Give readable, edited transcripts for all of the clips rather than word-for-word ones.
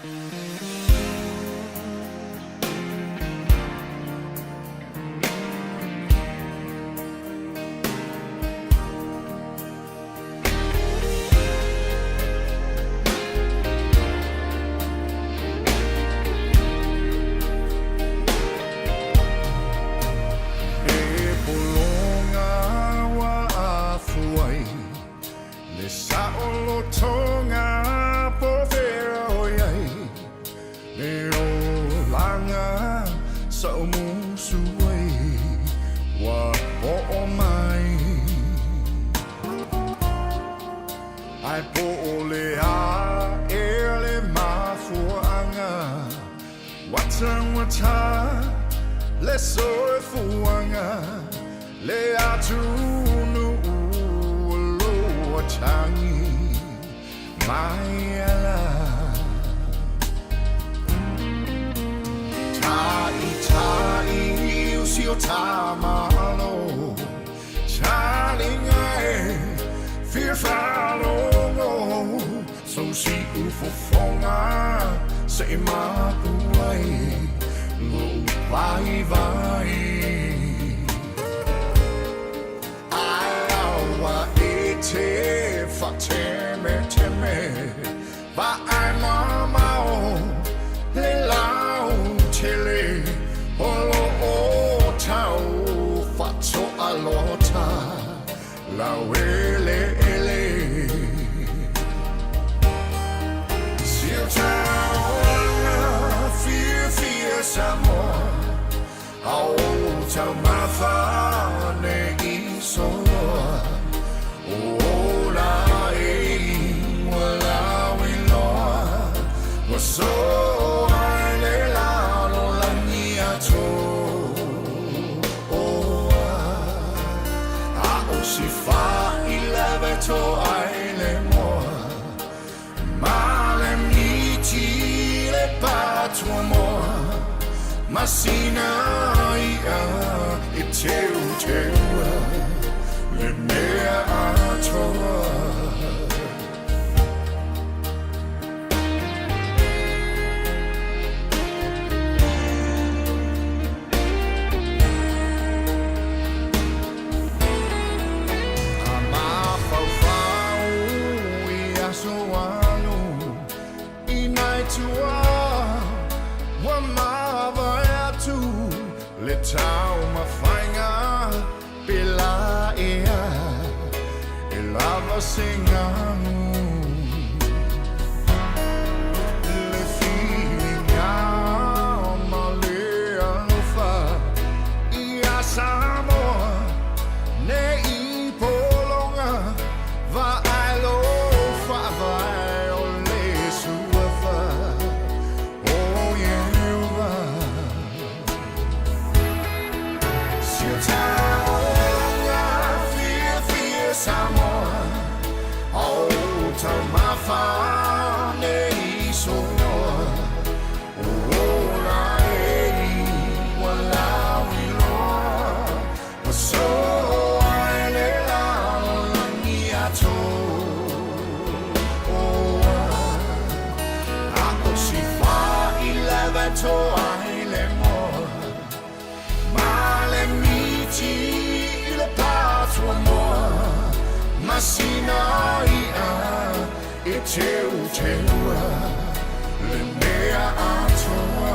E pologa ua afu ai Le saolotoga po fea o i ai Le olaga sa ou musu ai Ua po'o mai Ae po o le a ea le mafuaaga Ua taugata le soifuaga Le atunuu o lo o tagi mai ala Ta'ita'i o si o ta Malo Talinga e fia faalogo Sou si'u fofoga se i mapu ai Lo'u vaivai Ae aua e te faatemeteme Vaai mamao le lautele O lo o tau faatoalota laueleele Si o ta olaga fiafia Samoa A o taumafa ne i soloa O ola e ua lauiloa Ua soa i le lalolagi atoa A o si fā i toa ai le moa Ma le miti le patuamoa Ma sina i'a e teuteua Le mea atoa. A mafaufau i aso alu i nai tua ua mavae atu le taumafaiga pēlā ea e lava se galu Le filiga ma le alofa iā Samoa ne i pologa Vaai lou faavae o le suafa o Ieova. Si o ta olaga fiafia Samoa, A o taumafa ne i soloa, O ola e ua lauiloa, Ua soa i le lalolagi atoa. A o si fā i toa ai le moa Ma le miti i le patuamoa Ma sina i'a e teuteua Le mea atoa.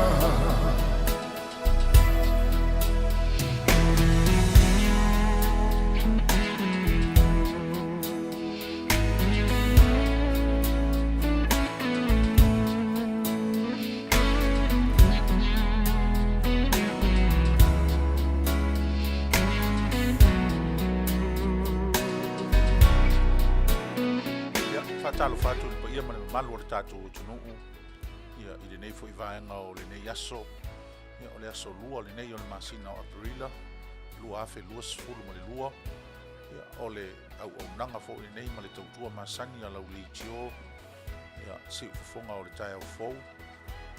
Ia, faatalofa atu i le paia ma le mamalu o le tatou atunuu, ia, i lenei foi vaega o lenei aso. Ia, o le aso lua lenei o le masina o Aperila 2022. Ia, o le auaunaga foi lenei ma le tautua masani a lau leitio, ia, siufofoga o le taeao fou,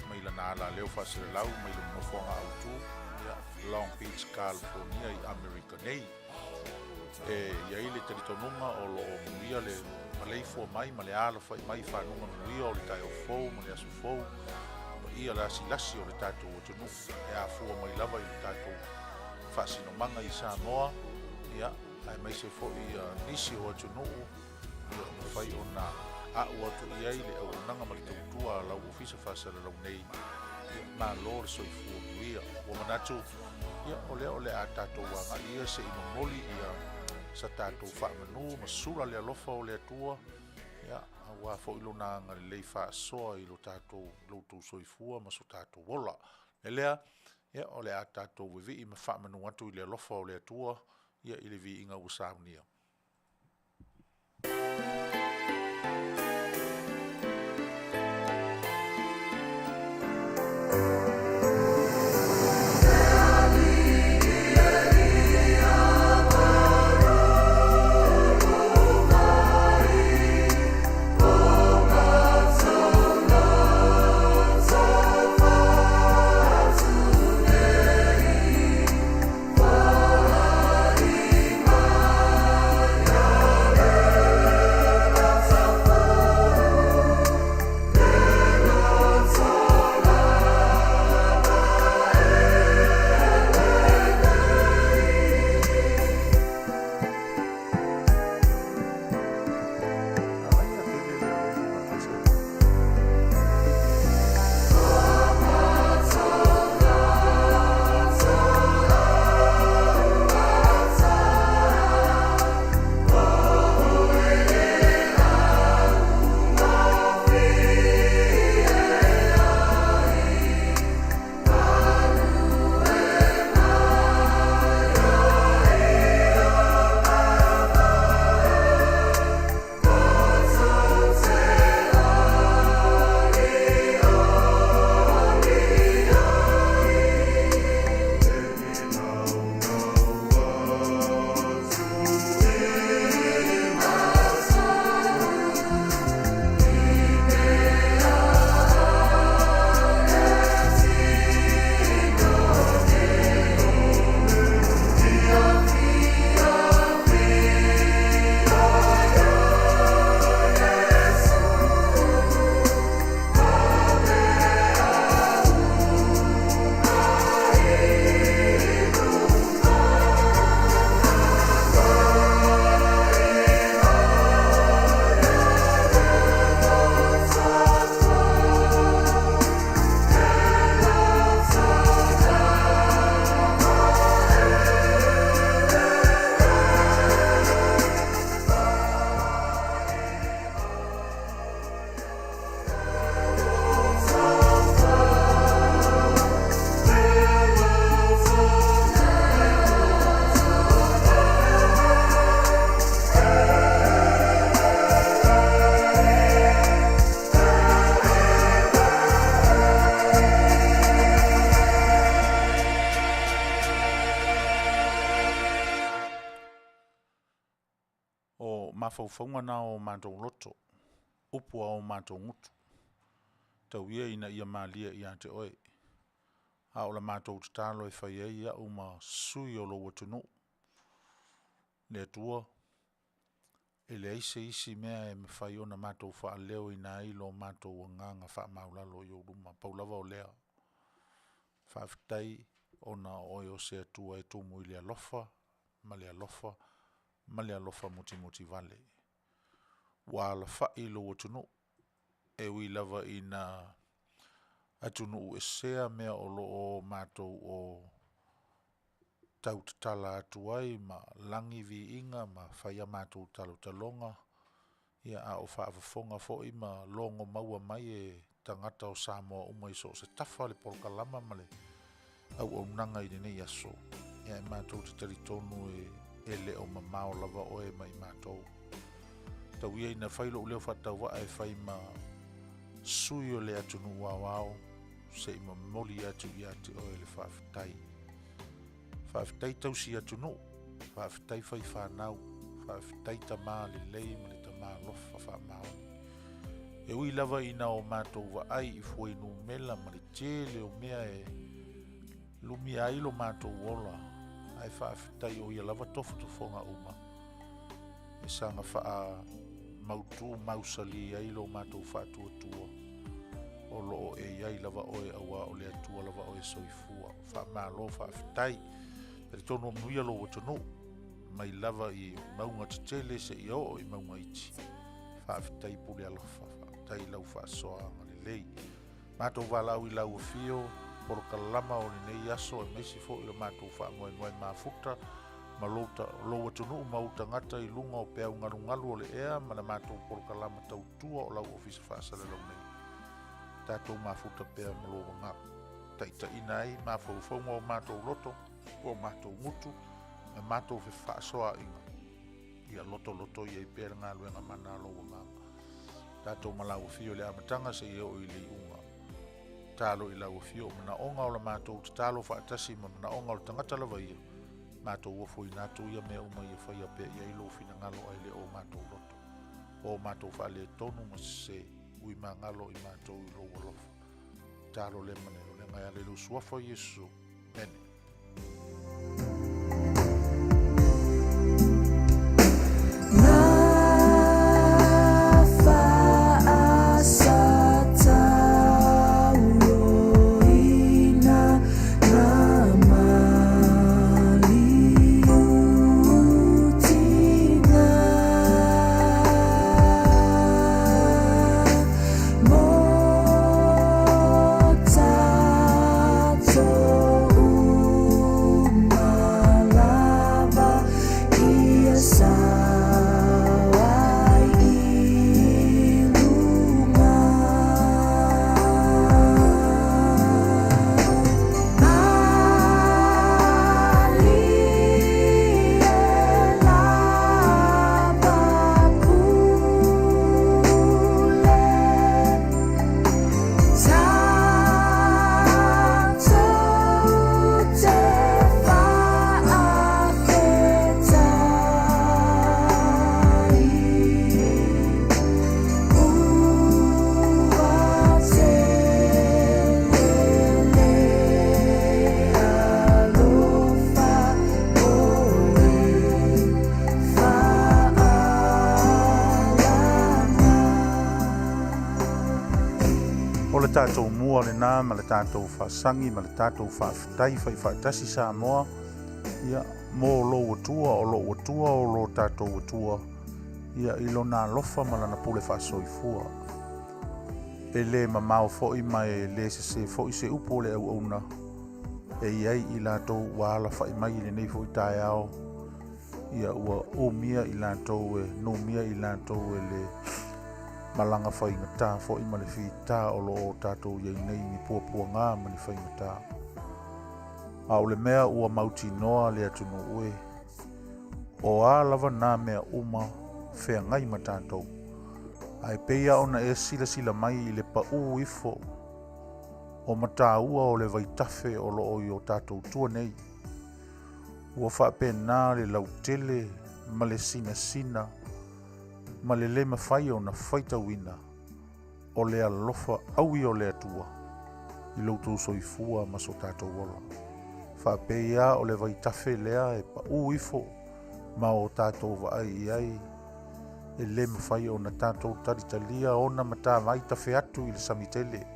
mai lana alaleo faaselelau mai le nofoaga autu, ia, Long Beach, California i Amerika nei. E i ai le talitonuga o lo o muia le maleifua mai ma le alafai mai i faguga manuia o le taeao fou ma le aso fou, paia lasilasi o le tatou atunuu e afua mai lava i le tatou faasinomaga i Samoa, ia, aemaise foi ia nisi o atunuu e le o mafai ona a'u atu i ai le auaunaga ma le tautua a lau ofisa faasalalau nei. Ia, malo le soifua manuia. Ua manatu, ia, o lea o le a tatou agai ia se i momoli ia sa tatou faamanu ma sula le alofa o le Atua, ia, aua foi lona agalelei faasoa i lo tatou, lo outou soifua ma so tatou ola. E lea, ia, o le a tatou vivii ma faamanu atu i le alofa o le Atua, ia, i le viiga ua saunia. O mafaufauga na o matou loto, upu a o matou gutu, tau ia ina ia malie ia te oe. A o la matou tatalo e fai ai au ma sui o lou atunuu, le Atua, e leai se isi mea e mafai ona matou faaleoina ai lo matou agaga faamaualalo i ou luma, pau lava o lea, faafetai ona o oe o se Atua e tumu i le alofa ma le alofa ma le alofa mutimutivale. Ua alafai lou atunuu, e ui lava ina atunuu esea mea o lo o matou o tautatala atu ai ma lagi viiga ma fai a matou talotaloga, ia a o faafofoga foi ma logo maua mai e tagata o Samoa uma i so o se tafa le polokalama ma le auaunaga i lenei aso, ia e matou te talitonu e le o mamao lava oe mai matou. Tau ia ina fai lou leo faatauvaa e fai ma sui o le atunuu aoao se i momoli atu ia te oe le faafetai. Faafetai tausi atunuu, faafetai fai fanau, faafetai tamā lelei ma le tamā alofa faamaoni. E ui lava ina o matou vaai i fuainumela ma le tele o mea e lumia ai lo matou ola, ae faafetai o ia lava tofotofoga uma e saga faa mautu mausali ai lo matou faatuatua, o lo o e i ai lava oe, auā o le Atua lava oe soifua. Faamalo faafetai. Talitonu o manuia lou atunuu, mai lava i mauga tetele seia oo i mauga iti. Faafetai pule alofa, faafetai i lau faasoaga lelei. Matou valaau i lau afio, polokalama o lenei aso aemaise foi lo matou faamoemoe mafuta ma lou, lou atunuu ma ou tagata i luga o peau galugalu o le ea ma le matou polokalama tautua o lau ofisa faasalalau nei. Tatou mafuta pea ma lou agaga. Taitaiina ai mafaufauga o matou loto, o matou gutu, ma matou fefaasoaaiga. Ia lotoloto i ai pea le galuega mana a lou agaga. Tatou ma lau afio i le amataga seia oo i le iuga. Tatalo i lau afio o manaoga o la matou tatalo faatasi ma manaoga o le tagata lava ia, matou ofoina atu ia mea uma ia faia pea i ai lou finagalo ae le o matou loto. O matou faaletonu ma sese, ui magalo i matou i lou alofa. Tatalo lea ma le olega e ala i lou suafa o Iesu. Amene. O le tatou mua lena ma le tatou faasagi ma le tatou faafetai fai faatasi Samoa, ia, mo lou Atua, o lou Atua, o lo tatou Atua, ia, i lona alofa ma lana pule faasoifua. E le mamao foi ma e le sesē foi se upu o le auauna e i ai i latou ua alafai mai i lenei foi taeao, ia ua umia i latou e numia i latou e le malaga faigata foi ma le fita o lo o tatou i ai nei i ni puapuaga ma ni faigata. A o le mea ua mautinoa le atunuu e, o a lava nā mea uma feagai ma tatou, ae pei lava ona e silasila mai i le paū ifo o mataua o le vaitafe o lo o i o tatou tua nei, ua faapena le lautele ma le sinasina ma le le mafai ona faitauina o le alofa aui o le Atua i lo outou soifua ma so tatou ola. Faapei lava o le vaitafe lea e paū ifo ma o tatou vaai i ai, e le mafai ona tatou talitalia ona matavai tafe atu i le sami tele.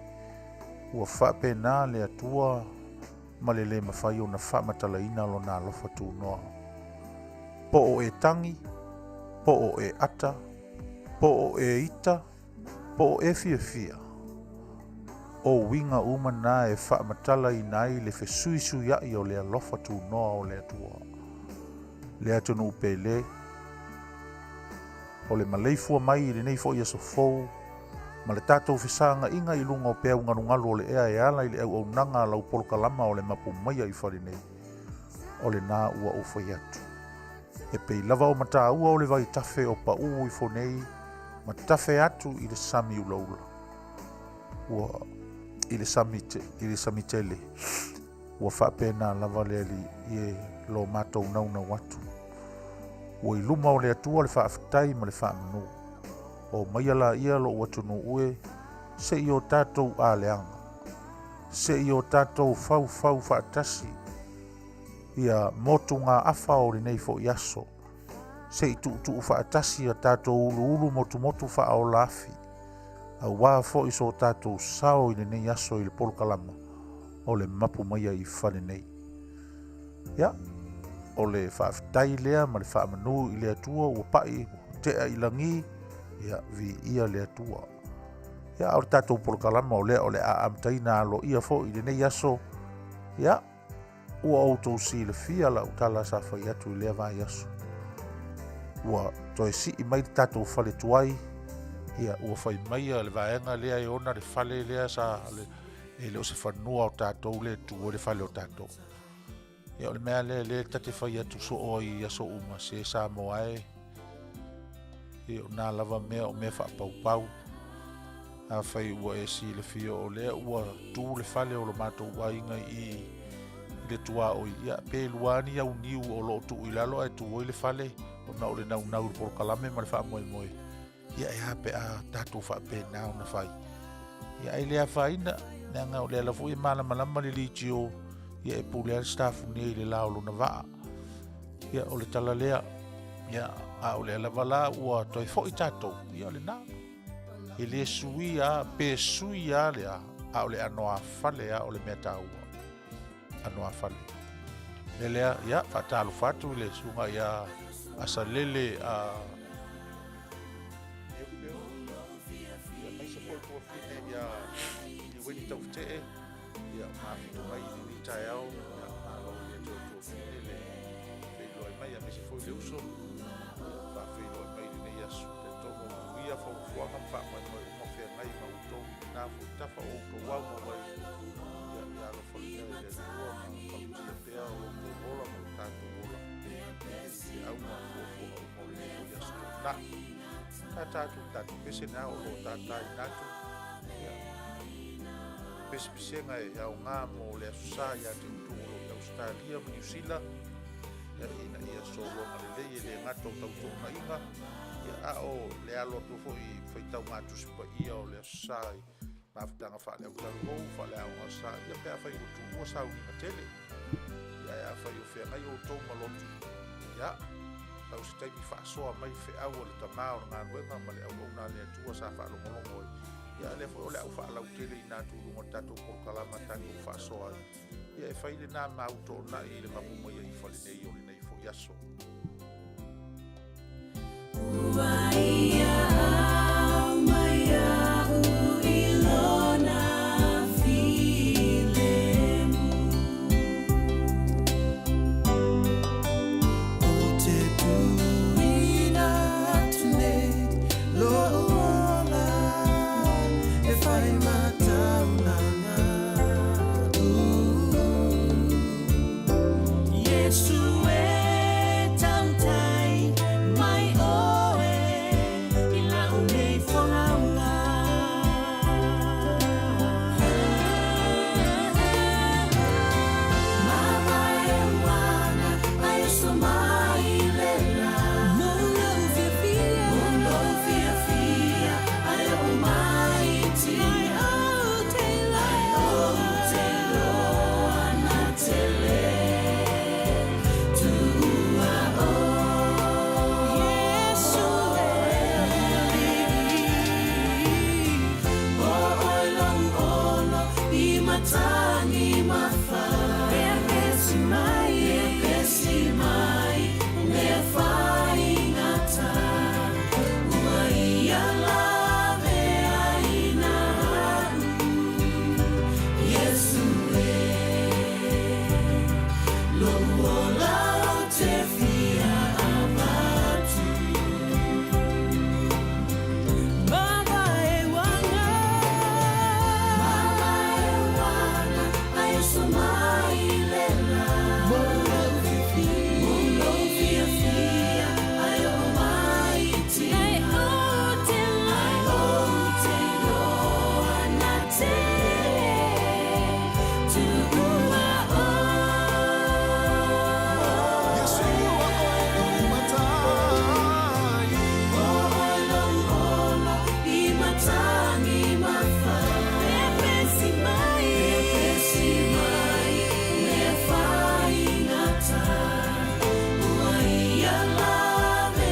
Ua faapena le Atua ma le le mafai ona faamatalaina lona alofa tunoa. Po o e tagi, po o e ata, po o e ita, po o e fiafia, o uiga uma na e faamatalaina ai le fesuisuiaʻi o le alofa tunoa o le Atua. Le atunuu pele, o le maleifua mai i lenei foi aso fou, ma le tatou fesagaʻiga i luga o peau galugalu o le ea e ala i le auaunaga a lau polokalama o le mapu maia i fale nei, o lena ua ou fai atu. E pei lava o mataua o le vaitafe o paū ifo nei ma tafe atu i le sami ulaula, ua i le sami, i le sami tele, ua faapena lava le Alii e lo matou naunau atu. Ua i luma o le Atua le faafetai ma le faamanu. O maia laia lou atunuu e, se i o tatou aleaga, se i o tatou faufau faatasi ia motugaafa o lenei foi aso. Se i tuutuu faatasi a tatou uluulu motumotu faaola afi, auā foi so tatou sao i lenei aso i le polokalama o le mapu maia i fale nei. Ia, o le faafetai lea ma le faamanu i le Atua ua pai ua tea i lagi, ia, viia le Atua. Ia, a o le tatou polokalama o lea o le a amataina aloaia foi i lenei aso, ia, Ua outou silafia lau tala sa fai atu i lea vaiaso. Ua toe sii mai le tatou fale tuai, ia ua fai maia le vaega lea e ona le fale lea sa le, e le o se fanua o tatou lea e tu ai le fale o tatou. Ia o le mea lea lea ta te fai atu soo ai i aso uma, se Samoa e, ia o nā lava mea o mea faapaupau. Afai ua e silafia o lea ua tu le fale o lo matou aiga i i i le tuaoi, ia pe lua ni au niu o lo o tuu i lalo ae tu ai le fale ona o le naunau i le polokalame ma le faamoemoe, ia e a pe a tatou faapena ona fai. Ia ae le afaina, leaga o le ala foi e malamalama le leitio, ia e pule lava le sitafune i le la o lona vaa. Ia o le tala lea, ia a o lea lava la ua toe foi tatou, ia o lena. E le suia pe sui lava le a, a o le anoāfale lava o le mea taua. Anoāfale. Le lea, ia, faatalofa atu i le susuga ia Asalele a ia maise foi tuafine ia Liueni Taufetee, ia mafuta mai i lenei taeao, ia malo ia te tuafine le feiloai mai, aemaise foi le uso, ia faafeiloai mai i lenei aso. Talitonu o manuia fuafuaga ma faamoemoe uma feagai ma outou i lena foi tafa o outou au maua ai. Ia, ia alofa pea i le Atua ma malutia pea o lo outou ola ma lo tatou ola i feau ma fuafuaga uma o lenei foi aso toonai. Tata atu i le tatou pese na o lo o tataina atu. Ia, pesepesega e aoga mo le Aso Sa ia te outou o lo o i Ausetalia ma Niu Sila, ia, ina ia sologa lelei e le gata o tautoonaiga, Ia, a o le alo atu foi i faitauga Tusi Paia o le Aso Sa i mafutaga faale-autalavou, faale-aoga sa, ia pe afai ua tuua sauniga tele. Ia, ae afai o feagai outou ma lotu, ia, sau se taimi faasoa mai feau a le tama o le galuega ma le auauna a le Atua sa faalogologo ai. Ia, a lea foi o le a ou faalauteleina atu i luga o le tatou polokalama tatou faasoa ai. Ia, e fai lena mau toonai i le mapu mai ai i fale nei o lenei foi aso. Ua ia au mai au i lona filemu. O te tuuina atu nei lou ola e whai mataulanga. Iesu e tautai mai oe i lau nei foaula. Mavae wana ai so mai le la. Mo lou fiafia, mo lou fiafia, ai o mai tina. Ai o te loa, ai o te loa na tele. Tuua o Iesu e. O oe lou olo i matagi mafa. Pepesi mai, pepesi mai, mea whaingata. Ua ia lawe ai na au. Iesu e. Lou ola o te fia avatu. Mavae wana. Mavae wana, ai so mai le la. Mo lou fiafia. Mo lou fiafia, ai o mai tina. Ai o te loa. Ai o te loa na tele. Tuua o. Iesu o oe lou matai. O oe lou ola i matagi mafa. Pepesi mai, pepesi mai, mea whaingata. Ua ia lawe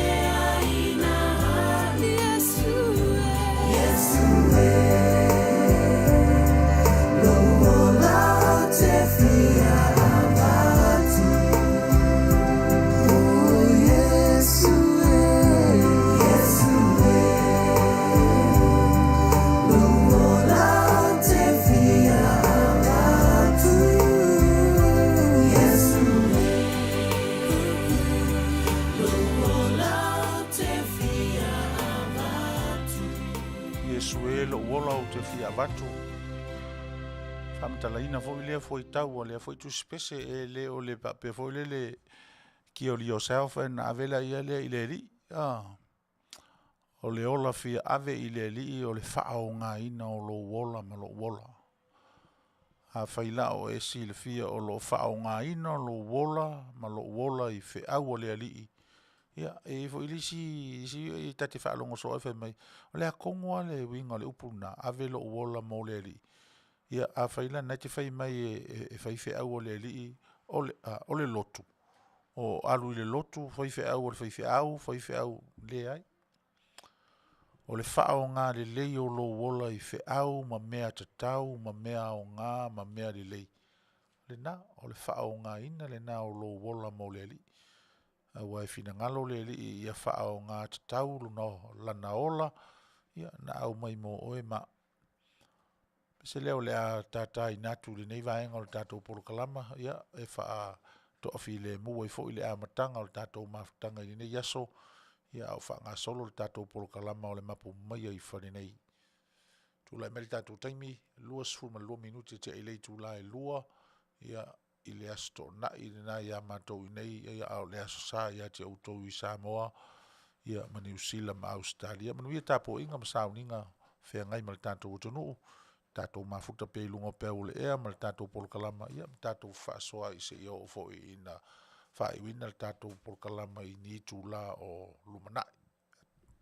Faamatalaina foi lea fuaitau a lea foi tusipese e le o le faapea foi lele kill yourself and ave laia lea i le Alii. A. O le ola fia ave i le Alii o le faaaogaina o lou ola ma lou ola. Afai la o e silafia o lo o faaaogaina lou ola ma lou ola i feau a le Alii, ia, e i ai foi le isi, isi ta te faalogo soo ai fai mai, o le a tonu lava le uiga o le upu lena, ave lou ola mo le Alii? Ia, afai la o lena e te fai mai e fai feau a le Alii, o le a? O le lotu? O alu i le lotu fai feau a le faifeau, fai feau, leai. O le faaaoga lelei o lou ola i feau ma mea tatau ma mea aoga ma mea lelei, lena, o le faaaogaina lena o lou ola mo le Alii. Aua e finagalo le Alii ia faaaoga tatau lona, lana ola, ia na aumai mo oe ma au. Pese lea o le a tataina atu i lenei vaega o le tatou polokalama, ia, e faatoafilemu ai foi le amataga o le tatou mafutaga i lenei aso, ia a o faagasolo le tatou polokalama o le Mapu Maia i Fane nei. Tulai mai le tatou taimi, 22 minute tea i le itula e 2, ia, i le Aso Toonai lena ia matou i inei, a o le Aso Sa ia te outou i Samoa ia ma Niu Sila ma Ausetalia. Manuia tapuaiga ma sauniga feagai ma le tatou atunuu, tatou mafuta pea i luga o peau o le ea ma le tatou polokalama, ia ma tatou fefaasoaai seia oo foi ina faaiuina le tatou polokalama i ni itula o lumanai.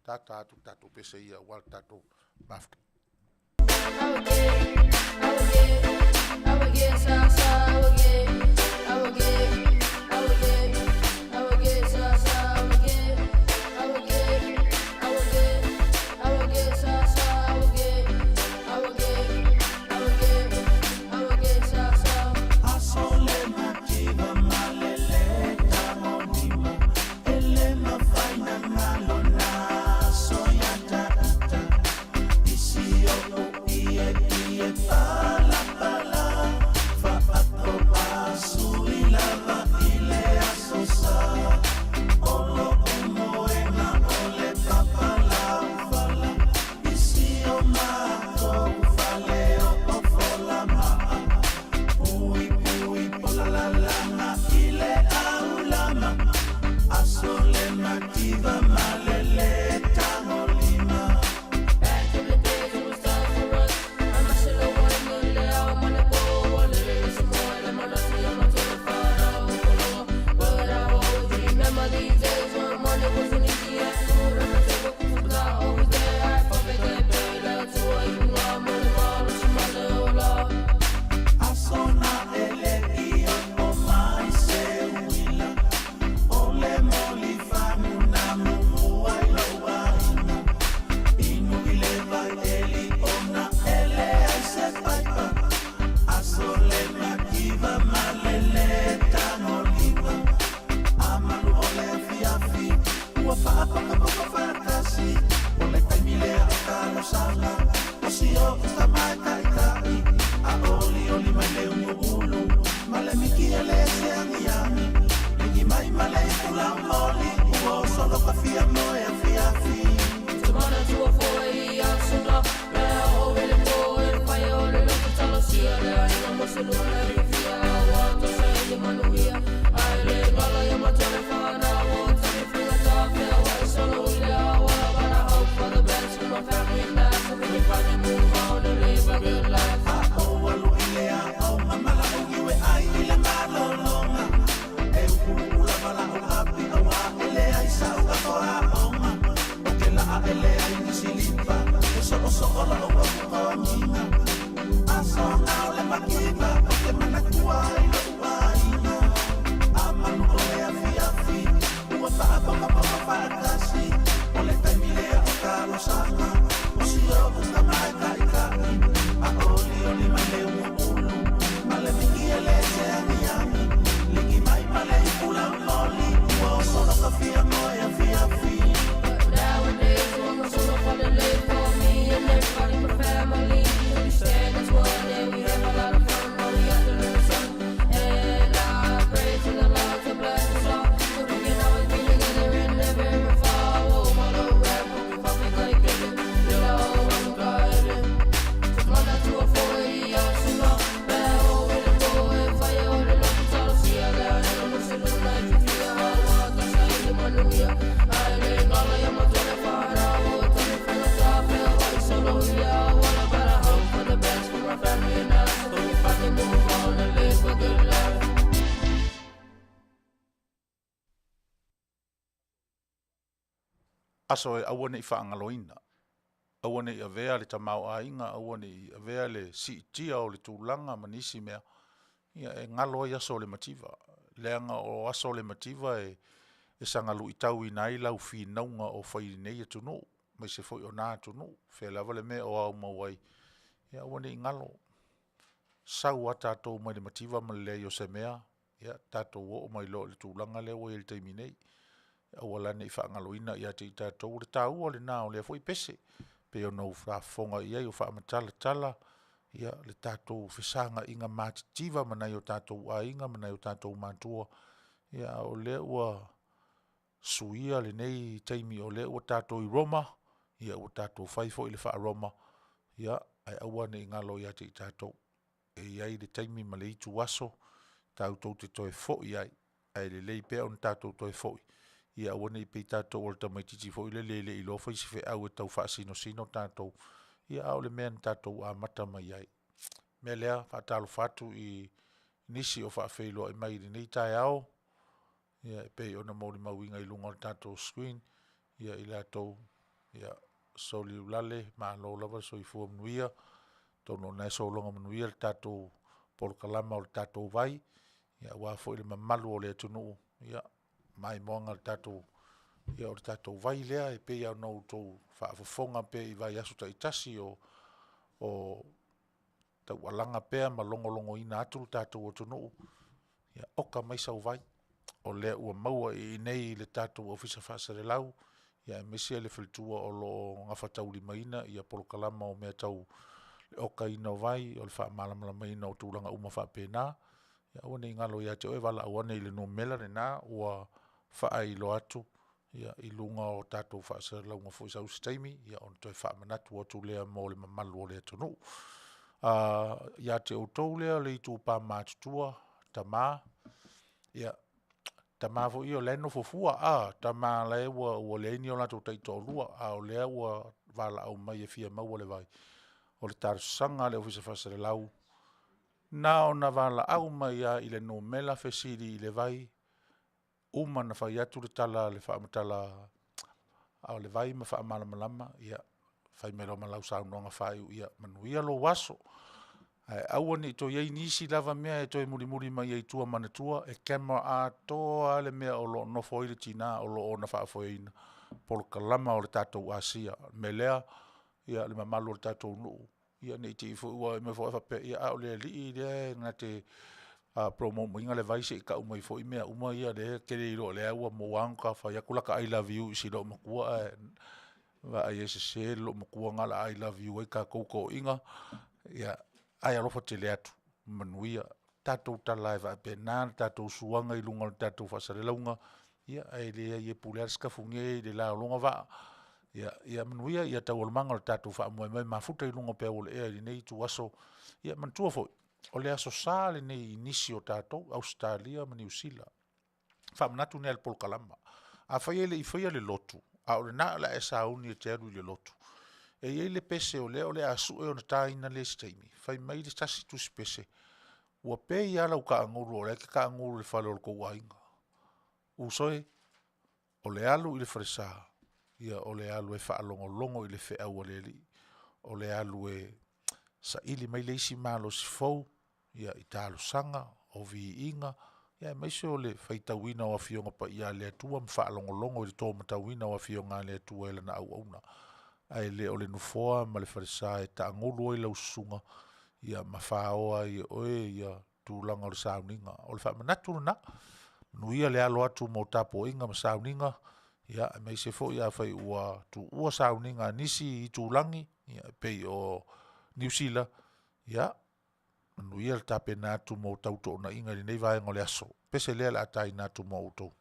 Tata atu tatou pese ia aua le tatou mafuta. Aso e aua ne i faagaloina, aua ne i avea le tamaoaiga, aua ne i avea le siitia o le tulaga ma nisi mea, ia e galo ai aso o le mativa. Leaga o aso o le mativa e saga luitauina ai lau finauga o fai i lenei atunuu aemaise foi o na atunuu, fea lava le mea o aumau ai, ia aua ne i galo. Sau lava tatou mai le mativa ma le leai o se mea, ia tatou oo mai loa i le tulaga lea ua i ai i le taimi nei. Aua la ne i faagaloina ia te i tatou, o le taua lena o lea foi pese, pei ona ou faafofoga i ai o faamatalatala le tatou fesagaiga matitiva ma nai o tatou aiga ma nai o tatou matua, a o lea ua suia lenei taimi o lea ua tatou i Roma, ua tatou fai foi le faa-Roma, ae aua ne i galo ia te i tatou, e i ai le taimi ma le ituaso tatou te toe foi ai, ae lelei pea ona tatou toe foi ia aua ne i pei tatou o le tamaitiiti foi lele e le i iloa fai se feau e tau faasinosino tatou, a o le mea na tatou amata mai ai. O le mea lea, e faatalofa atu i nisi o faafeiloai mai i lenei taeao e pei ona molimauina i luga o le tatou screen i latou, Soliulalele, malo lava le soifua manuia. Atonu o lena e sologa manuia le tatou polokalama o le tatou vai aua foi le mamalu o le atunuu, maimoaga o le tatou vai lea e pei lava ona outou faafofoga pea i vaiaso taitasi o taualaga pea ma logologoina atu le tatou atunuu, ia oka mai sau vai, o lea ua maua i inei i le tatou Ofisa Faasalelau aemaise le faletua o lo o gafataulimaina polokalama o mea tau le okaina o vai, o le faamalamalamaina o tulaga uma faapena. Ia aua ne i galo ia te oe, valaau ane i le numera lena ua faailoa atu i luga o tatou faasalalauga foi i sau isi taimi ona toe faamanatu atu lea mo le mamalu o le atunuu. Ia te outou lea le itupa matutua, tama, ia, tama foi ia o la e nofo fua a, tama o la e ua leai ni o latou taitoalua, a o lea ua valaau mai e fia maua le vai. O le talosaga a le Ofisa Faasalelau, na ona valaau mai lava i le numera fesili i le vai, uma ona fai atu le tala a le faamatala o le vai ma faamalamalama, ia fai mai loa ma lau saunoaga faaiu, ia manuia lou aso. Ae aua ne i toe i ai nisi lava mea e toe mulimuli mai ai i tua, manatua e camera atoa lava le mea o lo o nofo ai le tina o lo o ona faafoeina polokalama o le tatou asia. O le mea lea le mamalu o le tatou nuu, ia ne i te i foi ua e nofo ae faapea, ia a o le alii lea na te promote ina le vai se i tau mai foi mea uma ia lea e te le iloa o lea ua uma ona fai atu lata i love you i si loomatua ae vaai i ai e sese le loomatua lena o le a i love you ai tatou toeaiina. Ia, ae alofa tele atu, manuia. Tatou tala lava e faapena le tatou suaga i luga o le tatou faasalalauga, ae leai e pule lava le Sikafugie i le la o lona vaa. Ia manuia taualumaga o le tatou faamoemoe mafuta i luga o peau o le ea i lenei ituaso. Ia manatua foi, o le Aso Sa lenei i nisi o tatou, Ausetalia ma Niu Sila. Faamanatu nei o le polokalama. Afai e le i faia le lotu, a o lena o le a e sauni e te alu i le lotu, e i ai le pese o lea o le a sue ona taina i le isi taimi, fai mai le tasi tusi pese, ua pei lava lau taagulu o la e te taagulu i le fale o le tou aiga. Uso e, o le alu i le falesa, ia o le alu e faalogologo i le feau a le Alii, o le alu e saili mai le isi malosi fou i talosaga, o viiga, aemaise o le faitauina o Afioga Paia a le Atua ma faalogologo i le to matauina o Afioga a le Atua e Lana auauna, ae le o le nofoa ma le falesa e taagulu ai lau susuga ma faoa ai e oe tulaga o le sauniga. O le faamanatu lena, manuia le alo atu mo tapuaiga ma sauniga, aemaise foi afai ua tuua sauniga a nisi itulagi e pei o Niu Sila, ia manuia le tapena atu mo tautoonaiga i lenei vaega o le aso. Pese lea o le a taina atu mo outou.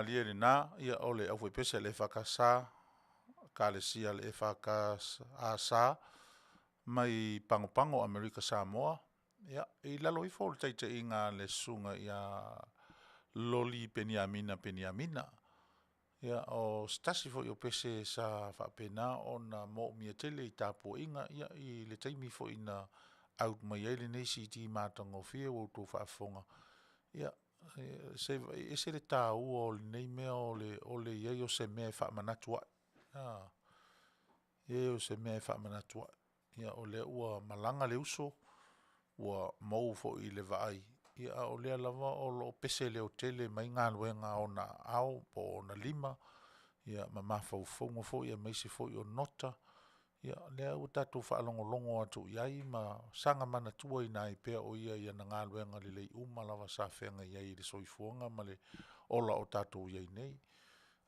malie lena, ia o le aufaipese a le EFKS, Ekalesia a le EFKS mai Pagopago Amerika Samoa, ia, i lalo ifo o le taitaiga a le susuga ia Loli Peniamina Peniamina. Ia, o se tasi foi o pese sa faapena ona moomia tele i tapuaiga i le taimi foi na out mai ai lenei CD matagofie ua outou faafofoga. Ia, se e ese le taua o lenei mea o le i ai o se mea e faamanatu ai, i ai o se mea e faamanatu ai. Ia o lea ua malaga le uso, ua mou foi i le vaai, a o lea lava o lo o pese leotele mai galuega a ona aao po o ona lima, ma mafaufauga foi aemaise foi o nota. Ia o lea ua tatou faalogologo atu i ai ma saga manatuaina ai pea o ia i ana galuega lelei uma lava sa feagai ai i le soifuaga ma le ola o tatou i ai nei.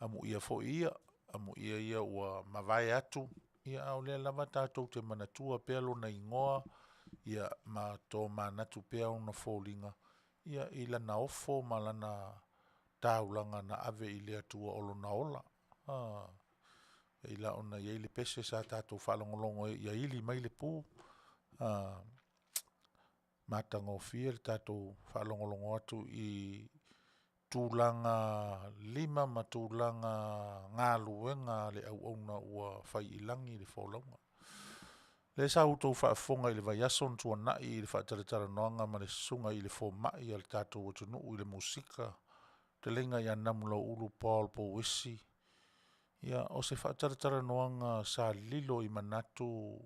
Amuia foi ia, amuia ia ua mavae atu, a o lea lava tatou te manatua pea lona igoa ma tomanatu pea ona foliga i lana ofo ma lana taulaga na ave i le Atua o lona ola. E pei la ona i ai le pese sa tatou faalogologo ai ia ili mai le pu, a, matagofie le tatou faalogologo atu i tulaga lima ma tulaga galuega a le auauna ua fai i lagi le folauga. O lea sa outou faafofoga i le vaiaso na tuanai i le faatalatalanoaga ma le susuga i le fomai a le tatou atunuu i le musika, fetalaiga ia Namulauulu Paul Pouesi. Ia, o se faatalatalanoaga sa lilo i manatu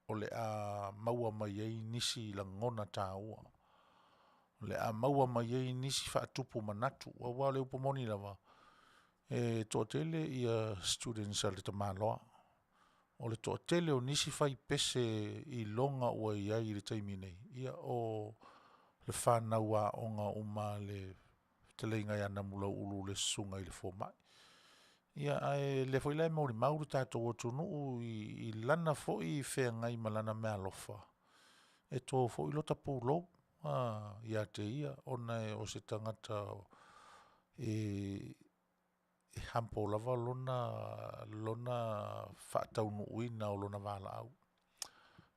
o le a maua mai ai nisi lagona taua, o le a maua mai ai nisi faatupu manatu, aua o le upu moni lava, e toatele students a le tamaloa. O le toatele o nisi faipese iloga ua i ai i le taimi nei, ia o le fanau aoga uma a le fetalaiga ia Namulauulu le susuga i le fomai. Ia ae o lea foi la e molimau le tatou atunuu i lana foi feagai ma lana meaalofa, e to foi lota pulou ia te ia ona o se tagata e humble lava lona faataunuuina o lona valaau.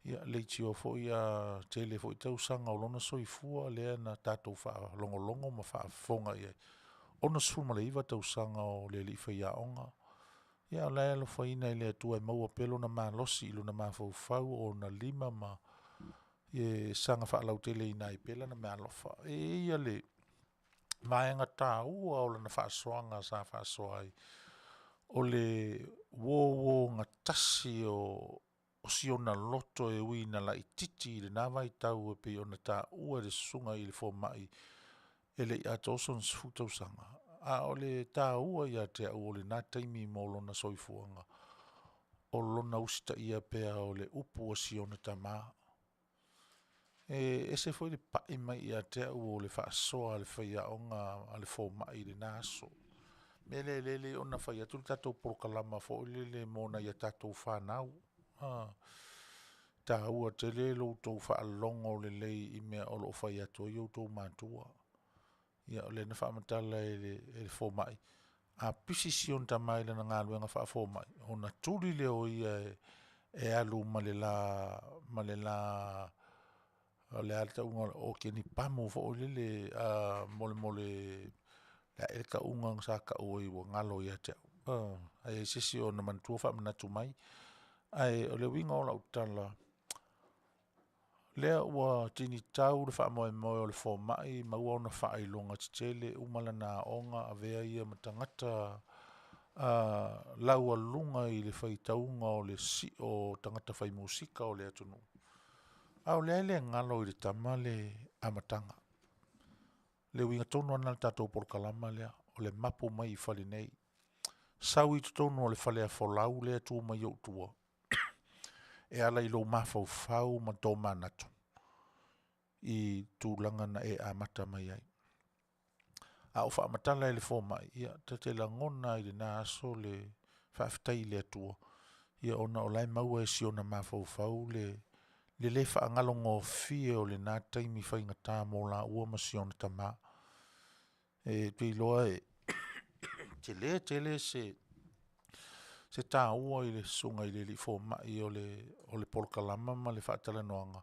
Ia leitioa foi a tele foi tausaga o lona soifua lea na tatou faalogologo ma faafofoga i ai, 69 tausaga o le alii faiaoga, a o la e alofaina e le Atua e maua pea lona malosi i lona mafaufau, o ona lima ma e saga faalauteleina ai pea lana meaalofa. E i ai le vaega taua o lana faasoaga sa faasoa ai, o le uouogatasi o si ona loto e ui ina laitiiti i lena vaitau e pei ona taua e le susuga i le fomai, e le i atoa sona 10 tausaga, a o le taua ia te au o lena taimi mo lona soifuaga, o lona usitaia pea o le upu a si ona tama. E ese foi le pai mai ia te au o le faasoa a le faiaoga a le fomai i lena aso. O le mea lea e lelei ona fai atu le tatou polokalama foi lele mo nai a tatou fanau, e taua tele lo outou faalogo lelei i mea o lo o fai atu ai outou matua. Ia o lea na faamatala e le fomai, a pisi si ona tama i lana galuega faafomai, ona tuli lea o ia e alu ma le la o le a le tauga o kenipamu foi lele mo le a ea le tauga sa tau ai ua galo ia te au, a i ai se isi o manatua faamanatu mai. Ae o le uiga o lau tala, lea ua tinitau le faamoemoe o le fomai maua ona faailoga tetele, uma lana aoga avea ia ma tagata laualuga i le faitauga o le sio o tagata fai musika o le atunuu, a o lea e le galo i le tama le amataga. Le uiga tonu lava lena o le tatou polokalama lea, o le mapu mai i fale nei, sau i totonu o le faleafolau lea e tu mai ou tua, e ala i lou mafaufau ma tomanatu i tulaga na e amata mai ai. A o faamatala e le fomai, ia ta te lagona lava i lena aso le faafetai i le Atua ona o la e maua e si ona mafaufau le le faagalogofie o lena taimi faigata mo laua ma si ona tama. Ou te iloa e. Tele tele se se taua i le susuga i le alii fomai o le o le polokalama ma le faatalanoaga,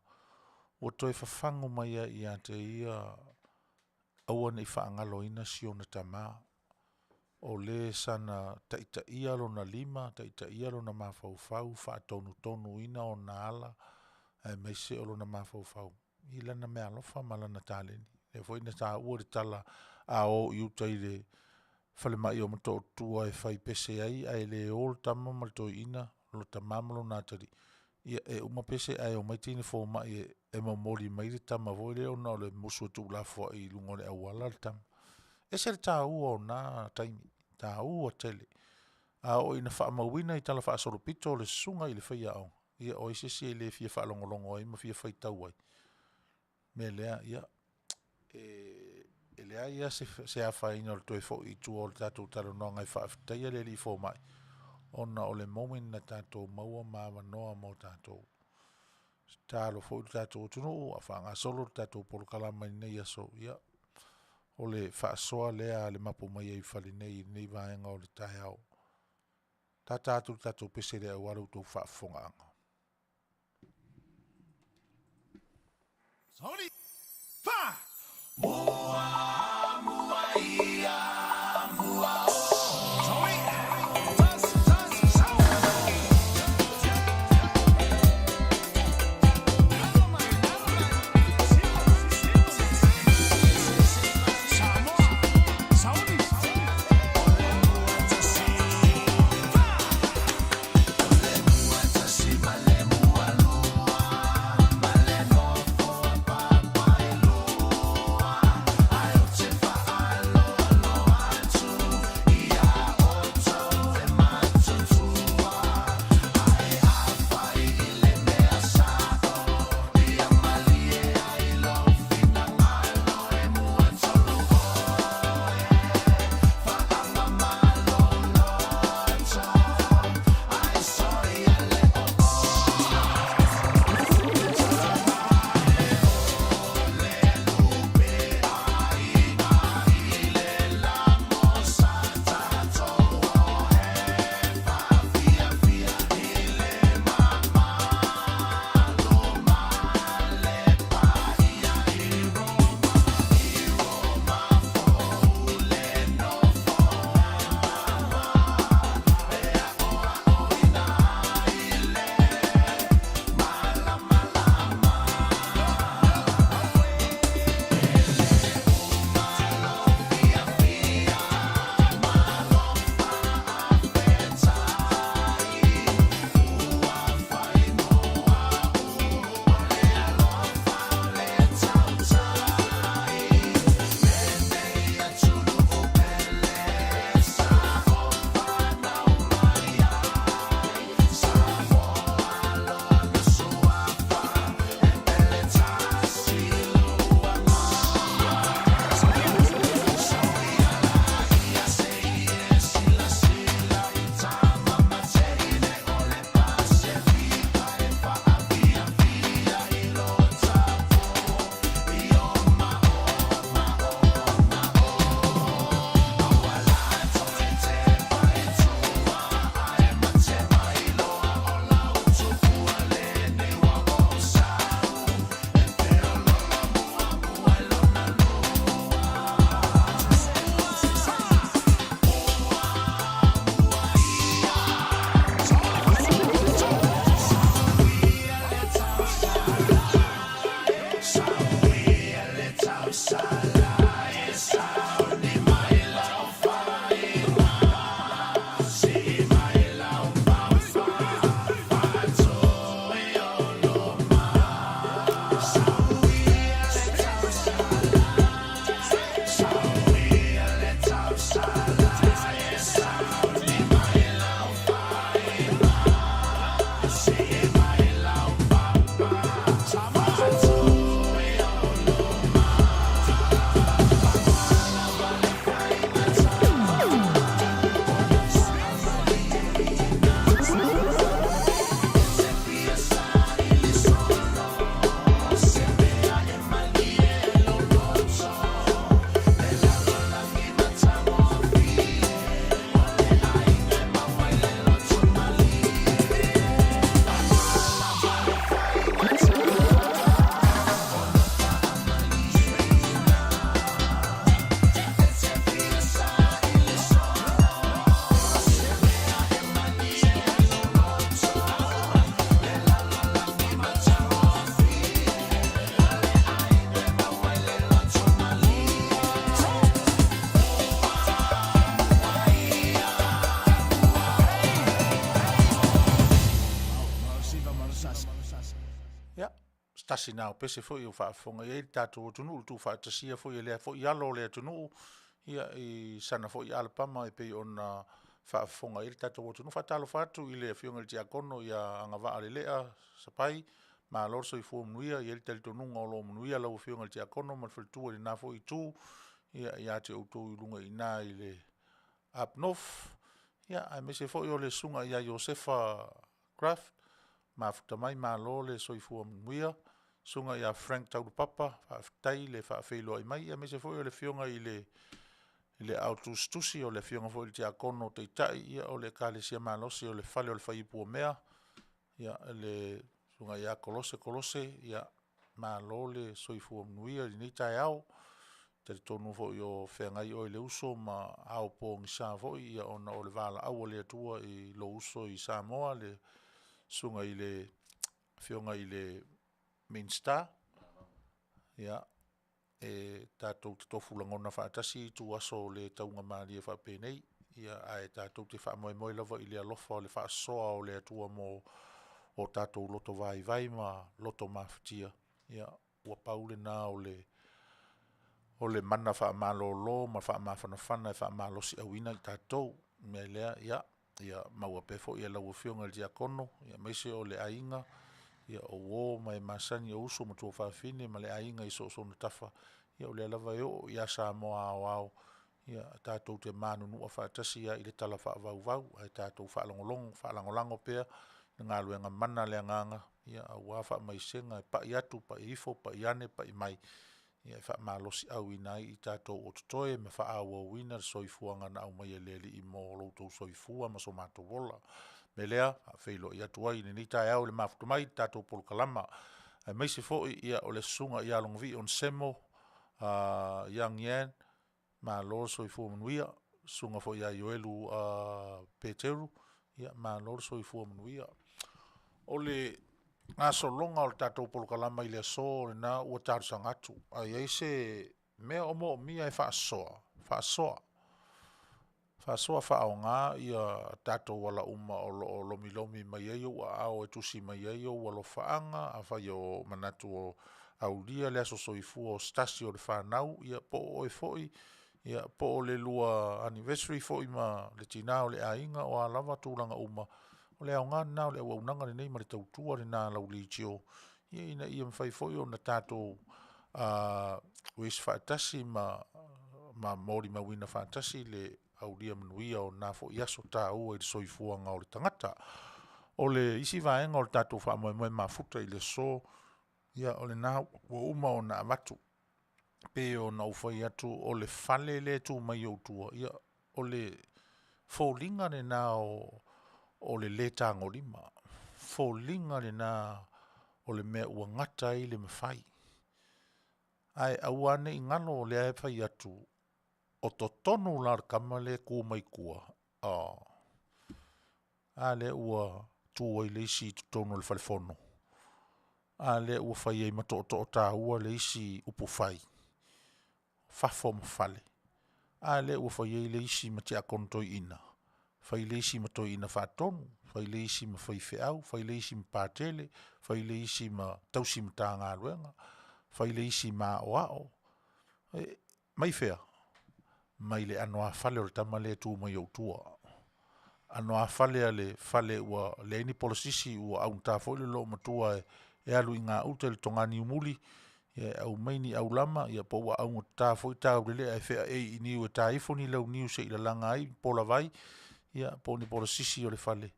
ua toe fafagu mai lava ia te ia aua ne i faagaloina si ona tama, o le sana taitaia lona lima, taitaia lona mafaufau, faatonutonuina ona ala, aemaise o lona mafaufau i lana meaalofa ma lana taleni. Lea foi na taua i le tala a o i uta i le falemai o Motootua e fai pese ai ae le o le tama ma le toeaina, o le tama ma lona atalii, ia e uma pese ae omai teine fomai e momoli mai le tama foi lea ona o le musu e tuulafoai i luga o le auala le tama. E ese le taua o na taimi, taua tele. A oo ina faamauina i talafaasolopito le susuga i le faiaoga, ia o ai se isi e le fia faalogologo ai ma fia faitau ai? O le mea lea, ia, e leai lava se afaina o le toe foi i tua o le tatou talanoaga e faafetaia le alii fomai, ona o le moment na tatou maua ma avanoa mo tatou. Tatalo foi le tatou atunuu a o faagasolo le tatou polokalama i lenei aso, ia, o le faasoa lea a le mapu mai ai fale nei i lenei vaega o le taeao. Tata atu i le tatou pese lea aua la outou faafofogaaga. Ia, se tasi na o pese foi ua faafofoga i ai le tatou atunuu i le tuufaatasia foi e lea foi alo o le atunuu i sana foi alapama e pei ona faafofoga i ai le tatou atunuu. E faatalofa atu i le Afioga i le Tiakono ia Agavaa Lelea Sapai, malo le soifua manuia. E i ai le talitonuga o lo o manuia lau Afioga i le Tiakono ma le faletua i lena foi itu ia te outou i luga i ina i le Up North, aemaise foi o le Susuga ia Iosefa Graf, mafuta mai malo le soifua manuia. Susuga ia Frank Taulupapa, faafetai le faafeiloai mai, aemaise foi o le Afioga i le Aotusitusi, o le Afioga foi i le Tiakono Taitai o le Ekalesia Malosi o le Fale o le Faiupu o Mea, le Susuga ia Kolose Kolose, malo le soifua manuia i lenei taeao. E talitonu foi o feagai oe le uso ma ao pogisa foi ona o le valaau a le Atua i lou uso i Samoa, le Susuga i le Afioga i le Minisita. E tatou te tofu lagona faatasi ituaso le taugamalie faapenei, ae tatou te faamoemoe lava i le alofa o le faasoa o le Atua mo o tatou loto vaivai ma loto mafatia. Ua pau lena o le mana faamalolo ma faamafanafana e faamalosiauina i tatou. O le mea lea, ia maua pea foi e lau Afioga i le Tiakono aemaise o le aiga, o uo ma e masani o uso ma tuafafine ma le aiga i so o se tafa, ia o lea lava e oo ia Samoa aoao, tatou te manunua faatasi lava i le tala faavauvau, ae tatou faalogologo, faalagolago pea i galuega mana a le Agaga aua faamaisega e pai atu pai ifo, pai ane pai mai, e faamalosiauina ai i tatou o totoe ma faaauauina le soifuaga na aumai e le Alii mo lo outou soifua ma so matou ola. O le mea lea e faafeiloai atu ai i lenei taeao i le mafuta mai i le tatou polokalama, aemaise foi o le Susuga ia Logavie Onesemo Young Yan, malo le soifua manuia. Le susuga foi ia Ioelu Peteru, malo le soifua manuia. O le gasologa o le tatou polokalama i le aso, o lena ua talosaga atu, a i ai se mea o moomia e faasoa, faasoa. Faasoa faaaoga tatou ala uma o lo o lomilomi mai ai ou aao e tusi mai ai ou alofaaga, afai o manatu o aulia le aso soifua o se tasi o le fanau, ia po o oe foi, po o le lua anniversary foi ma le tina o le aiga, o a lava tulaga uma, o le aoga lena o le auaunaga lenei ma le tautua lena a lau leitio, ina ia mafai foi ona tatou wish faatasi ma molimauina faatasi le aulia manuia o na foi aso taua i le soifuaga o le tagata. O le isi vaega o le tatou faamoemoe mafuta i le aso, ia o lena ua uma ona avatu. E pei ona ou fai atu o le fale lea e tu mai i ou tua, ia o le foliga lena o le le tagolima, foliga lena o le mea ua gata ai le mafai. Ae aua ne i galo o lea e fai atu, o totonu la o le tama lea e tu mai tua, o, a lea ua tu ai le isi i totonu o le fale fono? A lea ua fai ai ma tootoo taua le isi upufai, fafo ma fale? A lea ua fai ai le isi ma tiakono toeaina, fai le isi ma toeaina faatonu, fai le isi ma faifeau, fai le isi ma Patele, fai le isi ma tausi Matagaluega, fai le isi ma aoao. Mai fea? Mai le anoāfale o le tama lea e tu mai ou tua. Anoāfale a le fale ua leai ni polosisi ua augata foi le loomatua e alu i gauta i le toganiumuli e aumai ni aulama ia po ua augata foi taulelea e feaei i niu e ta ifo ni launiu se i lalaga ai polavai ia po o ni polosisi o le fale,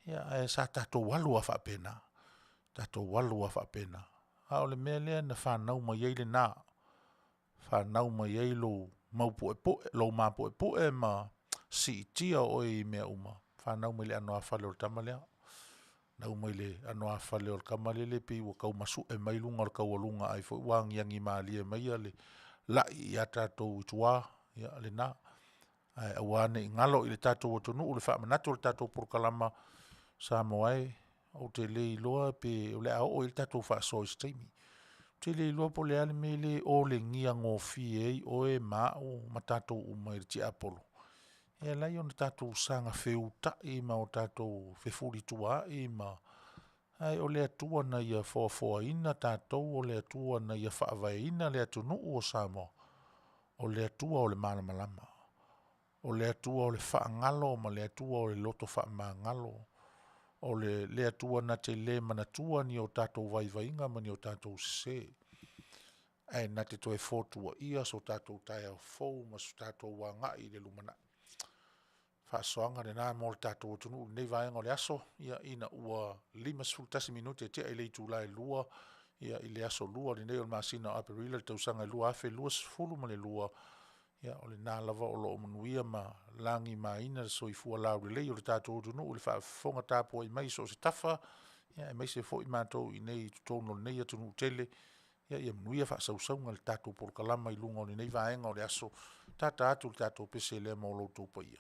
ae sa tatou alu lava faapena, tatou alu lava faapena. A o le mea lea na fanau mai ai lena, fanau mai ai lou maupuepue ma siitia oe i mea uma, fanau mai le anoāfale o le tama lea. Fanau mai le anoāfale o le tama lele e pei ua tau masue mai luga o le taualuga ai foi ua agiagi malie mai le lai ia tatou i tua, ia lena. Ae aua ne i galo i le tatou atunuu le faamanatu o le tatou polokalama, Samoa e, ou te le iloa pe o le a oo i ai le tatou faasoa i se taimi. Ou te le iloa po o le a le mea lea e olegia gofie ai oe ma au ma tatou uma i le tiapolo, e ala ai ona tatou saga feutai ma o tatou fefulituaai ma… Ae o le Atua na Ia foafoaina tatou, o le Atua na Ia faavaeina le atunuu o Samoa, o le Atua o le malamalama, o le Atua o le faagalo ma le Atua o le loto faamagalo, o le Atua na te le manatua ni o tatou vaivaiga ma ni o tatou sese, ae na te toe fotuaia so tatou taeao fou ma so tatou agai i le lumanai. Faasoaga lena mo le tatou atunuu i lenei vaega o le aso, ia ina ua 51 minute ua tea i le itula e 2 i le aso Lua lenei o le masina o Aperila i le tausaga e 2022, ia o lena lava o lo o manuia ma lagimaina le soifua laulelei o le tatou atunuu i le faafofoga tapuai mai i so o se tafa, aemaise foi matou i inei i totonu o lenei atunuu tele. Ia manuia faasausauga o le tatou polokalama i luga o lenei vaega o le aso. Tata atu le tatou pese lea mo lo outou paia.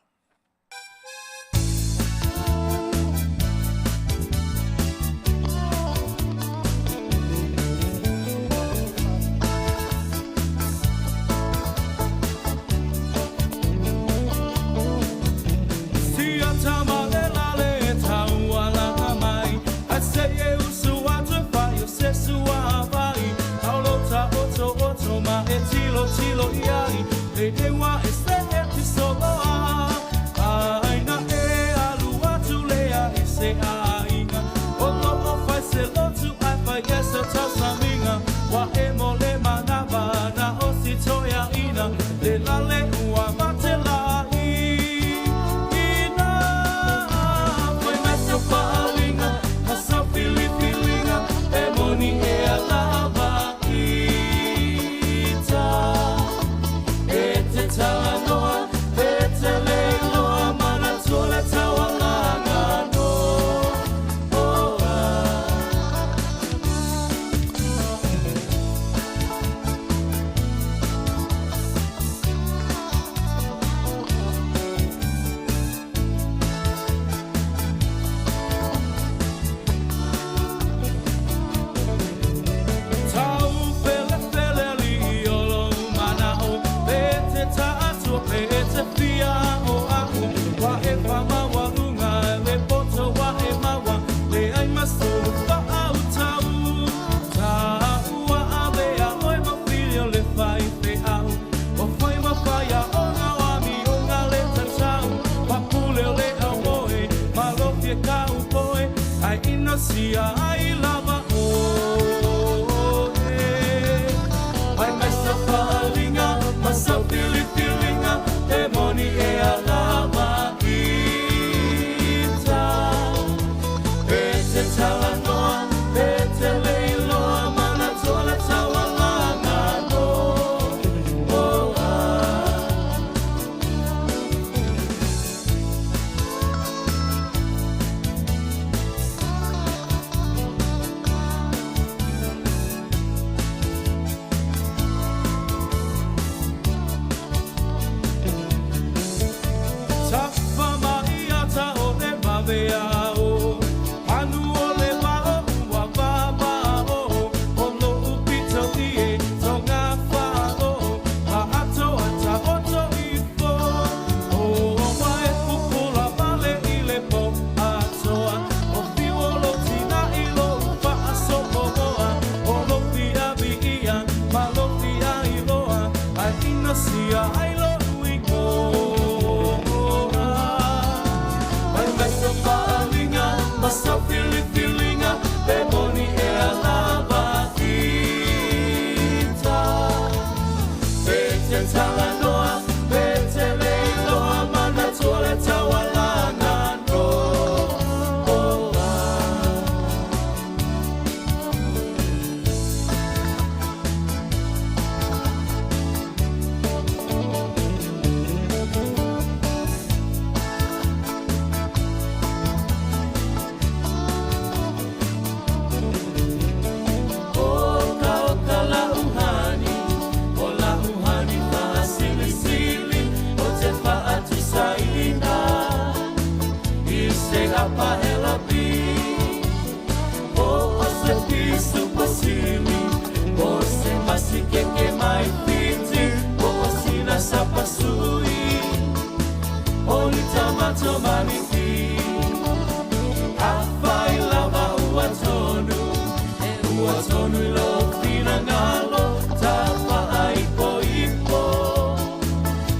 Mua tonu i lou finagalo Tapaaipoipo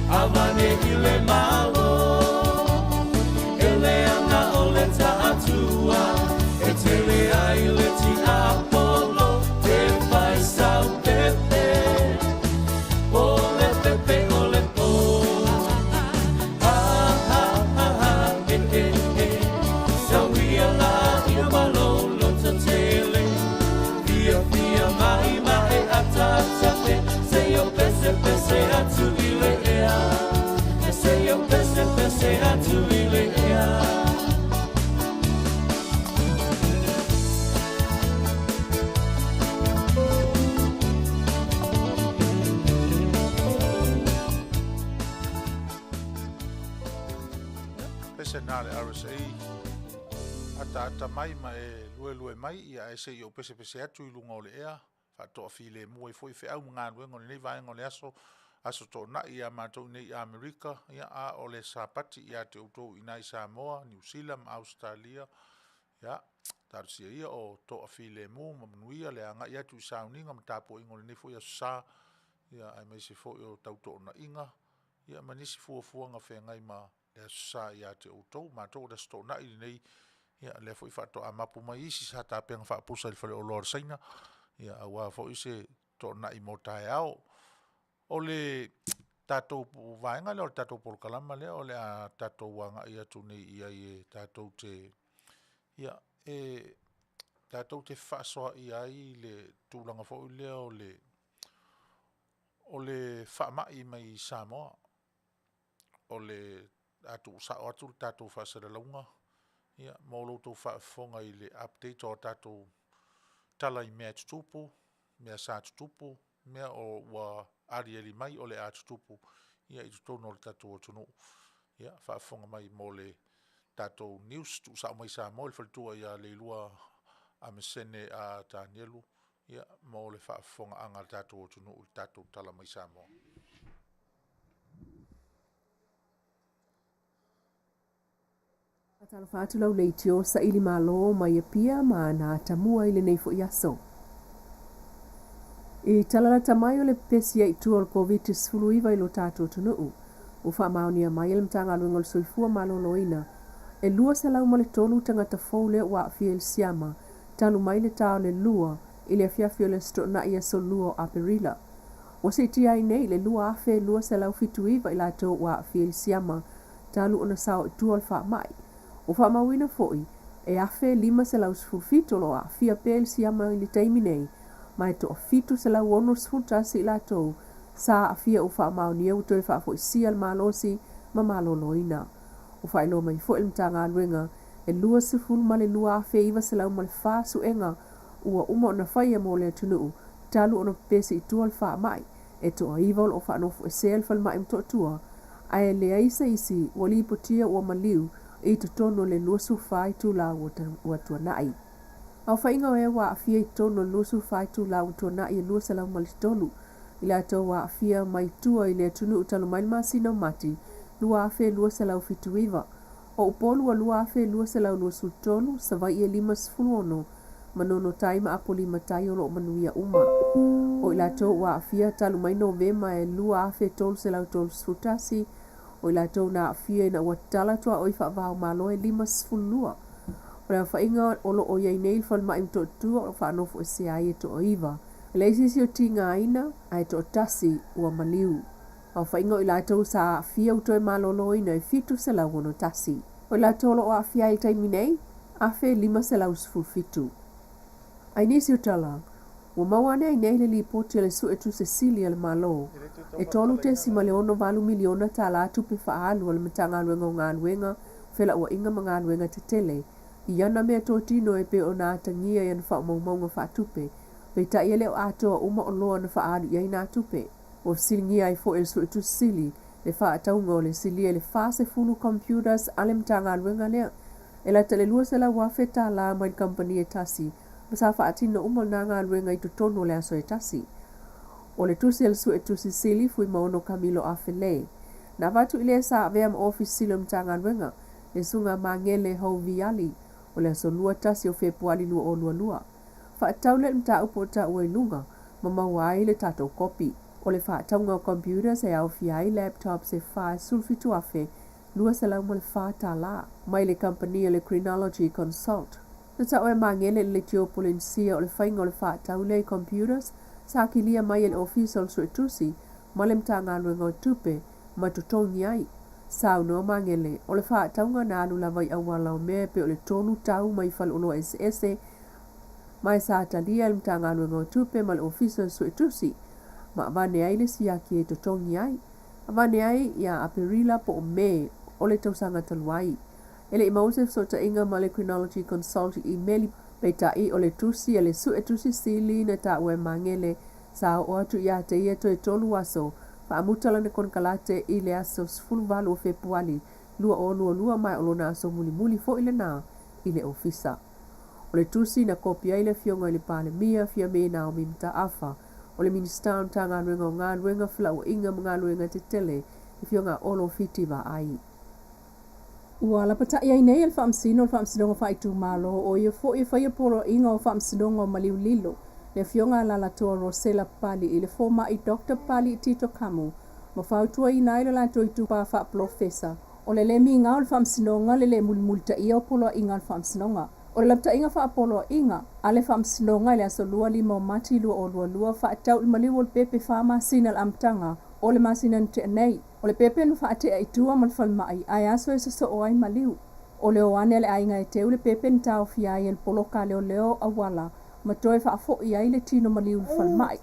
Avane i le Malo E leaga o le taatua E tele ai le tiapolo Te fai sau pepe O le pepe o le po Ha ha ha ha e e e Sau ia la ina ma lou loto tele Fiafia mai ma e ataata e Se i ou pesepese atu i le ea Se i ou pesepese atu i le ea. Pese na le RSA ataata mai ma e luelue mai ia ae se i ou pesepese atu i luga o le ea faatoafilemu ai foi feau ma galuega o lenei vaega o le aso, Aso Toonai ia matou i inei i Amerika, ia a o le Sapati ia te outou i ina i Samoa, Niu Sila ma Ausetalia, ia, talosia ia o toafilemu ma manuia le agai atu i sauniga ma tapuaiga o lenei foi Aso Sa, ia aemaise foi o tautoonaiga, ia ma nisi fuafuaga feagai ma le Aso Sa ia te outou. Matou o le Aso Toonai lenei, ia lea foi faatoa mapu mai isi sa tapena faapusa i le faleoloa o le Saina, ia aua foi se toonai mo taeao. O le tatou vaega lea o le tatou polokalama lea o le a tatou agai atu nei i ai e tatou te, ia, e tatou te fefaasoaai ai le tulaga foi lea o le o le faamai mai Samoa. O le a tuusao atu le tatou faasalalauga ia mo lo outou faafofoga i le update o a tatou tala i mea e tutupu, mea sa tutupu, mea o ua aliali mai o le a tutupu ia i totonu o le tatou atunuu. Ia faafofoga mai mo le tatou news tuusao mai Samoa i le faletua ia Leilua Amesene a Tanielu ia mo le faafofogaaga a le tatou atunuu i le tatou tala mai Samoa. Faatalofa atu lau leitio saili malo mai Apia ma ana atamua i lenei foi aso. I tala lata mai o le pepesi ai i tua o le Koviti-19 i lo tatou atunuu, ua faamaonia mai e le Matagaluega o le Soifua Maloloina e 203 tagata fou lea ua aafia i le siama talu mai le ta o le 2 i le afiafi o le Aso Toonai aso 2 o Aperila. Ua siitia ai nei i le 2,279 i latou ua aafia i le siama talu ona sao i tua o le faamai. Ua faamauina foi e 1,517 o lo o aafia pea i le siama i le taimi nei, ma e toa 761 i latou sa aafia ua faamaonia ua toe faafoisia le malosi ma maloloina. Ua faailoa mai foi e le Matagaluega e 22,904 suega ua uma ona faia mo le atunuu talu ona pepesi i tua le faamai, e toaiva o lo o faanofoesea i le falemai i Motootua, ae leai se isi ua lipotia ua maliu i totonu o le 24 itula ua tuanai. Aofaiga o e ua aafia i totonu o le 24 itula ua tuanai e 203 i latou ua aafia mai tua i le atunuu talu mai le masina o Mati 2279. O Upolu ua 2,223, Savaii e 56, Manono Tai ma Apolima Tai o lo o manuia uma. O i latou ua aafia talu mai Novema e 2,331, o i latou na aafia ina ua tatala tuaoi faava-o-Malo e 52. O le aofaiga o lo o i ai nei i le falemai i Motootua o lo o faanofoesea ai e toaiva. E leai se isi o tigaina, ae toatasi ua maliu. Aofaiga o i latou sa aafia ua toe maloloina e 761. O i latou o lo o aafia ai i le taimi nei, 1,517. I nisi o tala, ua maua ane ai nei le lipoti a le Suetusi Sili a le Malo, e $3.68 miliona tala tupe faaalu a le Matagaluega o Galuega, Felauaiga ma Galuega Tetele i ana meatotino e pei ona atagia i ana faamaumauga faatupe, peitai e le o atoa uma oloa na faaalu i ai nā tupe. Ua fesiligia ai foi e le Suetusi Sili le faatauga o le silia i le 40 computers a le Matagaluega lea e lata i le $200,000 mai le kamupani e tasi ma sa faatino uma lena galuega i totonu o le aso e tasi. O le tusi a le Suetusi Sili Fuimaono Camillo Afelei na avatu i le sa avea ma Ofisa Sili o le Matagaluega, le Susuga Magele Hou Viali, o le aso 21 o Fepuali 2022. Faatatau lea i le mataupu ua taua i luga ma maua ai le tatou kopi. O le faatauga o computers e aofia ai laptops e $47,204 tala mai le kamupani a le Creenology Consult. Na tau e Magele i le Leitio Polenisia o le faiga o le faatau lea i computers sa kilia mai e le Ofisa o le Suetusi ma le Matagaluega o Tupe ma totogi ai. Saunoa Magele, o le faatauga na alu lava i auala o mea e pei o le tolu tau mai faleoloa eseese ma e sa talia e le Matagaluega o Tupe ma le Ofisa o le Suetusi ma avane ai le siaki e totogi ai. Avane ai ia Aperila po o Me o le tausaga talu ai. E le i maua se fesootaiga ma le Creenology Consult i imeli, peitai o le tusi a le Suetusi Sili na taua e Magele sa oo atu ia te ia toe tolu aso faamuta lana konekarate i le aso 18 o Fepuali 2022 ma o lona aso mulimuli foi lena i le ofisa. O le tusi na kopi ai le Afioga i le Palemia, Fiame Naomi Mataafa, o le Minisita o le Matagaluega o Galuega, Felauaiga ma Galuega Tetele, le Afioga Olo Fiti Vaai. Ua lapatai ai nei e le Faamasino o le Faamasinoga Faaitumalo, o ia foi e faia poloaiga o Faamasinoga o Maliu Lilo, le Afioga Alalatoa Rosella Pali i le fomai Doctor Pali Tito Kamu, ma fautuaina ai lo latou itupa faapolofesa. O le le migao o le Faamasinoga le le mulimulitaia o poloaiga a le Faamasinoga. O le lapataiga faapoloaiga a le Faamasinoga i le aso 25 o Mati 2022 faatatau i le maliu o le pepe fa masina i le amataga o le masina na tea nei. O le pepe na faatea i tua ma le falemai ae aso e sosoo ai maliu. O le o ane a le aiga e teu le pepe na taofia ai e le poloka a leoleo auala ma toe faafoi ai le tino maliu i le falemai.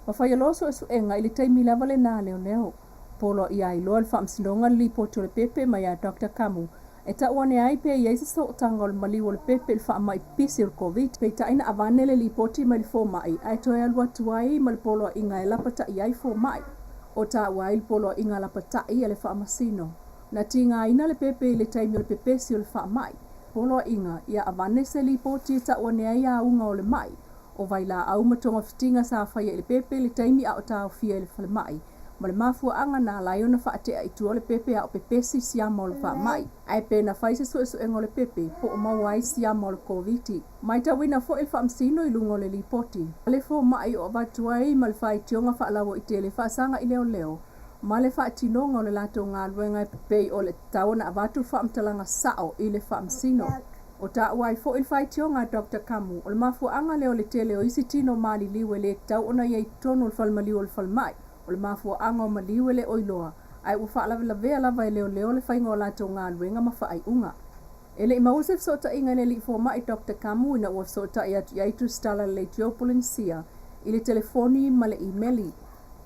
Ma faia loa suesuega i le taimi lava lena a leoleo. Poloaia ai loa e le Faamasinoga le lipoti o le pepe mai a Doctor Kamu e tau ane ai pe i ai se sootaga o le maliu o le pepe i le faamai pipisi o le Koviti. Peitai na avane le lipoti mai le fomai ae toe alu atu ai ma le poloaiga e lapata'i ai fomai. O taua ai le poloaiga lapata'i a le Faamasino. Na tigaina le pepe i le taimi o le pepesi o le faamai. Poloaiga ia avane se lipoti e tau ane ai auga o le ma'i o vailaau ma togafitiga sa faia i le pepe i le taimi a o taofia i le falemai ma le mafuaaga na ala ai ona faatea i tua le pepe a o pepesi siama o le faamai. Ae pe na fai se suesuega o le pepe po o maua ai siama o le Koviti. Maitauina foi le Faamasino i luga o le lipoti a le fomai o avatu ai ma le faitioga faalauaitele faasaga i leoleo ma le faatinoga o le latou galuega e pei o le tatau ona avatu le faamatalaga sao i le Faamasino. O taua ai foi le faitioga a Doctor Kamu, o le mafuaaga lea o le tele o isi tino maliliu e le tatau ona i ai i totonu o le falemaliu o le falemai. O le mafuaaga o maliu e le o iloa, ae ua faalavelavea lava e leoleo le faiga o latou galuega ma faaiuga. E le i maua se fesootaiga i le alii fomai Doctor Kamu ina ua fesootai atu i ai Tusitala le Leitio Polenisia i le telefoni ma le imeli.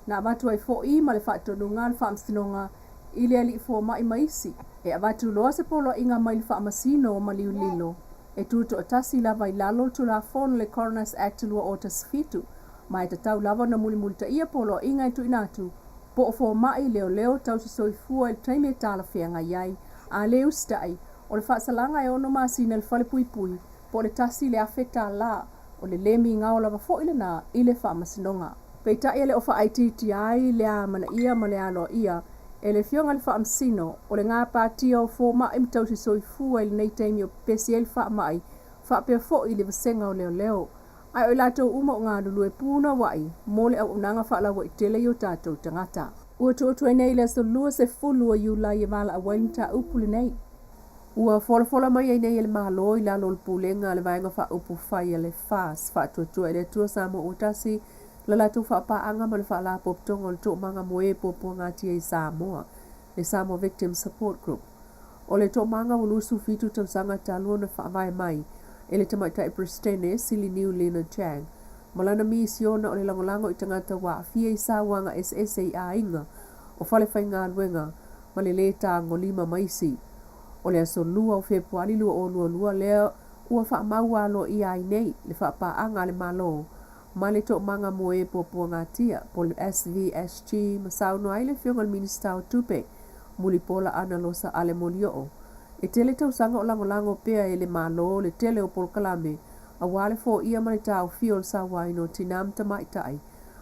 Na avatu ai foi ma le faatonuga a le Faamasinoga i le alii fomai ma isi, e avatu loa se poloaiga mai le Faamasino o Maliu Lilo e tutoatasi lava i lalo o le Tulafono le Coroners Act 2017, ma e tatau lava ona mulimulitaia poloaiga e tuuina atu po o fomai leoleo tausi soifua i le taimi e talafeagai ai, a le usitai, o le faasalaga e ono masina i le falepuipui po o le $1,000, o le le migao lava foi lena i le Faamasinoga. Peitai e le o faaitiitia ai le amanaia ma le aloaia e le Afioga i le Faamasino o le gapatia o fomai ma tausi soifua i lenei taimi o pepesi ai le faamai faapea foi i le vasega o leoleo ae o i latou uma o galulue punouai mo le auaunaga faalauaitele i o tatou tagata. Ua tuu atu ai nei i le aso 20 o Iulai e valaau ai le mataupu lenei. Ua folafola mai ai nei e le Malo i lalo o le Pulega a le Vaega Faaupufai a le FAS, Faatuatua i le Atua Samoa Ua Tasi, le latou faapaaga ma le Faalapotopotoga o le Toomaga mo e Puapuagatia i Samoa, le Samoa Victims Support Group. O le toomaga ua 27 tausaga talu ona faavae mai e le tamaitai Peresetene Siliniu Leonard Chang ma lana misiona o le lagolago i tagata ua aafia i sauaga eseese i aiga o falefaigaluega ma le lē tagolima ma isi. O le aso 2 o Fepuali 2022 lea ua faamau aloaia ai nei le faapaaga a le Malo ma le Toomaga mo e Puapuagatia, po o le SVSG, ma saunoa ai le Afioga i le Minisita o Tupe, Mulipola Anarosa Ale Molioo. E tele tausaga o lagolago pea e le Malo le tele o polokalame aua le foia ma le taofia o le sauaina o tinā ma tamaitai,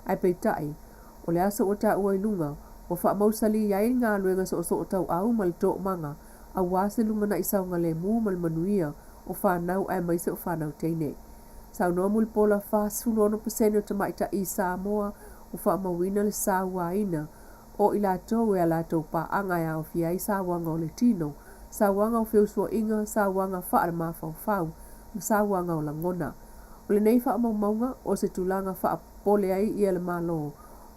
ae peitai, o le aso ua taua i luga, ua faamausalī ai le galuega soosootauau ma le toomaga aua se lumanai saogalemu ma le manuia o fanau aemaise o fanau teine. Saunoa Mulipola, 46 pasene o tamaitai Samoa ua faamauina le sauaina o i latou e a latou paaga e aofia ai sauaga o le tino, sauaga o feusuaiga, sauaga faale-mafaufau ma sauaga o lagona. O lenei faamaumauga, o se tulaga faapopole ai ia le Malo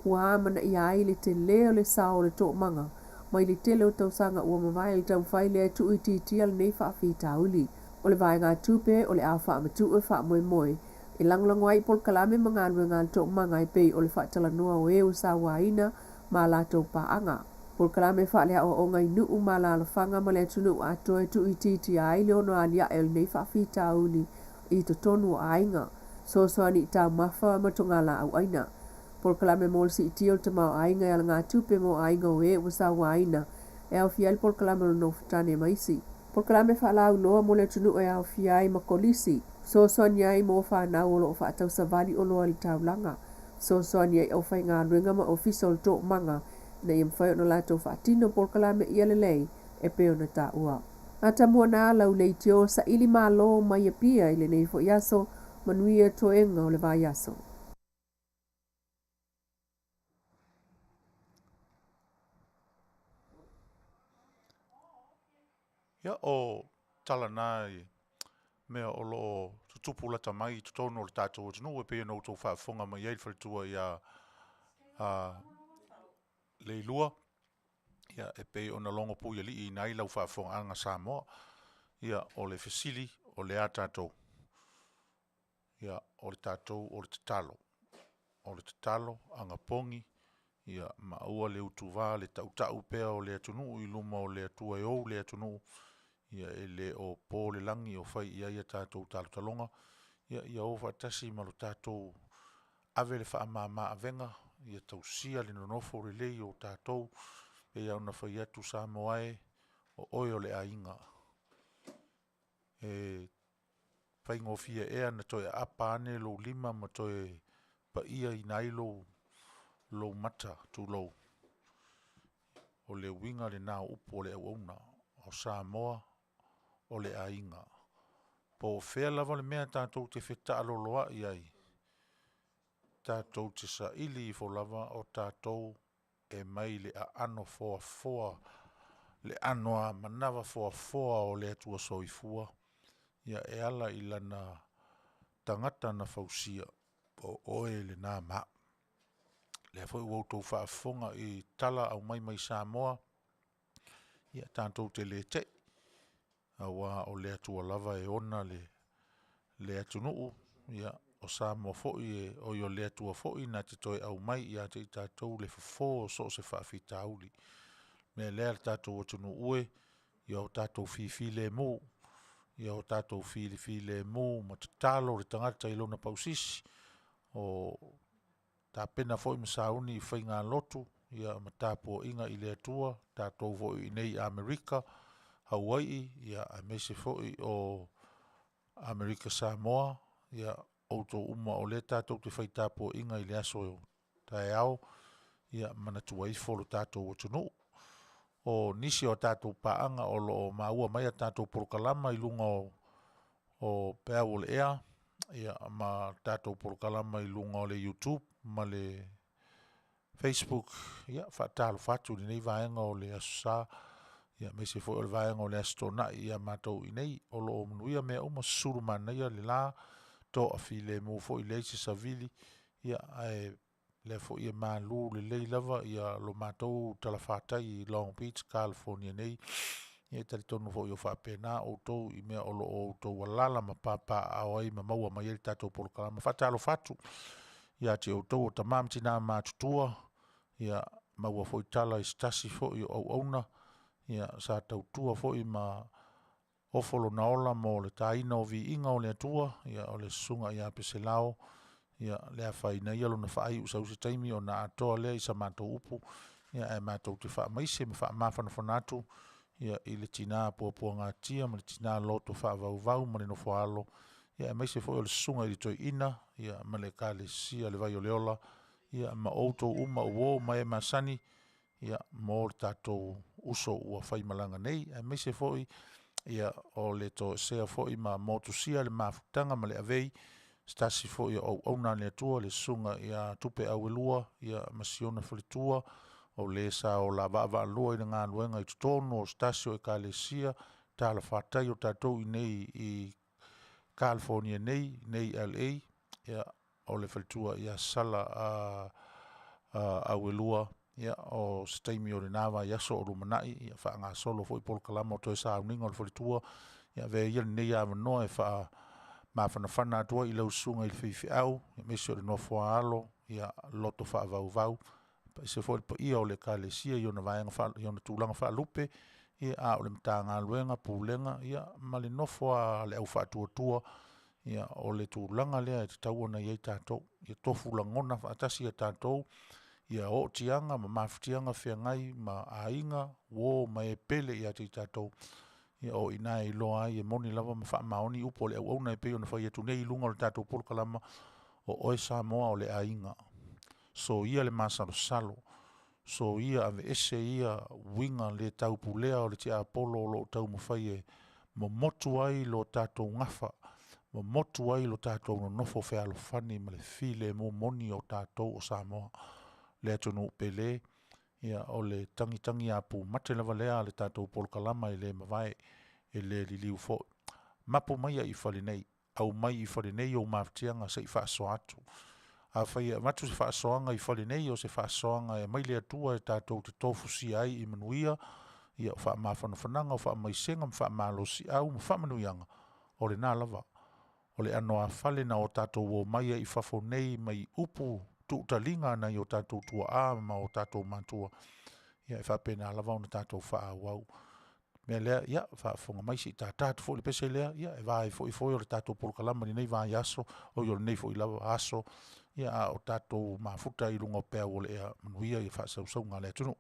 ua amanaia ai le telē o le sao o le toomaga mai le tele o tausaga ua mavae i le taumafai lea e tuuitiitia lenei faafitauli. O le vaegatupe o le a faamatuu e faamoemoe e lagolago ai i polokalame ma galuega a le toomaga e pei o le faatalanoa o e ua sauaina ma a latou paaga, polokalame faaleaoaoga i nuu ma alaalafaga ma le atunuu atoa e tuuitiitia ai le ono aliae o lenei faafitauli i totonu o aiga, fesoasoani i taumafa ma togalaau aina. Polokalame mo le siitia o le tamaoaiga e alagatupe mo aiga o e ua sauaina e aofia ai le polokalame o le Nofotane ma isi polokalame faalauiloa mo le atunuu e aofia ai ma kolisi, fesoasoani ai mo fanau o lo o faatausavali oloa i le taulaga, fesoasoani ai i aufaigaluega ma ofisa o le toomaga ina ia mafai ona latou faatino polokalame ia lelei e pei ona taua. Matamua na lau leitio saili malo mai Apia i lenei foi aso, manuia toega o le vaiaso. Ia, o tala na i mea o lo o tutupu lata mai i totonu o le tatou atunuu e pei ona outou faafofoga mai ai le faletua ia Leilua, ia e pei ona logo puialiiina ai lau faafofogaaga Samoa. Ia, o le fesili, o le a tatou? Ia, o le tatou o le tatalo. O le tatalo, anapogi, ia ma aua le utuva le tautau pea o le atunuu i luma o le Atua e ou le atunuu, ia e le o po le lagi o fai i ai a tatou talotaloga, ia ia o faatasi ma lo tatou ave le faamama avega, ia tausia le nonofo lelei o tatou. E pei lava ona fai atu Samoa e, o oe o le aiga. E faigofie ea ona toe aapa ane lou lima ma toe paiaina ai lou, lou mata, tulou. O le uiga lena o upu o le auauna, o Samoa o le aiga. Po o fea lava le mea tatou te fetaaloloai ai, tatou te saili ifo lava o tatou e mai le aano foafoa, le aano manava foafoa o le Atua Soifua, ia e ala i lana tagata na fausia, o oe lena ma au. Lea foi ua outou faafofoga i tala aumai mai Samoa, ia tatou te le tei, aua o le Atua lava e ona le atunuu, ia o Samoa foi e, oi o le Atua foi na te toe aumai ia te i tatou le fofo o so o se faafitauli. O le mea lea le tatou atunuu e, ia o tatou fifilemu, ia o tatou filifilemu ma tatalo le tagata i lona pausisi, o tapena foi ma sauni i faigalotu ia ma tapuaiga i le Atua, tatou foi i inei i Amerika, Hawaii, ia aemaise foi o Amerika Samoa, ia outou uma o lea tatou te fai tapuaiga i le aso taeao, ia manatua ifo lo tatou atunuu. O nisi o tatou paaga o lo o maua mai a tatou polokalama i luga o peau o le ea, ia ma tatou polokalama i luga o le YouTube ma le Facebook, ia faatalofa atu i lenei vaega o le Aso Sa, ia aemaise foi o le vaega o le Aso Toonai ia matou i inei. O lo o manuia mea uma, susulu manaia le la, toafilemu foi leai se savili, ia ae lea foi e malu lelei lava ia lo matou talafatai i Long Beach, California nei. Ia e talitonu foi o faapena outou i mea o lo o outou alaala ma papaaao ai ma maua mai ai le tatou polokalama. Faatalofa atu ia te outou o tama ma tina matutua, ia maua foi tala i se tasi foi o auauna, ia sa tautua foi ma ofo lona ola mo le taina o viiga o le Atua, ia o le susuga ia Peselao, ia le afaina ia lona faaiu sau se taimi ona atoa lea i sa matou upu, ia ae matou te faamaise ma faamafanafana atu ia i le tina puapuagatia ma le tina loto faavauvau ma le nofoaalo, ia aemaise foi o le susuga i le toeaina ia ma le ekalesia le Vai o le Ola, ia ma outou uma uo ma e masani ia mo le tatou uso ua faimalaga nei, aemaise foi ia o le toesea foi ma motusia le mafutaga ma le avei. Se tasi foi o auauna a le Atua, le susuga ia Tupe Auelua, ia ma si ona faletua, o le sa ola vaavaalua i le galuega i totonu o se tasi o ekalesia talafatai o tatou i inei i California nei, nei i LA, ia, o le faletua ia Sala Auelua, ia, o se taimi o lena vaiaso o lumanai, ia faagasolo foi polokalama o toe sauniga o le faletua, ia avea ia lenei avanoa e faamafanafana atu ai i lau susuga i le faifeau, aemaise o le nofo a alo, ia loto faavauvau, aemaise foi le paia o le ekalesia i ona vaega i ona tulaga faalupe, ia, a o le Matagaluega, Pulega, ia, ma le nofo a le au faatuatua, ia, o le tulaga lea e tatau ona i ai tatou. Ia tofu lagona faatasi a tatou, ia ootiaga ma mafatiaga feagai ma aiga, uo ma e pele ia te i tatou, ia o i ina e iloa ai e moni lava ma faamaoni upu a le auauna e pei ona fai atu nei i luga o le tatou polokalama, o oe Samoa o le aiga. Soia le masalosalo, soia aveese ia uiga le taupulea o le tiapolo o lo o taumafai e momotu ai lo tatou gafa, momotu ai lo tatou nonofo fealofani ma le filemu moni o tatou o Samoa, le atunuu pele. Ia, o le tagitagiapumate lava lea a le tatou polokalama e le mavae, e le liliu foi. Mapu maia i fale nei, aumai i fale nei ou mafatiaga se i faasoa atu. Afai e avatu se faasoaga i fale nei, o se faasoaga e aumai le Atua e tatou te tofusia ai i manuia, ia o faamafanafanaga, o faamaisega ma faamalosiau ma faamanuiaga, o lena lava. O le anoāfale na o tatou omai ai i fafo nei mai upu tuutaliga a nai o tatou tuaa ma o tatou matua, ia e faapena lava ona tatou faaauau. O le mea lea, ia, faafofoga mai se i tata atu foi le pese lea, ia, e va ai foi foe o le tatou polokalama i lenei vaiaso, oi o lenei foi lava aso, ia, a o tatou mafuta ai i luga o peau o le ea. Manuia ia faasausauga a le atunuu.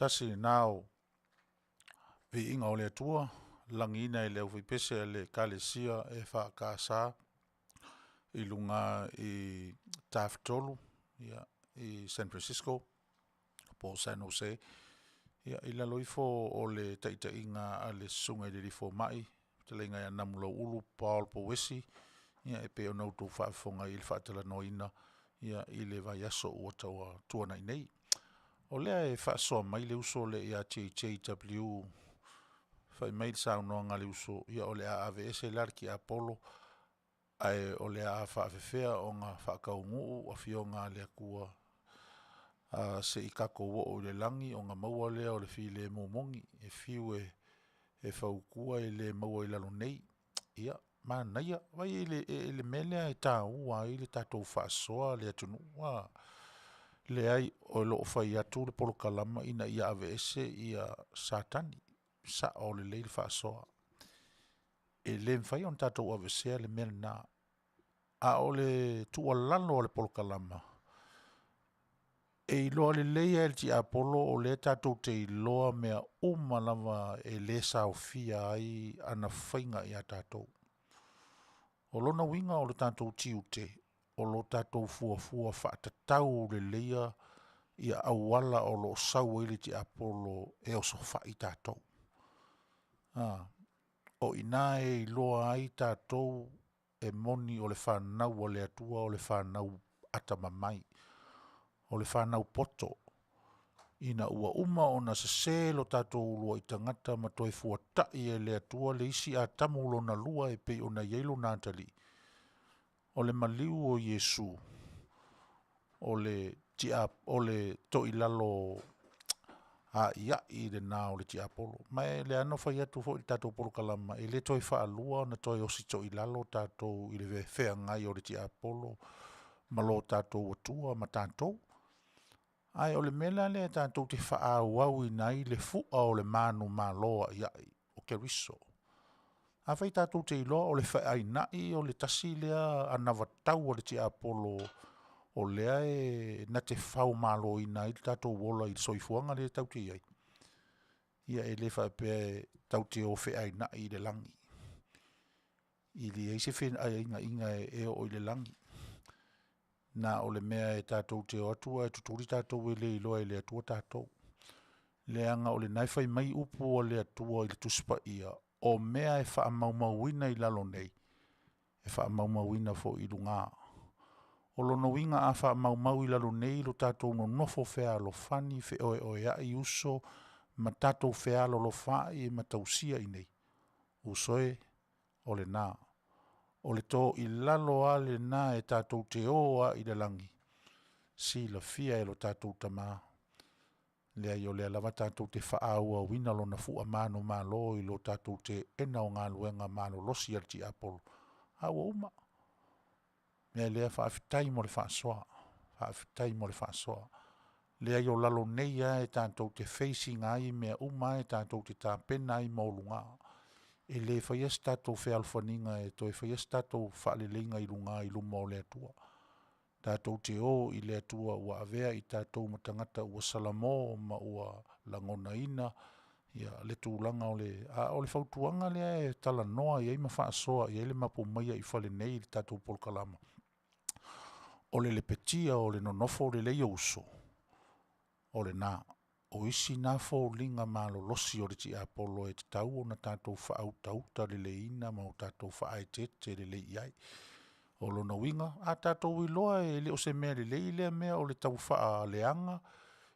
Tasi lena o viiga o le Atua, lagiina e le aufaipese a le Ekalesia EFKS i luga i Tafatolu ia, i San Francisco po o San Jose, ia, i lalo ifo o le taitaiga a le Susuga i le Alii Fomai, fetalaiga ia Namulauulu Paul Pouesi, ia e pei ona outou faafofoga ai i le faatalanoaina ia i le vaiaso ua tuanai nei. O lea e faasoa mai le uso lea ia JJW, fai mai le saunoaga a le uso, ia o le a aveese la le tiapolo, ae o le a faapefea ona faataunuu afioga a le Atua se i tatou oo i le lagi ona maua lea o le filemu moni, e fiu e fautua e le maua i lalo nei. Ia, manaia. Vaai i le mea lea e taua ai le tatou faasoa le atunuu, a? Leai, o lo o fai atu le polokalama ina ia aveese ia Satani. Sao lelei le faasoa. E le mafai ona tatou aveesea le mea lena. A o le tuualalo a le polokalama, e iloa lelei lava e le tiapolo o lea tatou te iloa mea uma lava e le saofia ai ana faiga ia tatou. O lona uiga o le tatou tiute, o lo tatou fuafua faatatau leleia ia auala o lo o sau ai le tiapolo e osofai tatou. A, o i ina e iloa ai tatou e moni o le fanau a le Atua o le fanau atamamai, o le fanau poto, ina ua uma ona sese lo tatou uluai tagata ma toe fuatai e le Atua le isi Atamu lona lua e pei ona i ai lona atalii, o le maliu o Iesu, o le o le toilalo aiai lena o le tiapolo. Ma e lea na fai atu foi i le tatou polokalama, e le toe faalua ona toe osi toilalo tatou i le feagai o le tiapolo ma lo tatou Atua ma tatou. Ae o le mea la lea tatou te faaauauina ai le fua o le manumalo aiai o Keriso. Afai tatou te iloa o le feainai o le tasi lea anavatau a le tiapolo o lea e na te faumaloina ai le tatou ola i le soifuaga lea tatou te i ai, ia e le faapea e tatou te o feainai i le lagi. E leai se feaiinaiga e oo i le lagi. Na o le mea e tatou te o atu ae tutuli tatou e le iloa e le Atua tatou. Leaga o lena e fai mai upu a le Atua i le Tusi Paia, o mea e faamaumauina i lalo nei, e faamaumauina foi i luga. O lona uiga a faamaumau i lalo nei lo tatou nonofo fealofani, feoeoeai uso ma tatou fealolofaai ma tausia i inei, uso e, o lena. O le toilalo lava lena e tatou te o ai i le lagi, silafia e lo tatou Tama, leai o lea lava tatou te faaauauina lona fua manumalo i lo tatou teena o galuega malolosi a le tiapolo, a ua uma. Mea lea faafetai mo le faasoa, faafetai mo le faasoa. Leai o lalo nei lava e tatou te face ina ai mea uma e tatou te tapena ai mo luga. E le faia se tatou fealofaniga e toe faia se tatou faaleleiga i luga i luma o le Atua. Tatou te o i le Atua ua avea i tatou ma tagata ua salamo ma ua lagonaina ia le tulaga o le... A o le fautuaga lea e talanoa i ai ma faasoa i ai le mapu maia i fale nei i le tatou polokalama, o le lepetia o le nonofo lelei o uso, o lena. O isi na foliga malolosi o le tiapolo e tatau ona tatou faautauta leleiina ma o tatou faaeteete lelei i ai. O lona uiga, a tatou iloa e le o se mea lelei lea mea o le tau faaleaga,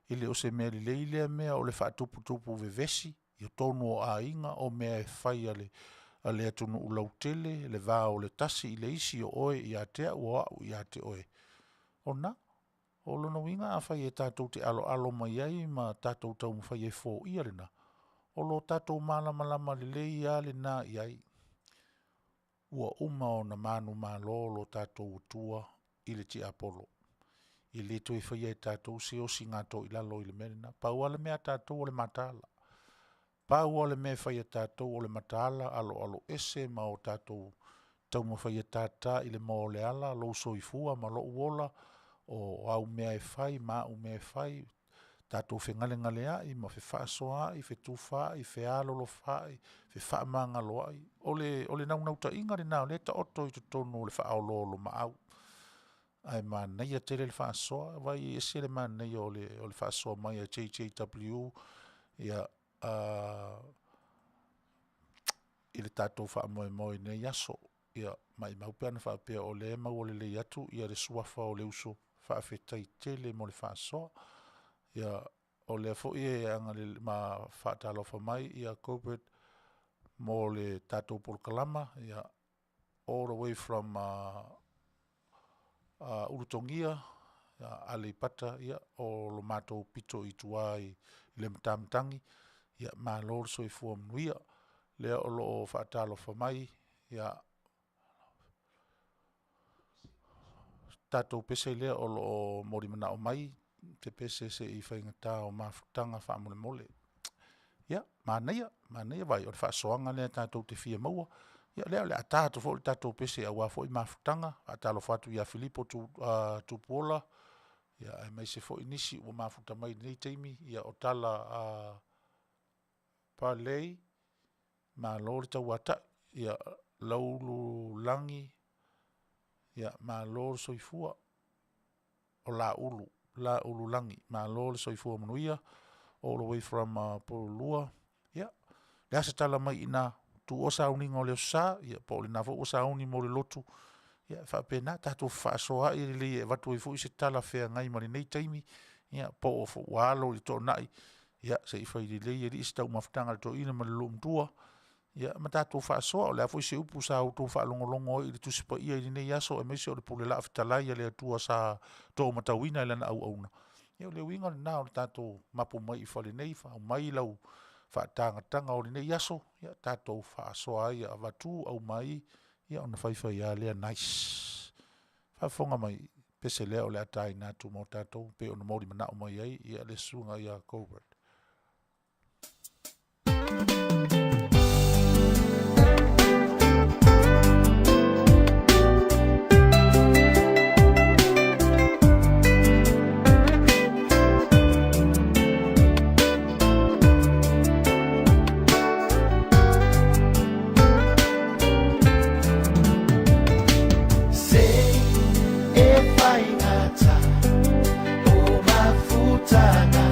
e le o se mea lelei lea mea o le faatuputupu vevesi i totonu o aiga, o mea e fai a le atunuu lautele, le va o le tasi i le isi, o oe ia te au, o au ia te oe, o lena. O lona uiga afai e tatou te aloalo mai ai ma tatou taumafai e foia lena, o lo tatou malamalama lelei lava lena i ai, ua uma ona manumalo lo tatou Atua i le tiapolo. E le toe faia e tatou se osiga toilalo i le mea lena. Pau lava le mea a tatou o le mataala. Pau lava le mea e fai e tatou o le mataala, aloaloese ma o tatou taumafai e tata i le moa o le ala lou soifua ma lou ola, o au mea e fai ma au mea e fai. tatou fegalegaleaʻi ma fefaasoaaʻi, fetufaai, fealolofaai, fefaamagaloaʻi. O le, o le naunautaiga lena o lea e taoto i totonu o le faaoloolomaau. Ae manaia tele le faasoa, vaai e ese le manaia o le, o le faasoa mai a JJW, ia, i le tatou faamoemoe i lenei aso. Ia, maimau pe ana faapea o lea e maua lelei atu ia le suafa o le uso, faafetai tele mo le faasoa. Ia, o lea foi e agalelei ma faatalofa mai ia Gilbert mo le tatou polokalama, ia, all the way from Ulutogia, Aleipata, ia, o lo matou pito i tua i le Matamatagi, ia malo le soifua manuia. Lea o lo o faatalofa mai, ia, tatou pese lea o lo o molimanao mai, se pese se i faigata o mafutaga faamolemole. Ia, manaia, manaia vaai o le faasoaga lea tatou te fia maua. Ia o lea o le a ta atu foi le tatou pese aua foi mafutaga. Faatalofa atu ia Filipo Tupuola, ia aemaise foi nisi ua mafuta mai i lenei taimi, ia o tala a Parley, malo le tauatai, ia Laulu Lagi, ia malo le soifua. O Laulu, Laulu Lagi, malo le soifua manuia, all the way from Purulua. Ia, o le a se tala mai i ina, tuua sauniga o le Aso Sa, ia po o lena foi ua sauni mo le lotu, ia e faapena, tatou fefaasoaai lelei e avatu ai foi se tala feagai ma lenei taimi, ia po o ua alo i le toonai, ia se i fai lelei alii se taumafataga a le toeaina ma le loomatua, ia ma tatou faasoa. O le a foi se upu sa outou faalogologo ai i le Tusi Paia i lenei aso aemaise o le pule laa fetalai a le Atua sa tomatauina e lana auauna, ia o le uiga lena o le tatou mapu mai i fale nei, aumai lau faatagataga o lenei aso, ia tatou faasoa ai, avatu aumai, ia ona faifai lava lea, nice. Faafofoga mai, pese lea o le a taina atu mo tatou pei ona molimanao mai ai le susuga ia Gilbert. Se e faigata o mafutaga.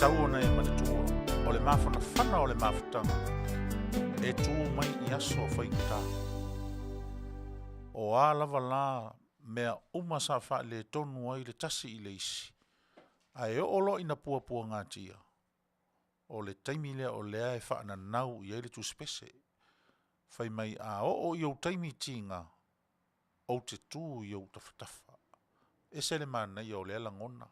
tatau ona e manatua, o le mafanafana o le mafutaga, e tu mai i aso faigata. O a lava la mea uma sa faaletonu ai le tasi i le isi, ae oo loa ina puapuagatia, o le taimi lea o lea e faananau i ai le tusipese. Fai mai a oo i ou taimi tiga, ou te tu i ou tafatafa. Ese le manaia o lea lagona,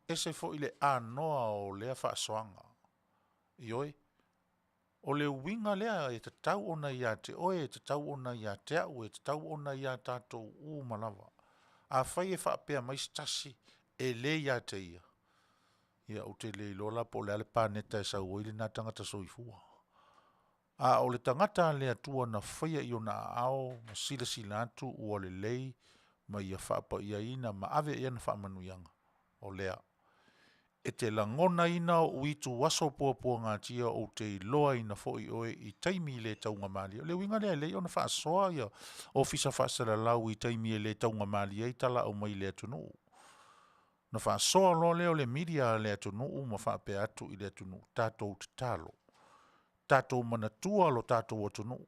ese foi le anoa o lea faasoaga. Ioe, o le uiga lea e tatau ona ia te oe, e tatau ona ia te au, e tatau ona ia tatou uma lava. Afai e faapea mai se tasi e le ia te ia, ia ou te le iloa la po o le a le paneta e sau ai lena tagata soifua. A o le tagata a le Atua na faia i ona aao ma silasila atu ua lelei ma ia faapaiaina ma ave i ana faamanuiaga, o lea. E te lagonaina ou ituaso puapuagatia ou te iloaina foi oe i taimi le taugamalie. O le uiga lea e lelei ona faasoa ia ofisa faasalalau i taimi e le taugamalie ai tala aumai i le atunuu. Ona faasoa loa lea o le media a le atunuu ma faapea atu i le atunuu, tatou tatalo, tatou manatua lo tatou atunuu.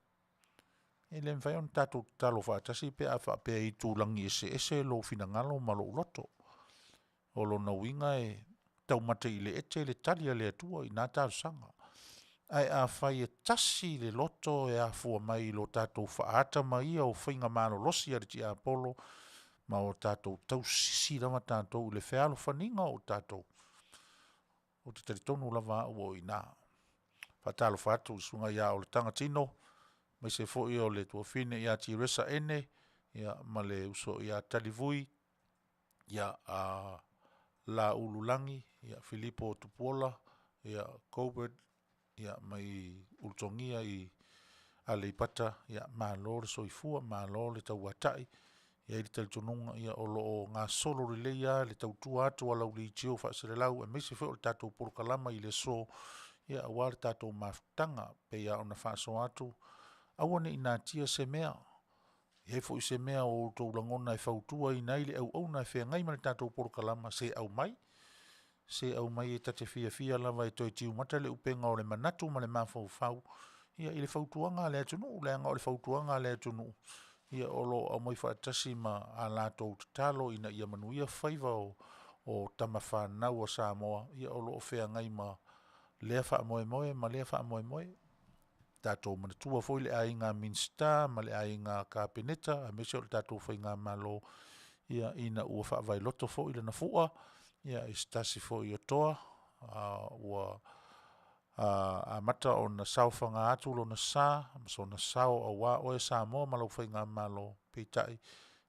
E le mafai ona tatou tatalo faatasi pe a faapea e itulagi eseese lou finagalo ma lou loto. O lona uiga e taumate i le ete le tali a le Atua i na talosaga. Ae afai e tasi le loto e afua mai i lo tatou faaata maia o faiga malolosi a le tiapolo ma o tatou tausisi lava tatou i le fealofaniga o tatou, ou te talitonu lava au o i ina. Faatalofa atu i le susuga ia Oletaga Tino, aemaise foi o le tuafafine ia Tiresa Ene, ia ma le uso ia Talivui, ia a Laululagi, ia Filipo Tupuola, ia Colbert, ia mai Ulutogia i Aleipata, ia malo le soifua, malo le tauatai. E i ai le talitonuga ia o lo o gasolo lelei lava le tautua atu a lau leitio faaselelau aemaise foi o le tatou polokalama i le aso, ia aua le tatou mafutaga. E pei lava ona faasoa atu, aua ne i natia se mea. E i ai foi se mea o outou lagona e fautuaina ai le auauna e feagai ma le tatou polokalama, se aumai, se aumai e ta te fiafia lava e toe tiumata le upega o le manatu ma le mafaufau ia i le fautuaga a le atunuu, leaga o le fautuaga a le atunuu ia o lo o aumai faatasi ma a latou tatalo ina ia manuia faiva o o tama fanau a Samoa ia o lo o feagai ma lea faamoemoe ma lea faamoemoe. Tatou manatua foi le aiga Minisita ma le aiga Kapeneta aemaise o le tatou faigamalo ia ina ua faavaeloto foi lana fua ia i se tasi foi o toa ua amata ona saofaga atu lona sa ma sona sao aua oe Samoa ma lau faigamalo. Peitai,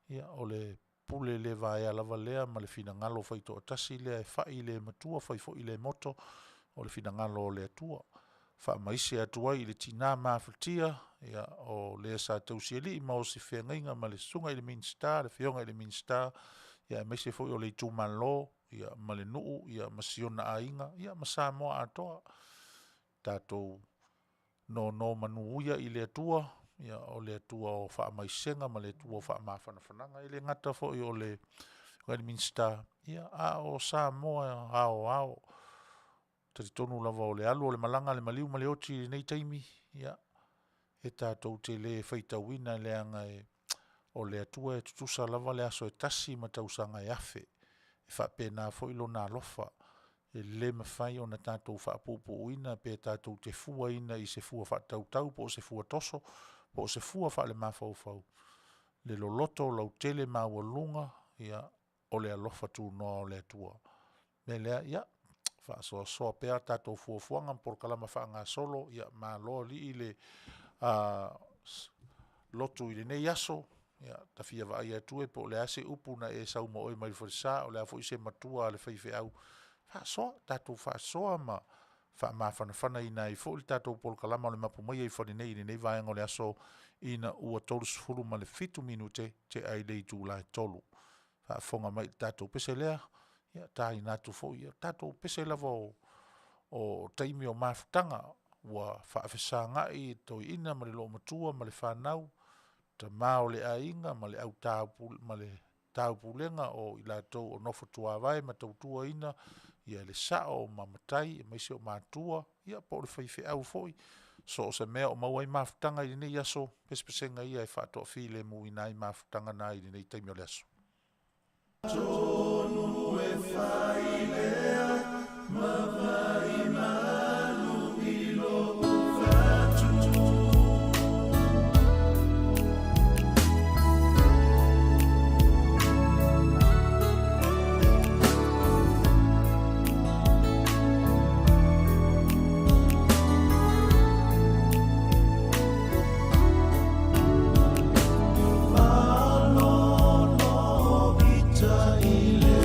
ia o le pule le vaea lava lea ma le finagalo faitoatasi lea e fai i le matua fai foi i le moto, o le finagalo o le Atua. Faamaise atu ai i le tina mafatia, ia, o le sa tausialii ma osi feagaiga ma le susuga i le Minisita, le Afioga i le Minisita, ia aemaise foi o le itumalo, ia, ma le nuu, ia, ma si ona aiga, ia, ma Samoa atoa. Tatou nonomanu ia i le Atua, ia, o le Atua o faamaisega ma le Atua o faamafanafanaga. E le gata foi o le Afioga i le Minisita, ia, a o Samoa aoao. Talitonu lava o le alu o le malaga a le maliu ma le oti i lenei taimi, ia, e tatou te le faitauina leaga e o le Atua e tutusa lava le aso e tasi ma tausaga e afe. E faapena foi lona alofa. E le mafai ona tatou faapuupuuina pe tatou te fuaina i se fua faatautau po o se fua toso po o se fua faalemafaufau le loloto lautele maualuga ia o le alofa tunoa o le Atua. O le mea lea, ia, faasoasoa pea a tatou fuafuaga ma polokalama faagasolo, ia malo alii le lotu i lenei aso, ia, ta fia vaai atu e po o le a se upu na e sau ma oe mai le falesa, o le a foi se matua a le faifeau, faasoa, tatou faasoa ma faamafanafanaina ai foi le tatou polokalama o le Mapu Maia i Fale nei i lenei vaega o le aso ina ua 37 minute tea i le itula e 3. Faafofoga mai i le tatou pese lea, ia taina atu foi, ia tatou pese lava o, o taimi o mafutaga ua faafesagai toeaina ma le loomatua ma le fanau, tama o le aiga ma le au ma le taupulega o i latou o nofo tuavae ma tautuaina. Ia le sao ma matai aemaise o matua, ia po o le faifeau foi, so o se mea o maua ai mafutaga i lenei aso, pesepesega ia e faatoafilemuina ai mafutaga na i lenei taimi o le aso. Tonu e fai lea ma vai malu i lou fatu. Malolo ita i le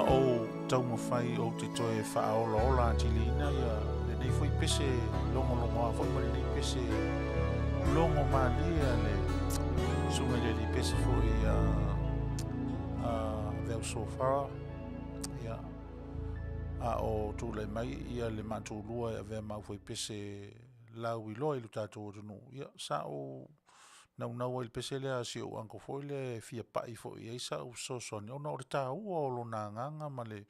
ou taumafai ou te toe faaolaola atiliina ia lenei foi pese logologoa foi ma lenei pese logo malie a le susuga i le alii pese foi a a Veusofara ia a o tulai mai ia le matou lua e avea ma aufaipese lauiloa i lo tatou atunuu ia sa ou naunau ai i le pese lea a si ou uncle foi lea e fia pai foi i ai sau fesoasoani ona o le taua o lona agaga ma le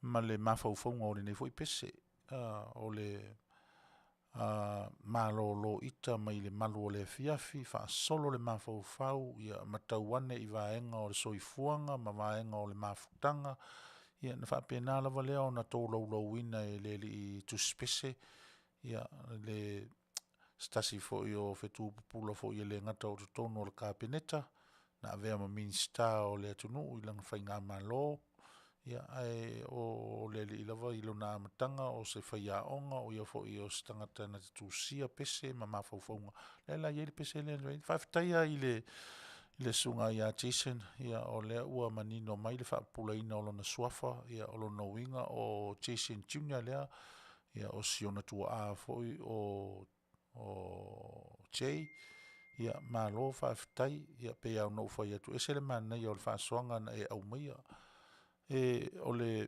ma le mafaufauga o lenei foi pese. O le malolo ita mai le malu o le afiafi, faasolo le mafaufau, ia matau ane i vaega o le soifuaga ma vaega o le mafutaga, ia ona faapena lava lea ona tolaulauina e le alii tusipese ia le se tasi foi o fetu pupula foi e le gata o totonu o le Kapeneta, na avea ma Minisita o le atunuu i lana faigamalo, ia ae o le alii lava i lona amataga o se faiaoga, o ia foi o se tagata na te tusia pese ma mafaufauga, lea la e i ai le pese lea. Faafetai lava i le susuga ia Jason, ia o lea ua manino mai le faapupulaina o lona suafa, ia o lona uiga o Jason Junior lea, ia o si ona tuaa foi o Jay, ia malo faafetai. Ia pei lava ona ou fai atu, e ese le manaia o le faasoaga na e aumaia. E, o le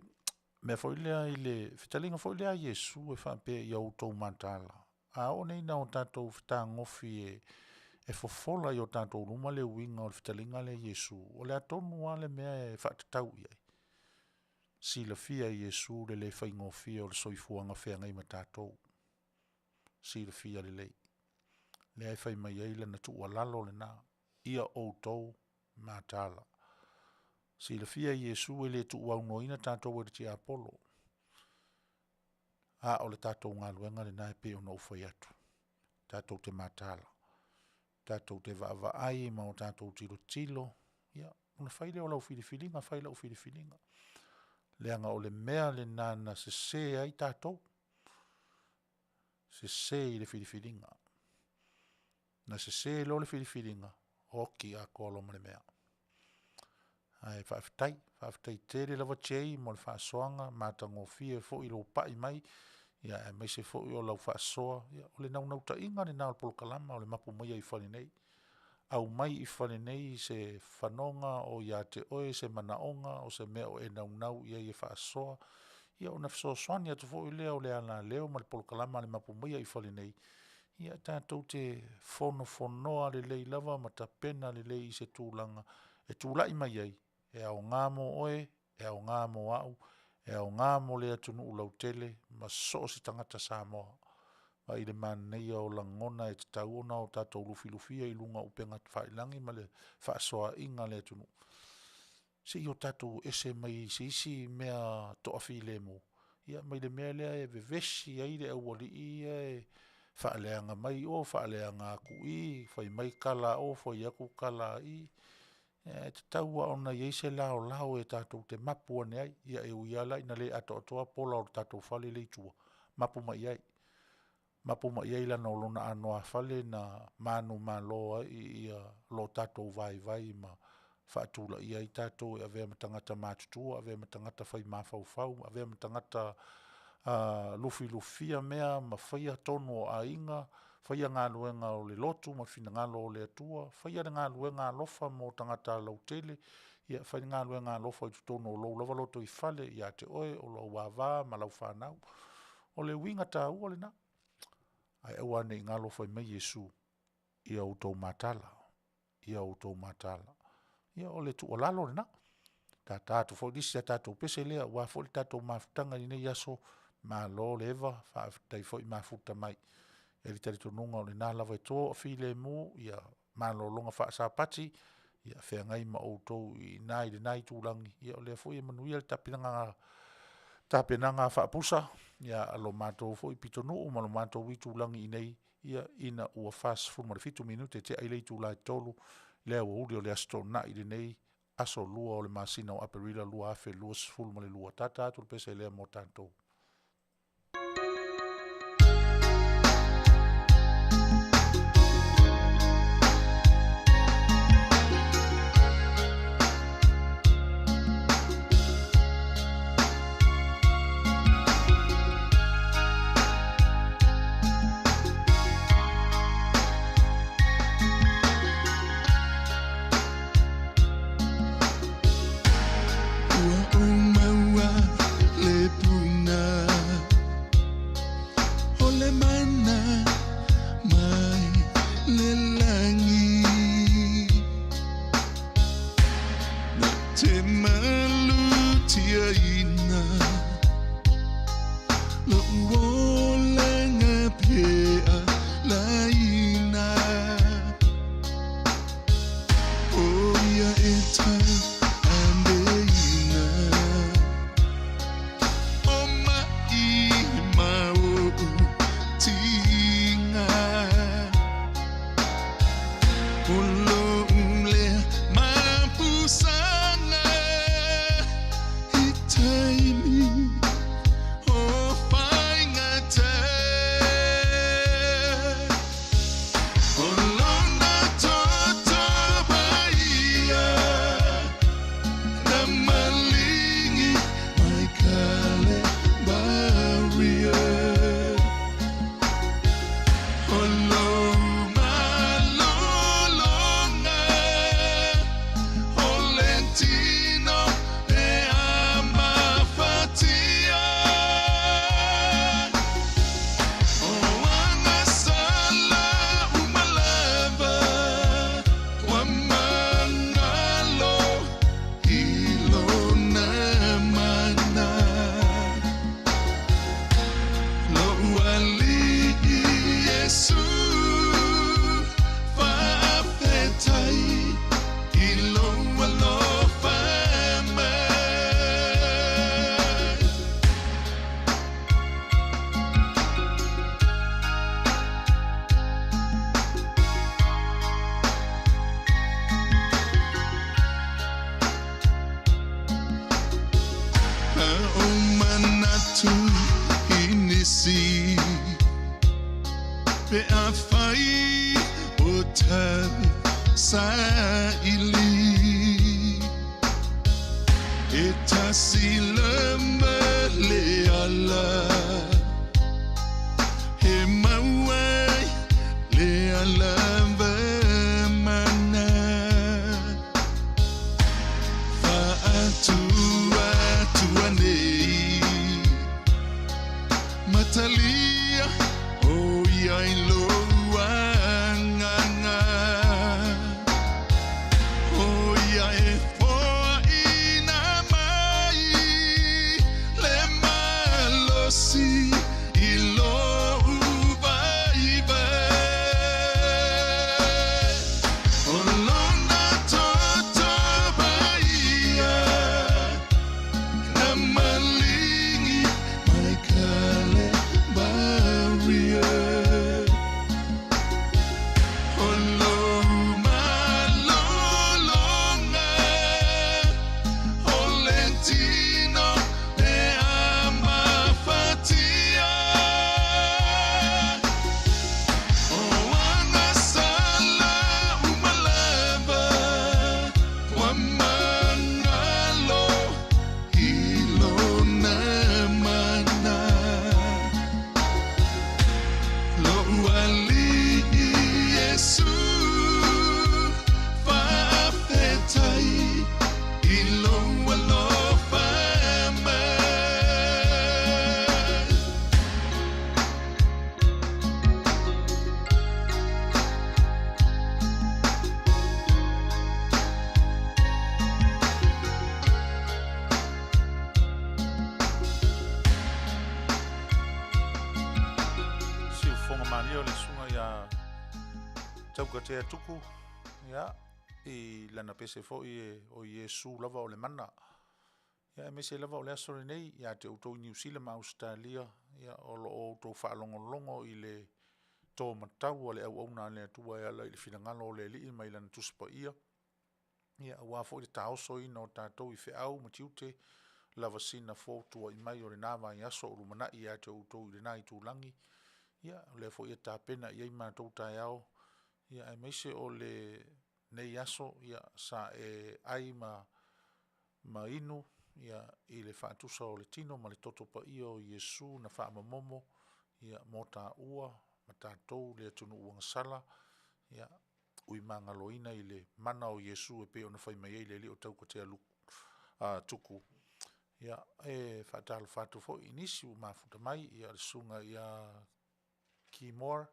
mea foi lea i le fetalaiga foi lea a Iesu e faapea, ia outou mataala. A oo nei ina o tatou fetagofi e, e fofola i o tatou luma le uiga o le fetalaiga lea a Iesu, o le a tonu lava le mea e faatatau i ai? Silafia e Iesu le le faigofie o le soifuaga feagai ma tatou. Silafia lelei. Lea e fai mai ai lana tuualalo lena, ia outou mataala. Silafia e Iesu e le tuuaunoaina tatou e le tiapolo, a o le tatou galuega lena e pei ona ou fai atu, tatou te mataala, tatou te vaavaai ma o tatou tilotilo, ia ona fai lea o lau filifiliga, fai lau filifiliga. Leaga o le mea lena na sese ai tatou, sese i le filifiliga. Na sese loa le filifiliga, oti atoa loa ma le mea. Ae faafetai, faafetai tele lava Jay mo le faasoaga matagofie foi lou pai mai, ia aemaise foi o lau faasoa. Ia o le naunautaiga lena o le polokalama o le mapu maia i fale nei. Aumai i fale nei se fanoga o ia te oe se manaoga o se mea o e naunau i ai e faasoa, ia ona fesoasoani atu foi lea o le alaleo ma le polokalama a le Mapu Maia i fale nei, ia tatou te fonofonoa lelei lava ma tapena lelei i se tulaga e tulai mai ai, e aoga mo oe, e aoga mo au, e aoga mo le atunuu lautele ma so o se tagata Samoa. Vaai i le manaia o lagona e tatau ona o tatou lufilufia i luga o upega tafailagi ma le faasoaaiga a le atunuu, se i o tatou ese mai se isi mea toafilemu, ia mai le mea lea e vevesi ai le aualii ia e faaleaga mai o faaleaga atu i i, fai mai tala a o fai atu tala a i, ae tatau lava ona i ai se laolao e tatou te mapu ane ai. Ia e ui lava la ina le atoatoa pola o le tatou fale lea i tua, mapu mai i ai, mapu mai i ai leaga o lona anoāfale na manumalo ai lo tatou vaivai ma faatulaia ai tatou e avea ma tagata matutua, avea ma tagata fai mafaufau, avea ma tagata lufilufia mea ma faia tonu o aiga, faia galuega o le lotu ma le finagalo o le Atua, faia le galuega alofa mo tagata lautele, ia fai le galuega alofa i totonu o lou lava lotoifale ia te oe o lou ava ma lau fanau. O le uiga taua lena. Ae aua ne i galo fai mai Iesu, ia outou mataala, ia outou mataala. Ia o le tuualalo lena. Tata atu foi le isi a tatou pese lea aua foi le tatou mafutaga i lenei aso, malo le Eva, faafetai foi mafuta mai. E i ai le talitonuga o lena lava e toafilemu malologa faasapati, ia feagai ma outou i ina i lena itulagi, ia o lea foi e manuia le tapenaga faapusa a lo matou foi pitonuu ma lo matou itulagi i inei, ia ina ua 47 minute tea i le itula e 3:00 i le aoauli o le Aso Toonai lenei, aso 2 o le masina o Aperila 2022. Tata atu le pese lea mo tatou. mana mai le lagi. Na te malutiaina lo'u olaga pealaina. O ia e tauaveina o ma'i ma o'u tiga. O lo'u lea mapusaga i taimi o faigata. O lona toto paia na maligi mai Kalevaria. O lou malologa o le tino e amafatia. O agasala uma lava ua magalo i lona mana. Lo'u Alii Iesu faafetai i lou alofa mai. A o manatu i nisi pe afai o tave saili. E tasi lava le ala e maua ai le alava mana. Faatuatua nei matalia o ia i lou agaga. O ia e foaina mai le malosi i lou vaivai. O lona toto paia na maligi mai Kalevaria. O lou malologa o le tino e amafatia. O agasala uma lava ua magalo i lona mana. Lo'u Alii Iesu faafetai i lou alofa mai. Siufofoga malie o le susuga ia Taukatea Tuku, ia, i lana pese foi e o Iesu lava o le mana. Ia, aemaise lava o le aso lenei ia te outou i Niu Sila ma Ausetalia, ia, o lo o outou faalogologo i le to matau a le auauna a le Atua e ala i le finagalo o le Alii mai lana Tusi Paia, ia, aua foi le taosoina o tatou i feau ma tiute lavasina fotuai mai o lena vaiaso o lumanai ia te outou i lena itulagi. Ia, o lea foi e tapena i ai matou taeao, ia, aemaise o lenei aso, ia, sa e ai ma ma inu ia i le faatusa o le tino ma le toto paia o Iesu na faamomomo ia mo taua ma tatou le atunuu agasala, ia uimagaloina i le mana o Iesu e pei ona fai mai ai le alii o Taukatea Tuku. Ia e faatalofa atu foi i nisi ua mafuta mai, ia le susuga ia Kimore,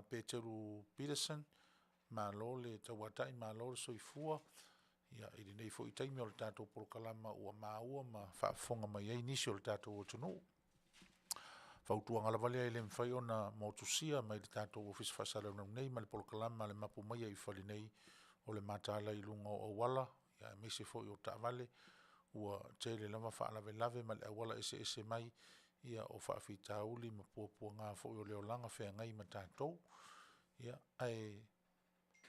Peteru Peterson, malo le tauatai, malo le soifua, ia, i lenei foi taimi o le tatou polokalama ua maua ma faafofoga mai ai nisi o le tatou atunuu. Fautuaga lava lea e le mafai ona motusia mai le tatou Ofisa Faasalalau nei ma le polokalama a le Mapu mai i fale nei, o le mataala i luga o auala, aemaise foi o taavale, ua tele lava faalavelave ma le auala eseese mai, ia o faafitauli ma puapuaga foi o le olaga feagai ma tatou. Ia, ae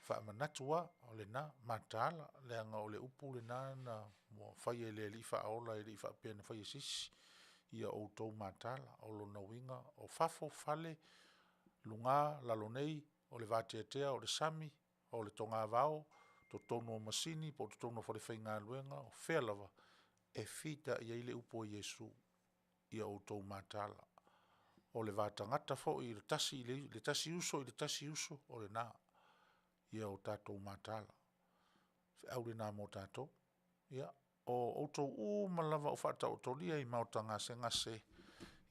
faamanatu lava, o lena, mataala, leaga o le upu lena na ua faia e le Alii Faaola, e le i faapea na faia e se isi, ia outou mataala. O lona uiga, o fafo, fale, luga, lalo nei, o le vateatea, o le sami, o le togavao, totonu o masini po o totonu o falefaigaluega, o fea lava, e fitaia ai le upu a Iesu, ia outou mataala. O le va tagata foi i le tasi i le tasi uso i le tasi uso, o lena, ia o tatou mataala. O feau lena mo tatou. Ia, o outou uma lava o faataotolia i maota gasegase,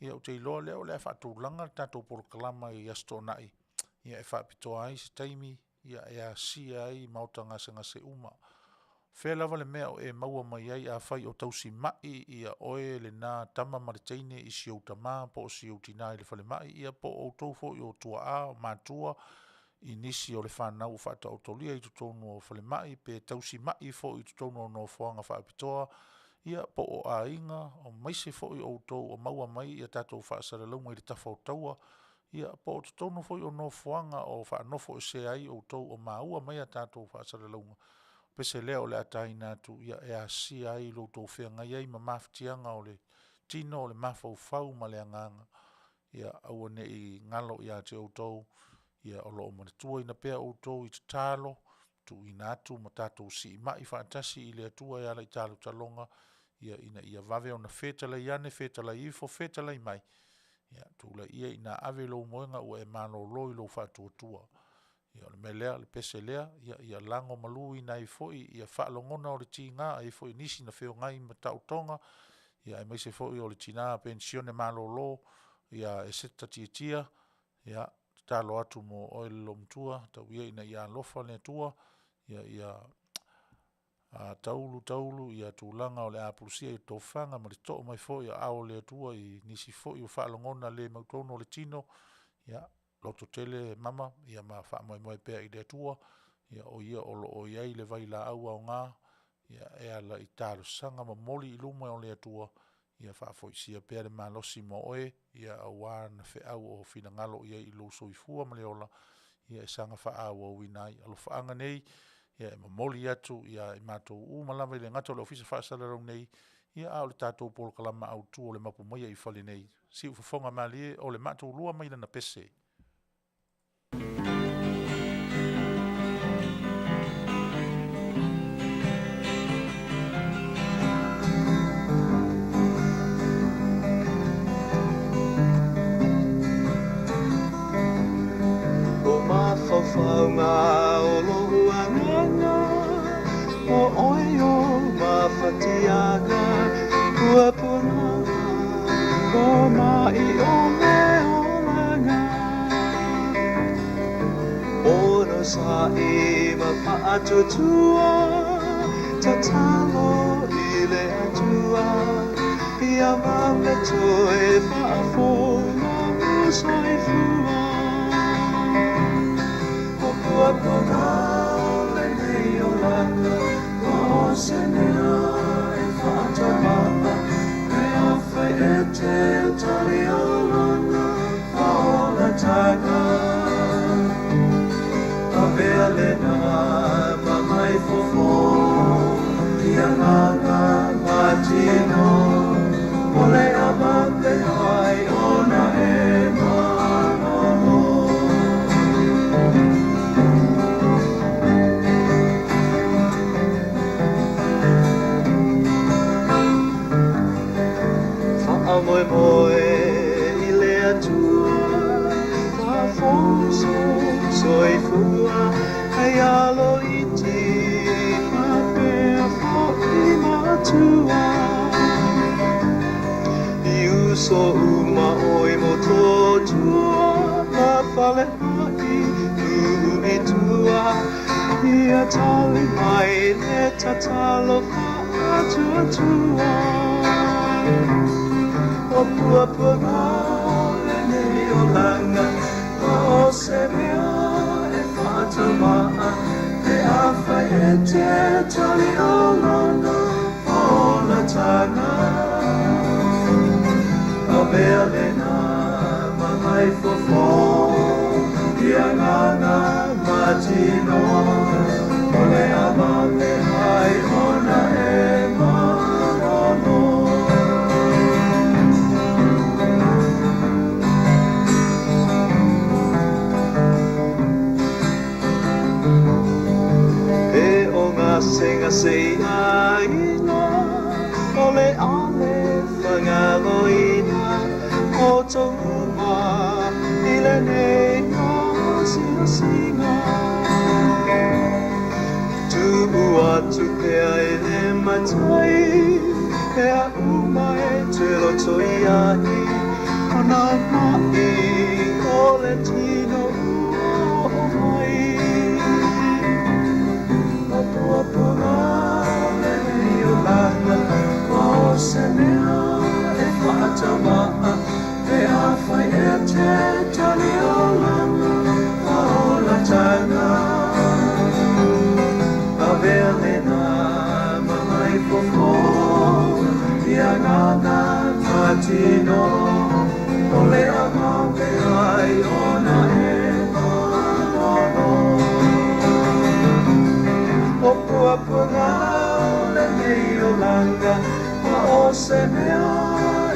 ia ou te iloa lea o le a faatulaga le tatou polokalama i Aso Toonai, ia e faapitoa ai se taimi ia e asia ai maota gasegase uma. O fea lava le mea o e maua mai ai, afai o tausimai ia oe lena tama ma le teine i si ou tama po o si ou tina i le falemai, ia po o outou foi o tuaa o matua i nisi o le fanau ua faataotolia i totonu o falemai pe tausimai foi i totonu o nofoaga faapitoa, ia po o aiga, aemaise foi outou o maua mai a tatou faasalalauga i le tafa o taua, ia po o totonu foi o nofoaga o faanofoesea ai outou o maua mai a tatou faasalalauga, o pese lea o le a taina atu, ia e asia ai lo outou feagai ai ma mafatiaga o le tino, o le mafaufau ma le agaga. Ia aua ne i galo ia te outou, ia o lo o manatuaina pea outou i tatalo, tuuina atu ma tatou siimai faatasi i le Atua e ala i talotaloga, ia ina ia vave ona fetalai ane, fetalai ifo, fetalai mai, ia tulaia ina ave lou moega ua e malolo i lou faatuatua. Ia o le mea lea, o le pese lea, ia, ia lagomaluina ai foi ia faalogona o le tiga, e i ai foi nisi na feogai ma taotoga, ia aemaise foi o le tina penisione malolo ia Eseta Tiatia, ia tatalo atu mo oe le loomatua, tau ia ina ia alofa le Atua, ia ia taulu taulu ia tulaga o le a apulusia i tofaga ma le too mai foi o aao o le Atua i nisi foi o faalogona le mautonu o le tino, ia lototele mama, ia ma faamoemoe pea i le Atua, ia o Ia o lo o i ai le vailaau aoga, ia e ala i talosaga momoli i luma o le Atua, ia faafoisia pea le malosi mo oe, ia aua na feau o finagalo i ai i lou soifua ma le ola, ia e saga faaauauina ai. Alofaaga nei, ia e momoli atu ia i matou uma lava e le gata o le Ofisa Faasalalau nei, ia a o le tatou polokalama autu o le Mapu Maia i Fale nei. Siufofoga malie o le maatulua mai lana pese. O mafaufauga o lou agaga, o oe o mafatiaga, puapuaga, o mai o le olaga. Onosai ma faatuatua, tatalo i le Atua, ia vave toe faafoi lou soifua. O puapuaga o lenei olaga, o se mea e faataumaa, pe afai e te tali olaga, faaolataga. Avea lena ma mai fofo, i agaga ma tino, o le a vave ai ona e malolo. le ma'i tuu i tua Ia tali mai le tatalo faatuatua O puapuaga o lenei olaga Ma o se mea e faataumaa Pe afai e te tali o lana folataga Avea lena ma maifofo I agaga ma tino O le a vave ai ona e malolo. E o gasegase i aiga O le ale fagaloina O tou uma i lenei asiasiga Tuu atu pea i le matai Mea uma e te loto i ai O nā maʻi o le tino ua oo mai O puapuaga o lenei olaga Ma o se mea e faataumaa Pe afai e te tali o lana folataga Avea lena ma maifofo I agaga ma tino O le a vave ai ona e malolo O puapuaga o lenei olaga Ma o se mea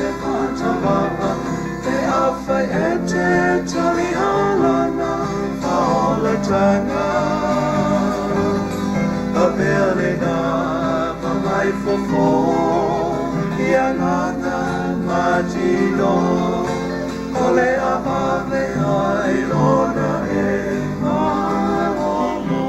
e faataumaa Pe afai e te tali o lana folataga Avea lena ma maifofo I agaga ma tino O le a vave ai ona e malolo.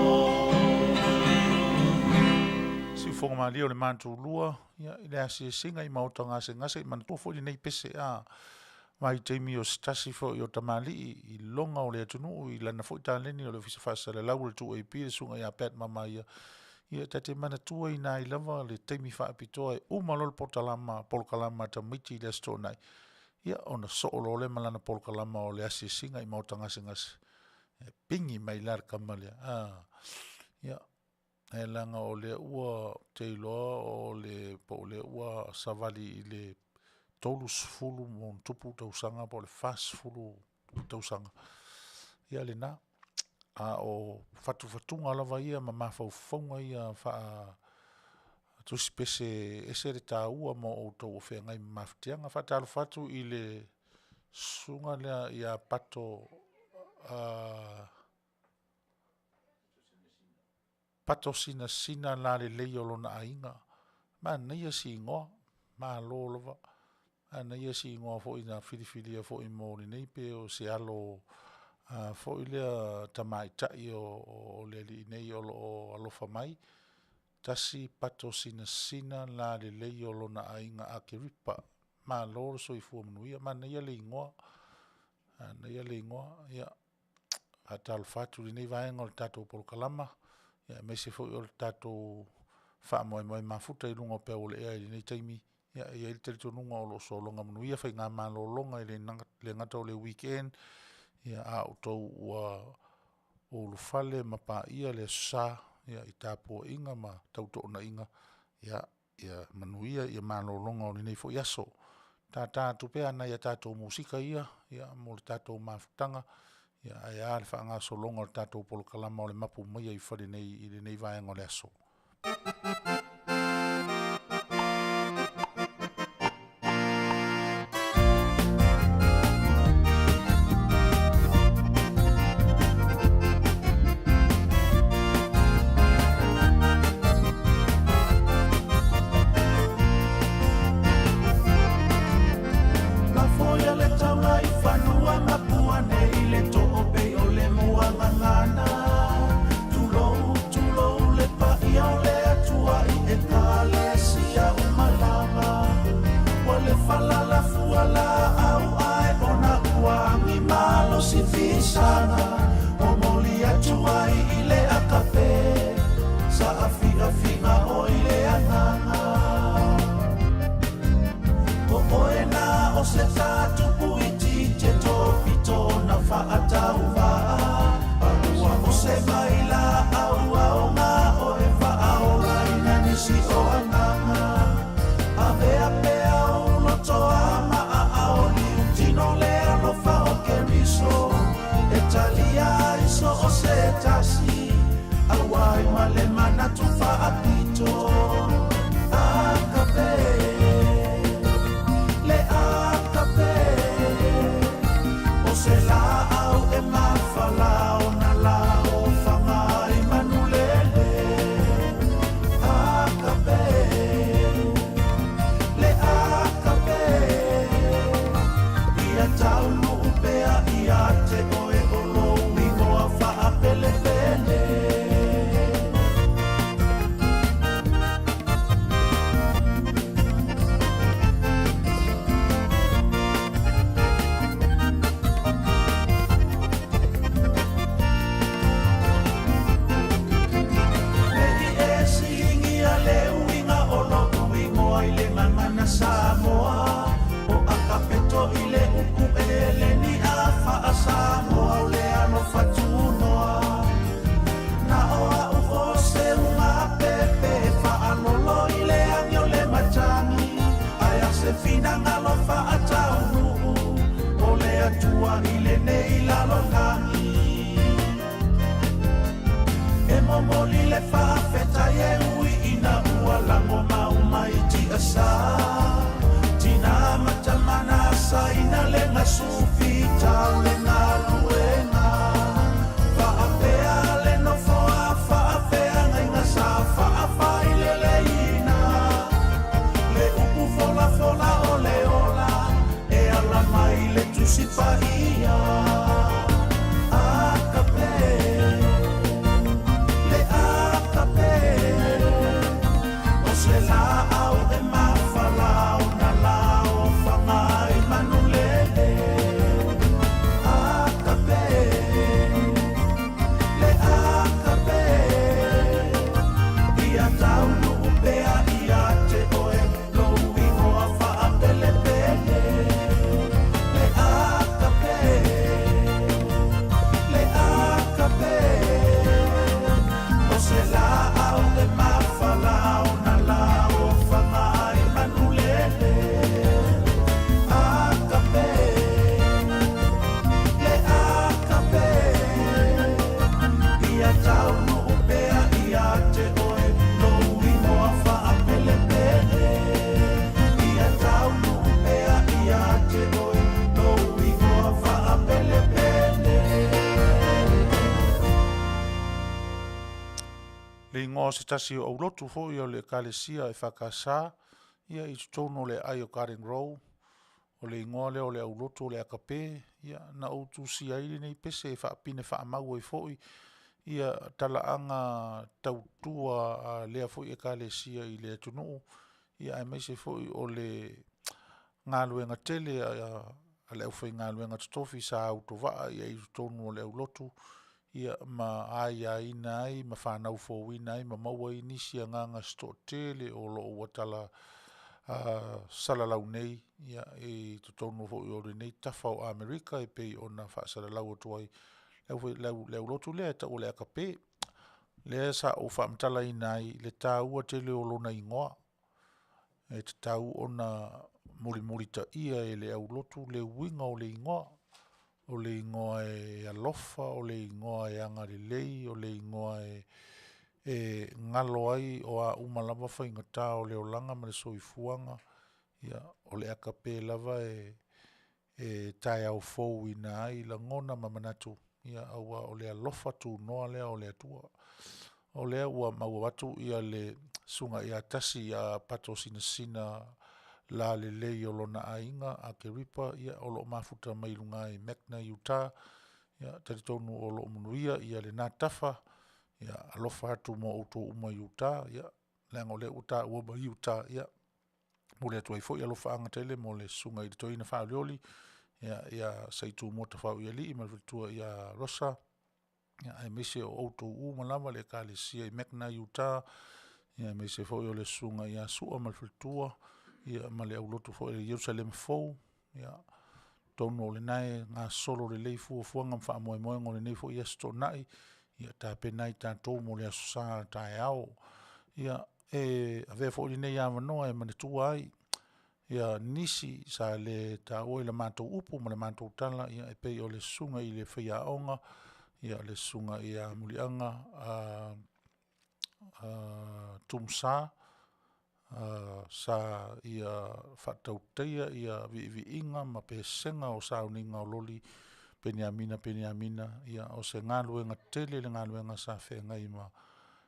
Siufoga malie o le matulua ia i le asiasiga i maota gasegase i manatua foi lenei pese a vaitaimi o se tasi foi o tamalii i loga o le atunuu i lana foi taleni o le Ofisa Faasalalau o le 2AP le susuga ia Pat Mamaia ia ta te manatuaina ai lava le taimi faapitoa e uma loa le potalama polokalama a tamaiti i le Aso Toonai ia ona soo loa lea ma lana polokalama o le asiasiga i maota gasegase e pigi mai la le tama lea a ia ae leaga o lea ua ou te iloa o le po o lea ua savali i le 30 ma ona tupu tausaga po o le 40 tausaga ia lena. A o fatufatuga lava ia ma mafaufauga ia faa tusipese e ese le taua mo outou o feagai ma mafatiaga. Faatalofa atu i le susuga lea ia Pato Pato Sinasina Lalelei o lona aiga. Manaia si igoa, malo lava. Manaia si igoa foi na filifilia foi mo lenei pe o se alo foi lea tamaitai o le alii nei o lo o alofa mai. Tasi Pato Sinasina Lalelei o lona aiga Akeripa. Malo le soifua manuia, manaia le igoa, manaia le igoa. Ia, faatalofa atu i lenei vaega o le tatou polokalama, ia aemaise foi o le tatou faamoemoe mafuta i luga o peau o le ea i lenei taimi. Ia, e i ai le talitonuga o lo o sologa manuia faiga malologa e le gata o le weekend, ia a o outou ua ulufale ma paia le Aso Sa, ia, i tapuaiga ma tautoonaiga, ia, ia manuia ia malologa o lenei foi aso. Tata atu pea nai a tatou musika ia, ia mo le tatou mafutaga, ia ae a le faagasologa o le tatou polokalama o le mapu maia i fale nei i lenei vaega o le aso. Lafoia le taula i fanua mapua nei le too pei o le muagagana. Tulou, tulou le paia o le Atua i mafala ona lao faga i manulele akape le akape ia taunuu pea ia te oe o lou igoa faapelepele. Nei e silingia le uiga o lo'u igoa i le gagana Samoa o akapeto i le upu eleni a faa-Samoa o le alofa tunoa na o a'u o se ugapepe faalolo i le agi o le matagi ae a se finagalo faataunuu o le Atua i lenei lalolagi e momoli le faafetai e ui ina ua lago mauma i tiasa tina matamana asaina le gasufitau le galuega faapea le nofoa faafeagaiga sa faafaileleina le upu folafola o le ola e ala mai le Tusi Paia akape le akape o se laau e mafala ona lao faga i manulele akape le akape ia taunuu pea ia te oe lou igoa faapelepele le akape le akape o se laau e mafala ona lao faga i manulele akape le akape ia taunuu pea ia te oe lou igoa faapelepele ia taunuu pea ia te oe lou igoa faapelepele. Le igoa o se tasi o aulotu foi o le Ekalesia EFKS ia i totonu o le aai o Garden Grove, o le igoa lea o le aulotu o le Akape, ia na ou tusia ai lenei pese e faapine faamau ai foi ia talaaga tautua a lea foi Ekalesia i le atunuu, ia aemaise foi o le galuega tele a le aufaigaluega totofi sa autovaa i ai i totonu o le aulotu, ia ma aiaina ai ma fanau fouina ai ma maua ai nisi agaga se toatele o lo o ua tala salalau nei ia i totonu foi o lenei tafa o Amerika e pei ona faasalalau atu ai le aulotu lea e tau o le Akape. Lea sa ou faamatalaina ai le taua tele o lona igoa e tatau ona mulimulitaia e le aulotu le uiga o le igoa, o le igoa e alofa, o le igoa e agalelei, o le igoa e e galo ai o a uma lava faigata o le olaga ma le soifuaga, ia o le Akape lava e e taeao fouina ai lagona ma manatu, ia aua o le alofa tunoa lea o le Atua. O lea ua maua atu ia le susuga ia Tasi ia Pato Sinasina lalelei o lona aiga Akeripa, ia o lo o mafuta mai luga i Magna, Utah. Ia talitonu o lo o manuia ia lena tafa, ia alofa atu mo outou uma i Utah, ia leaga o lea ua taua mai Utah, ia momoli atu ai foi alofaaga tele mo le susuga i le toeaina faaolioli, ia ia Saitumua Tafauialii ma le faletua ia Rosa, ia aemaise o outou uma lava le ekalesia i Magna, Utah, ia aemaise foi o le susuga ia Sua ma le faletua, ia ma le aulotu foi o Ierusalema fou, ia atonu o lena e gasolo lelei fuafuaga ma faamoemoega o lenei foi Aso Toonai, ia tapena ai tatou mo le Aso Sa a taeao. Ia, e avea foi lenei avanoa e manatua ai ia nisi sa le taua i la matou upu ma le matou tala, ia e pei o le susuga i le faiaoga, ia le susuga ia Muliaga Tumsa, sa ia faatautaia ia viiviiga ma pesega o sauniga o loli Peniamina Peniamina, ia o se galuega tele le galuega sa feagai ma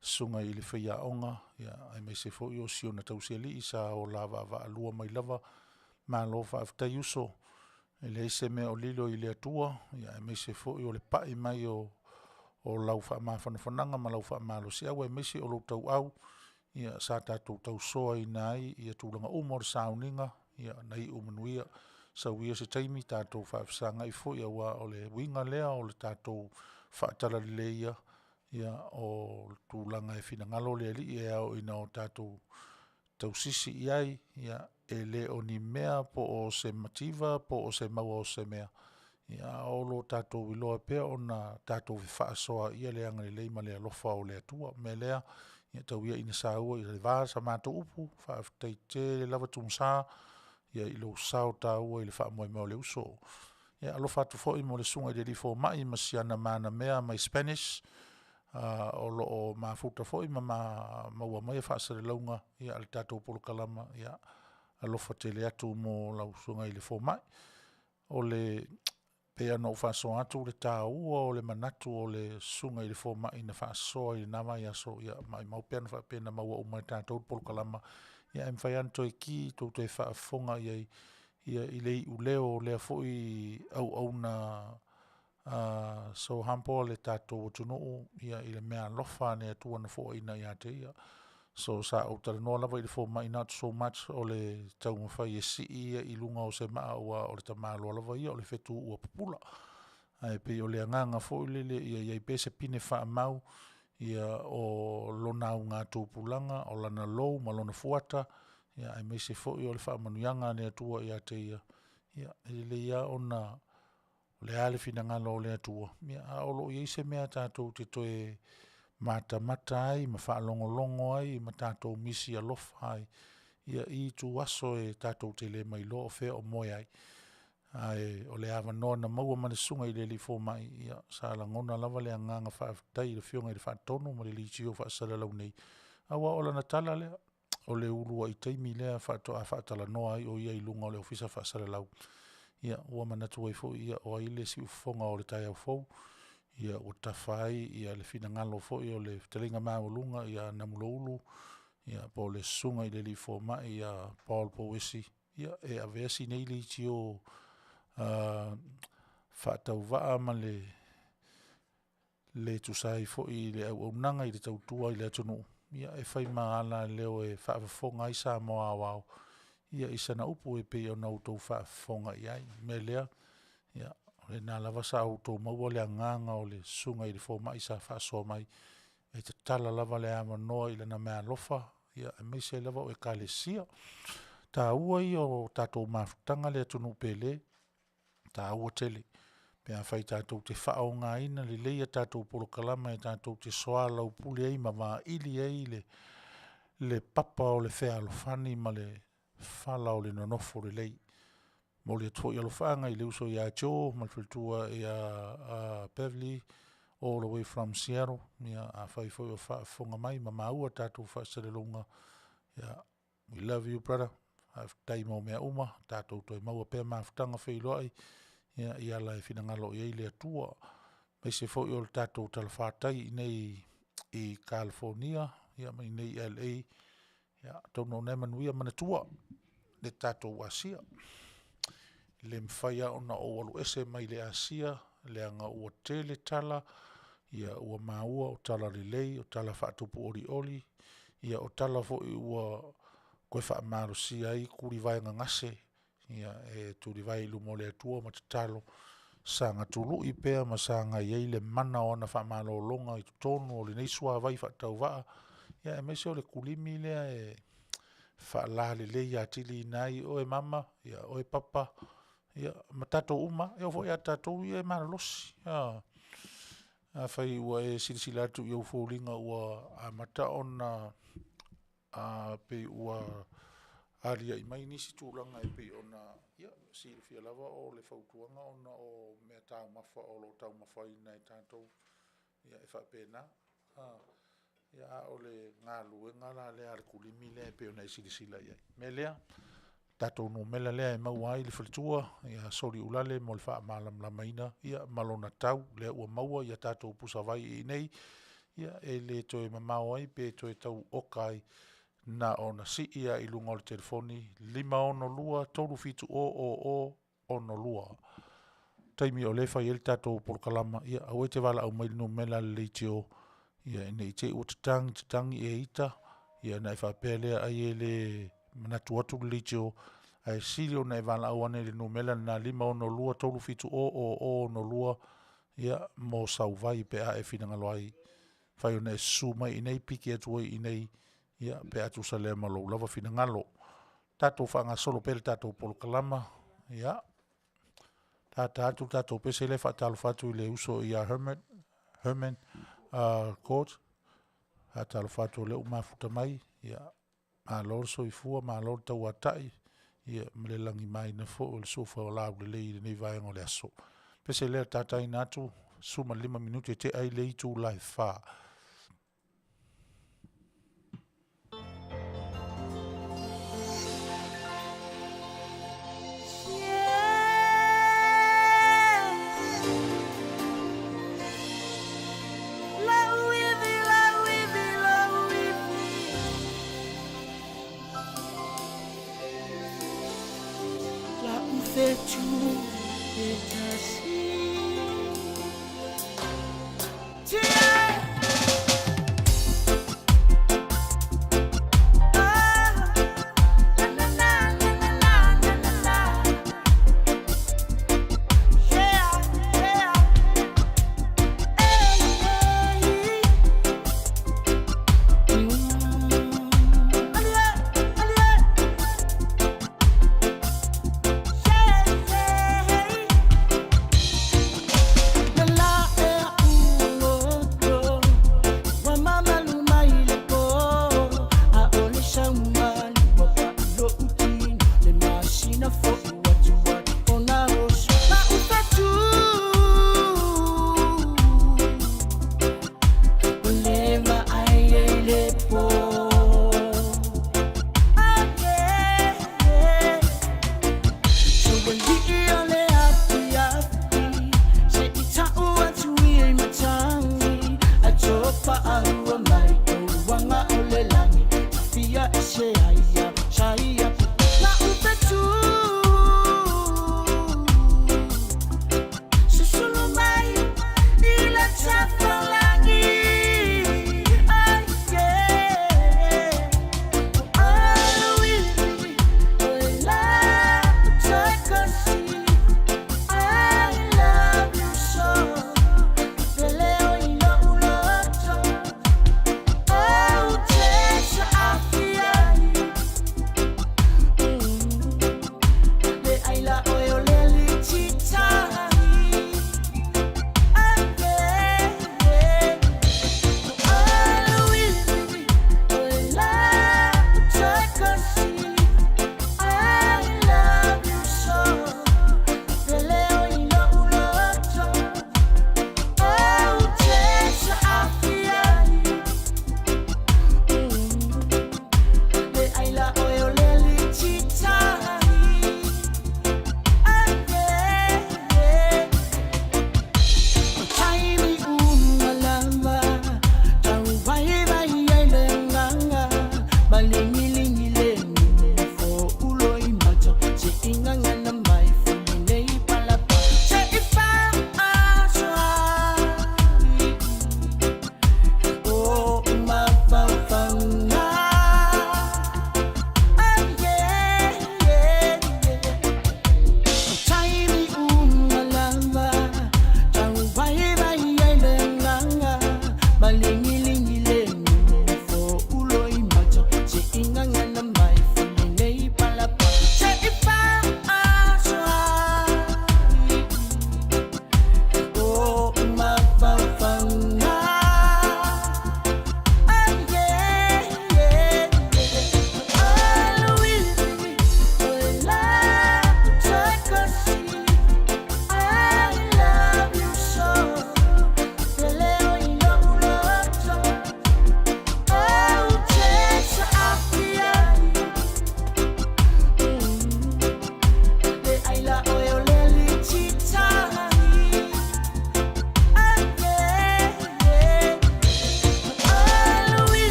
susuga i le faiaoga, ia aemaise foi o si ona tausialii sa ola vaavaalua mai lava. Malo faafetai uso, e leai se mea o lilo i le Atua, ia aemaise foi o le pai mai o lau faamafanafanaga ma lau faamalosiau aemaise o lou tauau, ia sa tatou tausoaina ai tulaga uma o le sauniga, ia na iu manuia. Sau ia se taimi tatou faafesagai foi aua o le uiga lea o le tatou faatalaleia, ia o le tulaga e finagalo le Alii e ao ina o tatou tausisi i ai, ia e le o ni mea po o se mativa po o se maua o se mea, ia a o lo tatou iloa pea ona tatou fefaasoaai le agalelei ma le alofa o le Atua. O le mea lea, ia tau ia ina saua i le va sa matou upu, faafetai tele lava Tunusa i lou sao taua i le faamoemoe o le uso. Ia, alofa atu foi mo le susuga i le alii fomai ma si ana manamea mai Spanish, o lo o mafuta foi ma maua mai faasalalauga a le tatou polokalama, ia alofa tele atu mo lau susuga i le fomai. O le pei lava ona ou faasoa atu le taua o le manatu o le susuga i le fomai na faasoa i lena vaiaso, ia maumau pe ana faapea na maua uma e tatou le polokalama, ae mafai lava ona toe ki tou toe faafofoga i ai i le iuleo o lea foi auauna so humble a le tatou atunuu i le meaalofa a le Atua na foaina ia te ia. So sa ou talanoa lava i le fomai, not so much o le taumafai e sii ia i luga o se maa aua o le tamaloa lava ia o le fetu ua pupula. Ae pei o le agaga foi lele ia i ai pea se pine faamau o lona augatupulaga, o lana lou ma lona fuata, aemaise foi o le faamanuiaga a le Atua ia te ia, ia e lelei lava ona o le a le finagalo o le Atua, a o lo o i ai se mea tatou te toe matamata ai ma faalogologo ai ma tatou misi alofa ai i ituaso e tatou te le mailoa o fea o moe ai. Ae o le avanoa na maua ma le susuga i le alii fomai, ia sa lagona lava le agaga faafetai i le Afioga i le Faatonu ma le leitio faasalalau nei, aua o lana tala lea, o le uluai taimi lea faatoa faatalanoa ai o ia i luga o le Ofisa Faasalalau. Ia ua manatu ai foi ia o ai le siufofoga o le taeao fou, ia ua tafa ai le finagalo foi o le fetalaiga maualuga ia Namuloulu, ia po o le susuga i le alii fomai ia Paul Pouesi, ia e avea si nei leitio faatauvaa ma le le tusa ai foi i le auaunaga i le tautua i le atunuu, ia e fai ma alaleo e faafofoga ai Samoa aoao i sana upu e pei ona outou faafofoga i ai. O le mea lea, ia, o lena lava sa outou maua le agaga o le susuga i le fomai sa faasoa mai, e tatala lava le avanoa i lana meaalofa, aemaise lava o Ekalesia. Taua ia o tatou mafutaga le atunuu pele, e taua tele pe afai tatou te faaaogaina lelei a tatou polokalama e tatou te soalaupule ai ma vaili ai le papa o le fealofani ma le fala o le nonofo lelei. E momoli atu foi alofaaga i le uso ia Joe ma le faletua ia Beverly all the way from Seattle. Ia afai foi o faafofoga mai ma maua tatou faasalalauga, ia, we love you brother, faafetai mo mea uma, tatou toe maua pea mafutaga feiloai i ala e finagalo i ai le Atua. Aemaise foi o le tatou talafatai i inei i Kalifonia ma i inei i LA, ia, atonu o lena e manuia. Manatua le tatou asia, e le mafai lava ona ou alu ese mai le asia, leaga ua tele tala ua maua o tala lelei, o tala faatupu olioli, o tala foi ua toe faamalosia ai tulivae gagase e tulivae i luma o le Atua ma tatalo, saga tului pea ma saga i ai le mana o ana faamalologa i totonu o lenei suavai faatauvaa, aemaise o le kulimi lea e faalalelei atili ai oe mama, oe papa, ma tatou uma lava. E oo foi ia tatou ia e malolosi, a. Afai ua e silasila atu i ou foliga ua amata ona pei ua aliae mai nisi tulaga e pei ona silafia lava o le fautuaga ona o meataumafa o lo o taumafaina e tatou, e faapena. A o le galuega la lea a le kulimi lea e pei ona e silasila i ai. O le mea lea, Tatou numera lea e maua ai le faletua ia Soliulale mo le faamalamalamaina ia ma lona tau lea ua maua ia tatou pusavai i inei ia e le toe mamao ai pe toe tau oka ai na ona sii lava i luga o le telefoni 562 370 00 62. Taimi o lea e fai ai le tatou polokalama, ia aua e te valaau mai i le numera a le leitio, ia ne i te i ua tatagi tatagi e ita, ia ona e faapea lea ai e le manatu atu le leitio, ae sili ona e valaau ane i le numera lena 562 370 00 62, ia, mo sau vai pe a e finagalo ai. Mafai ona e susu mai i inei piki atu ai i inei, ia, pe a tusa lea ma lou lava finagalo. Tatou faagasolo pea le tatou polokalama, ia, tata atu le tatou pese lea e faatalofa atu i le uso ia Herman, Herman Court. Faatalofa atu o lea ua mafuta mai, ia, malo le soifua, malo le tauatai, ia, ma le lagimaina foi o le suafa o Laulelei i lenei vaega o le aso. Pese lea tataina atu, 15 minute e tea ai le itula e 4.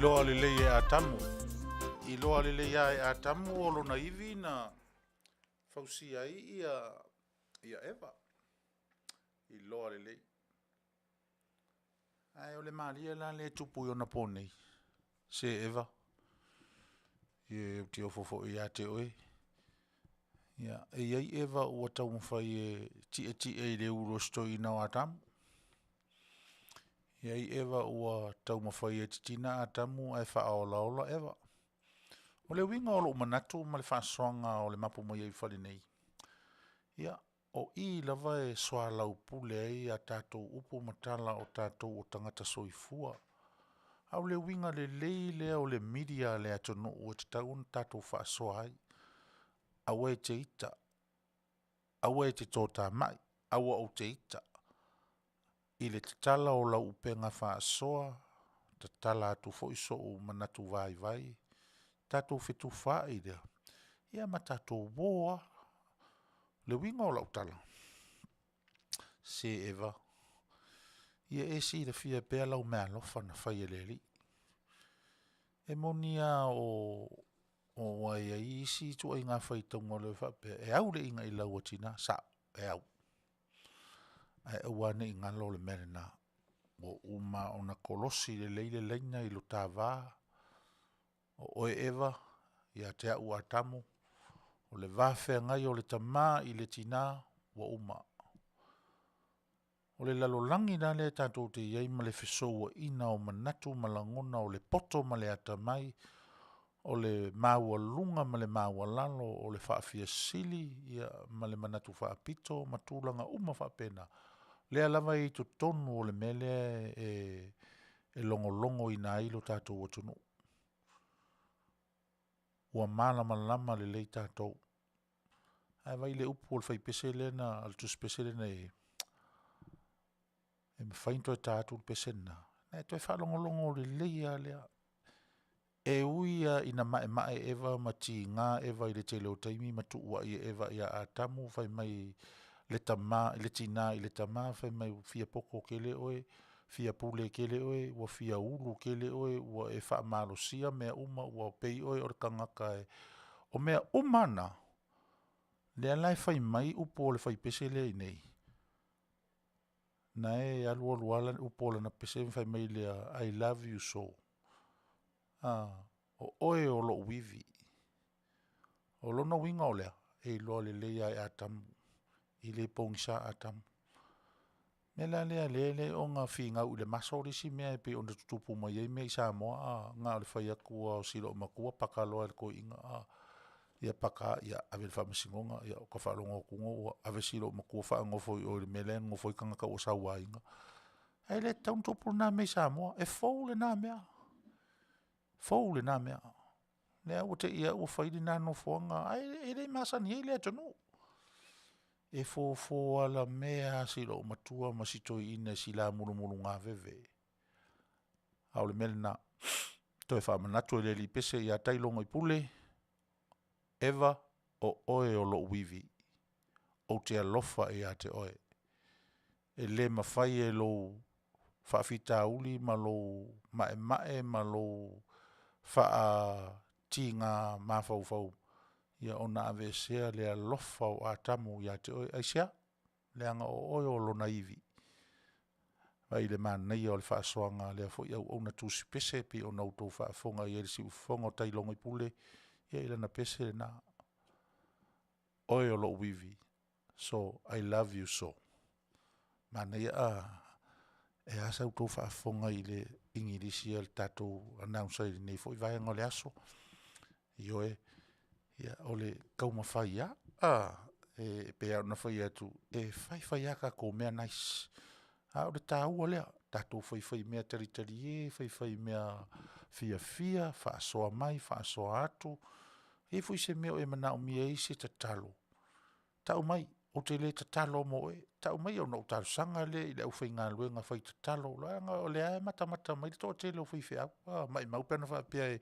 Iloa lelei e Atamu. Iloa lelei lava e Atamu o lona ivi na fausia ai ia ia Eva. Iloa lelei. Ae o le malie la lea e tupu i ona po nei, se Eva, ia ou te ofo foi ia te oe. Ia, e i ai Eva ua taumafai e tietie i le ulu o si toeaina o Atamu. E i ai Eva ua taumafai e titina Atamu ae faaolaola Eva. O le uiga o lou manatu ma le faasoaga o le mapu mai ai i fale nei, ia, o i lava e soalaupule ai a tatou upu ma tala o tatou o tagata soifua. A o le uiga lelei lea o le media a le atunuu e tatau ona tatou faasoa ai. Aua e te ita, aua e te toatamai, aua ou te ita i le tatala o lau upega faasoa, tatala atu foi sou manatu vaivai, tatou fetufaai lea, ia ma tatou uo lava. O le uiga o lau tala, se Eva, ia e silafia pea lau meaalofa na fai e le Alii. E moni lava o ua i ai isi ituaiga faitauga faapea e au le iga i lau a tina, sao, e au. Ae aua ne i galo le mea lena, ua uma ona kolosi lelei le laina i lo ta va, o oe Eva ia te au Atamu, o le va feagai o le tama i le tina, ua uma. O le lalolagi la lea tatou te i ai ma le fesouaina o manatu ma lagona o le poto ma le atamai, o le maualuga ma le maualalo, o le faafiasili ia ma le manatu faapito ma tulaga uma faapena, lea lava e i totonu o le mea lea e logologoina ai lo tatou atunuu. Ua malamalama lelei tatou. Ae vaai i le upu a le faipese lea na, le tusipese lea na i ai, e mafai ona toe ta atu le pese lena, ona e toe faalogologo lelei lava lea. E ui lava ina maemae Eva ma tiga Eva i le tele o taimi ma tuuai e Eva ia Atamu fai mai le tama le tina i le tama fai mai ua fia poto tele oe, fia pule tele oe, ua fia ulu tele oe, ua e faamalosia mea uma, ua pei oe o le tagata e... O mea uma lava na, lea la e fai mai upu o le faipese lea i inei, na e alu alu lava upu o lana pese ma fai mai lea, I love you so. A, o oe o lou ivi. O lona uiga o lea, e iloa lelei lava e Atamu, e le pogisa Atamu. O le mea la lea e lelei ona finau i le maso le isi mea e pei ona tutupu mai ai mea i Samoa, a, na o le fai atu lava o si loomatua paka loa e le toeaina, a, ia paka, ia ave i le faamasinoga, ia ota faalogo atu ua ave si loomatua faanofo i o i le mea la e nonofo ai tagata ua sauaina. Ae le tatau ona tupu lena mea i Samoa, e fou lena mea, fou lena mea. Lea ua te i lava ua fai lena nofoaga, ae e le masani ai le atunuu. E fofo alamea lava si loomatua ma si toeaina i si lamulumulugaveve. A o le mea lena, toe faamanatu e le alii pese ia Tailogoipule, Eva, o oe o lou ivi, ou te alofa ia te oe. E le mafai e lou faafitauli ma lou maemae ma lou faatiga mafaufau ia ona aveesea le alofa o Atamu ia te oe. Aisea? Leaga o oe o lona ivi. Vaai i le manaia o le faasoaga a lea foi auauna tusipese e pei ona outou faafofoga i ai i le siufofoga o Tailogoipule ia i lana pese lena. Oe o lou ivi, so I love you so. Manaia a? E a sa outou faafofoga i le Igilisi a le tatou announcer i lenei foi vaega o le aso? Ioe, ia o le taumafai lava, a, e pei lava ona fai atu, e fai fai lava tatou mea nice, a o le taua lea, tatou faifaimea talitalie, faifaimea fiafia, faasoa mai faasoa atu. E i ai foi se mea o e manaomia ai se tatalo, tau mai, ou te le tatalo mo oe, tau mai ona ou talosaga lea i le aufaigaluega fai tatalo, leaga o lea lava e matamata mai le toatele o faifeau, a, maumau pe ana faapea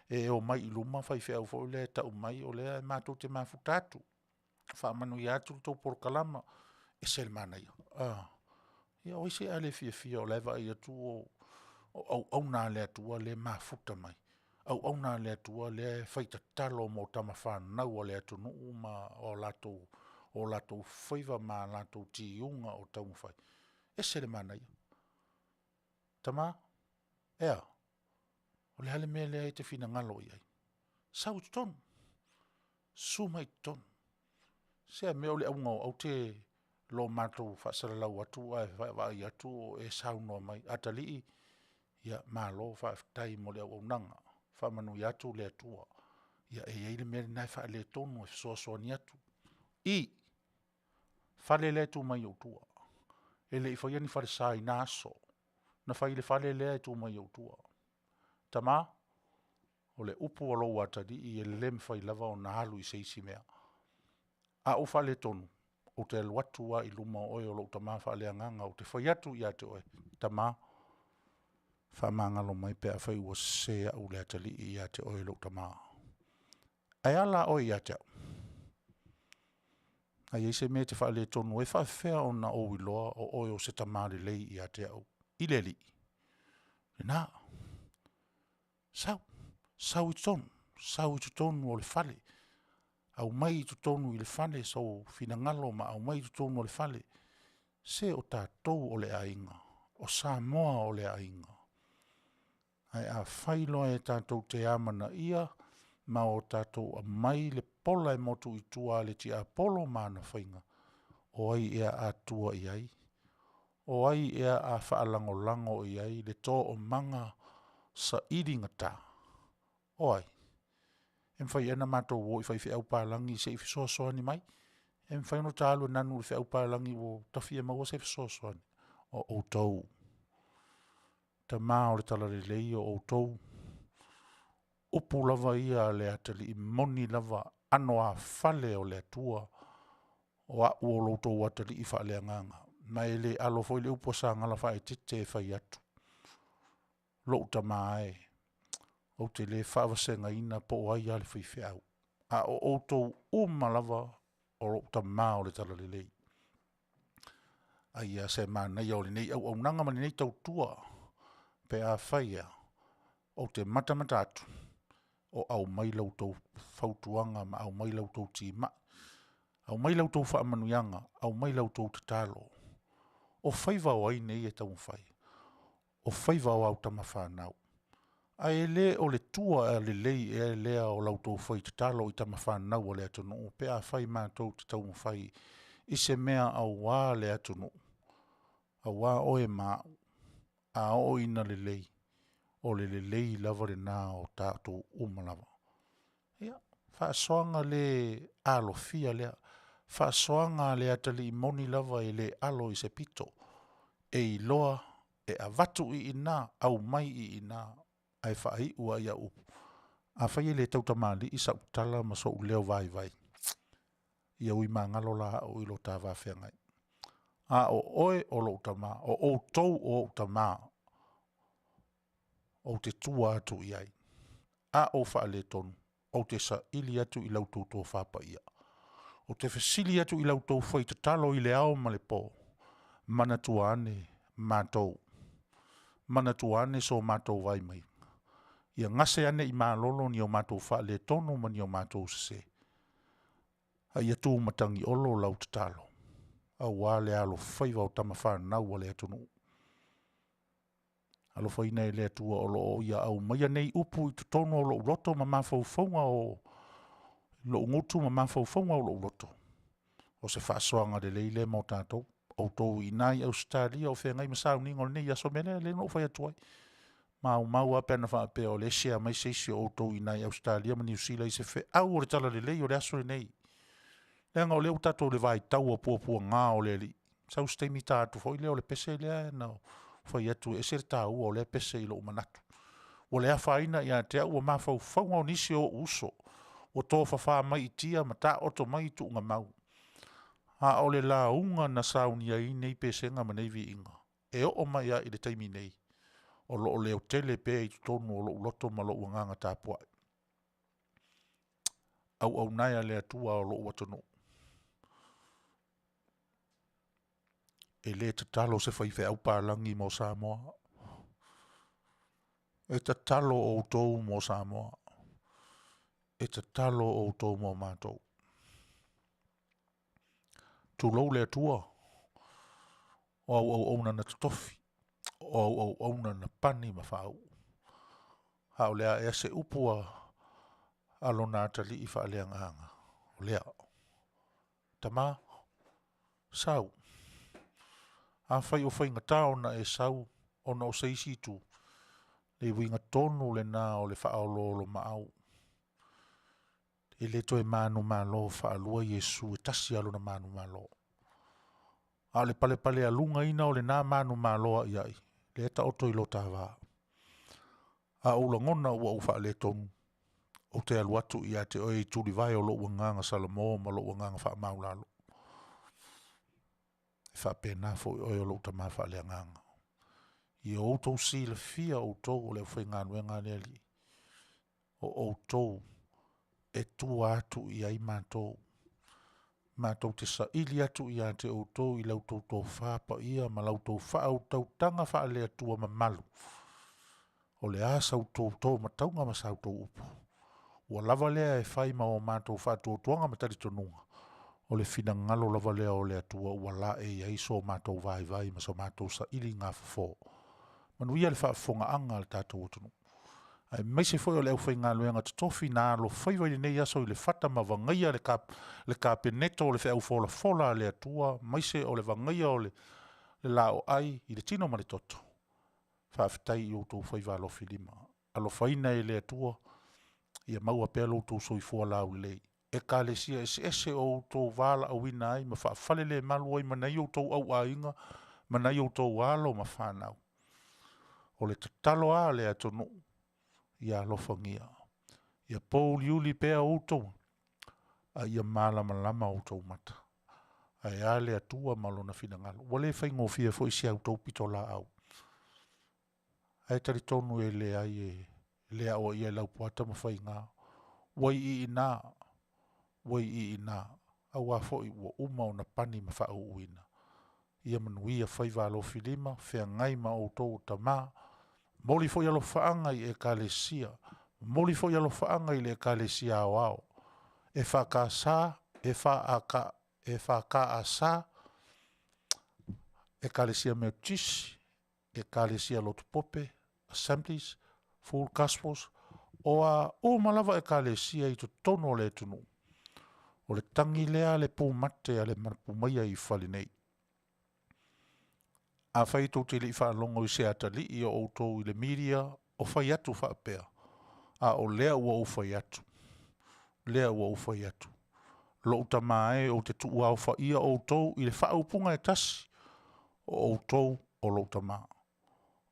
e omai i luma faifeau foi lea e tau mai o lea matou te mafuta atu, faamanuia atu le tou polokalama, e ese le manaia. Ia o ai se a le fiafia o la e vaai atu o O auauna a le Atua lea e mafuta mai, auauna a le Atua lea e faitatalo mo tama fanau a le atunuu ma o latou, o latou faiva ma latou tiuga o taumafai. E ese le manaia. Tama, e a? O le a le mea lea e te finagalo i ai? Sau i totonu, susu mai i totonu. Se a mea o le auga o aute lo matou faasalalau atu ae vaai atu o e saunoa mai. Atalii, ia malo faafetai mo le auaunaga, faamanuia atu le Atua. Ia e i ai le mea lena e faaletonu e fesoasoani atu. I fale la e tu mai i ou tua, e le i faia ni falesa i na aso, na fai i le fale lea e tu mai i ou tua. Tama, o le upu a lou atalii e le mafai lava ona alu i se isi mea. A ou faaletonu, ou te alu atu lava i luma o oe o lou tama faaleagaga ou te fai atu ia te oe, tama, faamagalo mai pe afai ua sese au le atalii ia te oe lou tama. Ae a la oe ia te au? A i ai se mea e te faaletonu ai, e faapefea ona ou iloa o oe o se tama lelei ia te au i le Alii? Lena, sau, sau i totonu, sau i totonu o le fale, aumai i totonu i le fale sou finagalo ma aumai i totonu o le fale, se o tatou o le aiga, o Samoa o le aiga. Ae afai loa e tatou te amanaia ma o tatou aumai le pola e motu i tua a le tiapolo ma ana faiga, o ai ea a tua i ai? O ai ea a faalagolago i ai le toomaga sailigata? O ai? E mafai ea ona matou o i faifeau palagi se i fesoasoani mai? E mafai ona ta alu e nanu i le feau palagi ua ta fia maua se fesoasoani? O outou, tama o le talalelei o outou, upu lava ia a le atalii moni lava, anoāfale o le Atua, o au o lo outou atalii faaleagaga. Ma e le alo foi le upu a Sagalafaetete e fai atu, lou tama e, ou te le faavasegaina po o ai lava le faifeau, a o outou uma lava o lou tama o le talalelei. Ai a se manaia o lenei auaunaga ma lenei tautua pe afai e a, ou te matamata atu o aumai la outou fautuaga ma aumai la outou timai, aumai la outou faamanuiaga, aumai la outou tatalo. O faiva o ai nei e taumafai? O faiva o au tama fanau. Ae le o le tua lelei ea lea o la outou fai tatalo i tama fanau a le atunuu pe afai matou te taumafai i se mea aua le atunuu, aua oe ma au. A oo ina lelei, o le lelei lava lena o tatou uma lava. Ia, faasoaga le alofia lea, faasoaga a le atalii moni lava e le alo i se pito, e iloa e avatu i ina, aumai i ina, ae faaiu lava i au upu, afai e le tautamalii sau tala ma sou leo vaivai, ia ui magalo la au i lo ta va feagai. A o oe o lou tama, o outou o ou tama, ou te tua atu i ai. A ou faaletonu, ou te saili atu i la outou tofa paia. Ou te fesili atu i la outou fai tatalo i le ao ma le po, manatua ane matou, manatua ane so matou vaivaiga, ia gase ane i malolo ni o matou faaletonu ma ni o matou sese, a ia tu matagiolo lau tatalo aua le alofaiva o tama fanau a le atunuu. Alofaina e le Atua o lo o ia aumaia nei upu i totonu o lou loto ma mafaufauga o lou gutu ma mafaufauga o lou loto, o se faasoaga lelei lea mo tatou. Outou i ina i Ausetalia o feagai ma sauniga o lenei aso. O le mea lea na ou fai atu ai, maumau lava pe ana faapea o lea e share mai se isi o outou i ina i Ausetalia ma Niu Sila i se feau o le talalelei o le aso lenei. Leaga o lea ua tatou i le vaitau o puapuaga o le Alii. Sau se taimi ta atu foi lea o le pese lea na fai atu e ese le taua o lea pese i lou manatu. Ua le afaina ia te au, ua mafaufauga o nisi o ou uso ua tofafa mai i tia ma taoto mai i tuugamau. A o le lauga na saunia ai nei pesega ma nei viiga, e oo mai lava i le taimi nei, o lo o leotele pea i totonu o lou loto ma lou agaga tapuai. Auauna e a le Atua o lou atunuu, e le tatalo se faifeau palagi mo Samoa. E tatalo outou mo Samoa. E tatalo outou mo matou. Tulou le Atua, o au auauna na totofi, o au auauna na pani ma faauu. A o le a ea se upu a, a lona atalii faaleagaga, o lea. Tama, sau. Afai o faigata ona e sau ona o se isi itu, le uiga tonu lena o le faaoloolomaau. E le toe manumalo faalua Iesu, e tasi lava lona manumalo. A o le palepalealugaina o lena manumalo a'ia'i, lea e taoto i lo ta va. A ou lagona ua ou faaletonu, ou te alu atu ia te oe i tulivae o lou agaga salamo ma lou agaga faamaualalo. E faapena foi oe o lou tama faaleagaga. Ia outou silafia outou o le aufaigaluega a le Alii, o outou e tua atu i ai matou. Matou te saili atu ia te outou i la outou tofa paia ma la outou faautautaga faale-Atua mamalu. O le a sa outou to matauga ma sa outou upu, ua lava lea e fai ma o matou faatuatuaga ma talitonuga, o le finagalo lava lea o le Atua ua laei ai so matou vaivai ma so matou sailiga fofo. Manuia le faafofogaaga a le tatou atunuu, aemaise foi o le aufaigaluega totofi na alofaiva i lenei aso i le fata ma vagaia le, kap, le kapeneto o le feau folafola a le Atua, aemaise o le vagaia o le, le laoai i le tino ma le toto. Faafetai i outou faiva alofilima. Alofaina e le Atua ia maua pea lo outou soifua laulelei. Ekalesia eseese o outou valaauina ai ma faafalelemalu ai ma nai outou auaiga ma nai outou alo ma fanau. O le tatalo lava a le atunuu, ia alofagia, ia pouliuli pea outou, a ia malamalama outou mata. Ae a le Atua ma Lona finagalo. Ua le faigofie foi si a outou pitolaau. Ae talitonu e leai e le aoaia e Laupua Tamafaiga. Ua iiina, ua iiina, auā foi ua uma ona pani ma faauuina. Ia manuia faiva alofilima, feagai ma outou o tama, momoli foi alofaaga i Ekalesia, momoli foi alofaaga i le Ekalesia Aoao, EFKS, FAK, EFKS, Ekalesia Metotisi, Ekalesia Lotu Pope, Assemblies, Full Gospels, o a uma lava Ekalesia i totonu o le atunuu. O le tagi lea a le pumate a le mapumaia i fale nei. Afai tou te le i faalogo i se atalii o outou i le media o fai atu faapea, a o lea ua ou fai atu, lea ua ou fai atu, lou tama e ou te tuuaofaia outou i le faaupuga e tasi, o outou o lou tama.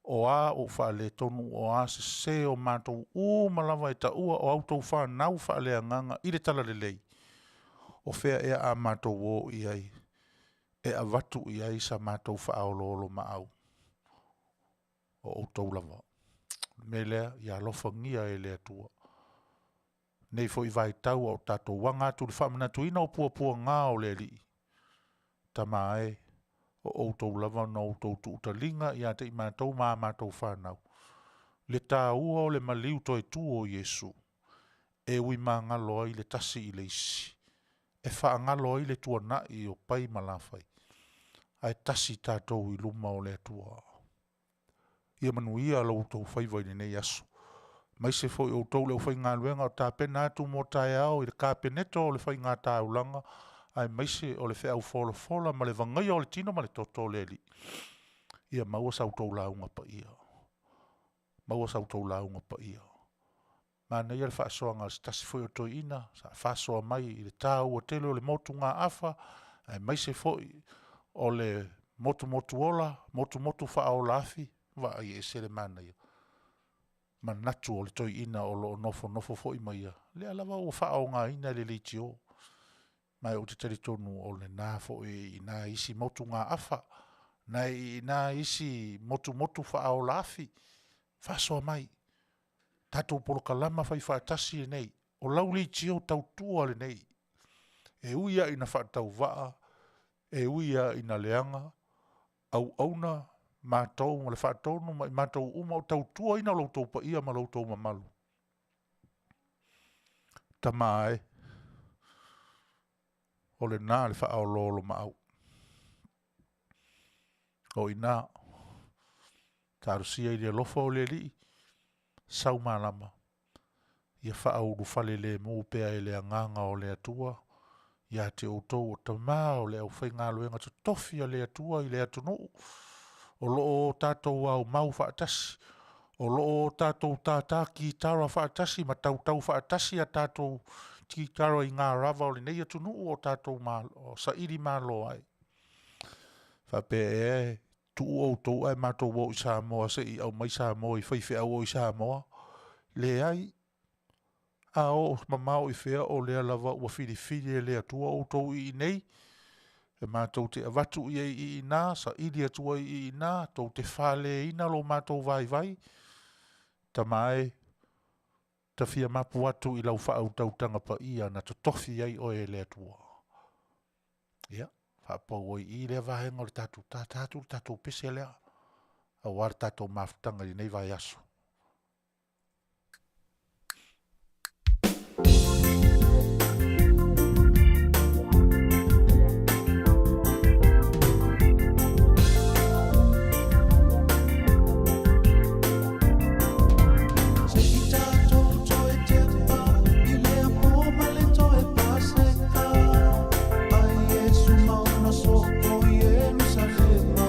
O a ou faaletonu, o a sese o matou uma lava e taua o a outou fanau faaleagaga i le talalelei, o fea ea a matou o i ai e avatu i ai sa matou faaoloolomaau? O outou lava. O le mea lea, ia alofagia e le Atua nei foi vaitau a o tatou aga atu i le faamanatuina o puapuaga o le Alii. Tama e, o outou lava na outou tuutaliga ia te i matou ma a matou fanau, le taua o le maliu toe tu o Iesu, e ui magalo ai le tasi i le isi, e faagalo ai le tuanai o pai ma lafai, ae tasi tatou i luma o le Atua. Ia manuia lo outou faiva i lenei aso. Aemaise foi outou le aufaigaluega o tapena atu mo taeao i le Kapeneto o le faigataulaga, aemaise o le feau folafola ma le vagaia o le tino ma le toto o le Alii. Ia maua sa outou lauga paia. Maua sa outou lauga paia. Manaia le faasoaga a se tasi foi o toeaina sa faasoa mai i le taua tele o le motugaafa, aemaise foi o le motumotuola, motumotu faaola afi, vaai e ese le manaia. Manatu o le toeaina o lo o nofonofo foi ma ia, lea lava ua faaaogaina e le leitio. Ma ou te talitonu o lena foi e iina isi motugaafa, na e iina isi motumotu faaola afi, faasoa mai. Tatou polokalama faifaatasi lenei, o lau leitio tautua lenei. E ui lava ina faatauvaa, e ui lava ina leaga, auauna matou ma le faatonu ma i matou uma o tautuaina lo outou paia ma lo outou mamalu. Tama e, o lena le faaoloolomaau. O i ina, talosia i le alofa o le Alii, sau malama, ia faaulufale lemu pea e le Agaga o le Atua ia te outou o tama o le aufaigaluega totofi a le Atua i le atunuu, o lo o tatou aumau faatasi, o lo o tatou tātā kitara faatasi ma tautau faatasi a tatou kitara i garava o lenei atunuu o tatou saili malo ai. Faapea ea e tuu outou ae matou o i Samoa se i aumai Samoa i faifeau o i Samoa? Leai, a oo mamao i fea o lea lava ua filifili e le Atua outou i inei, e matou te avatu i ai i ina, saili atu ai i ina, tou te faleina lo matou vaivai. Tama e, ta fia mapu atu i lau faautautaga paia na totofi ai oe e le Atua. Ia, faapau ai i i lea vaega o le tatou tātā atu le tatou pese lea, aua le tatou mafutaga i lenei vaiaso. Se i tatou toe tepa i lea po ma le toe Paseka a Iesu ma ona soo i Ierusalema.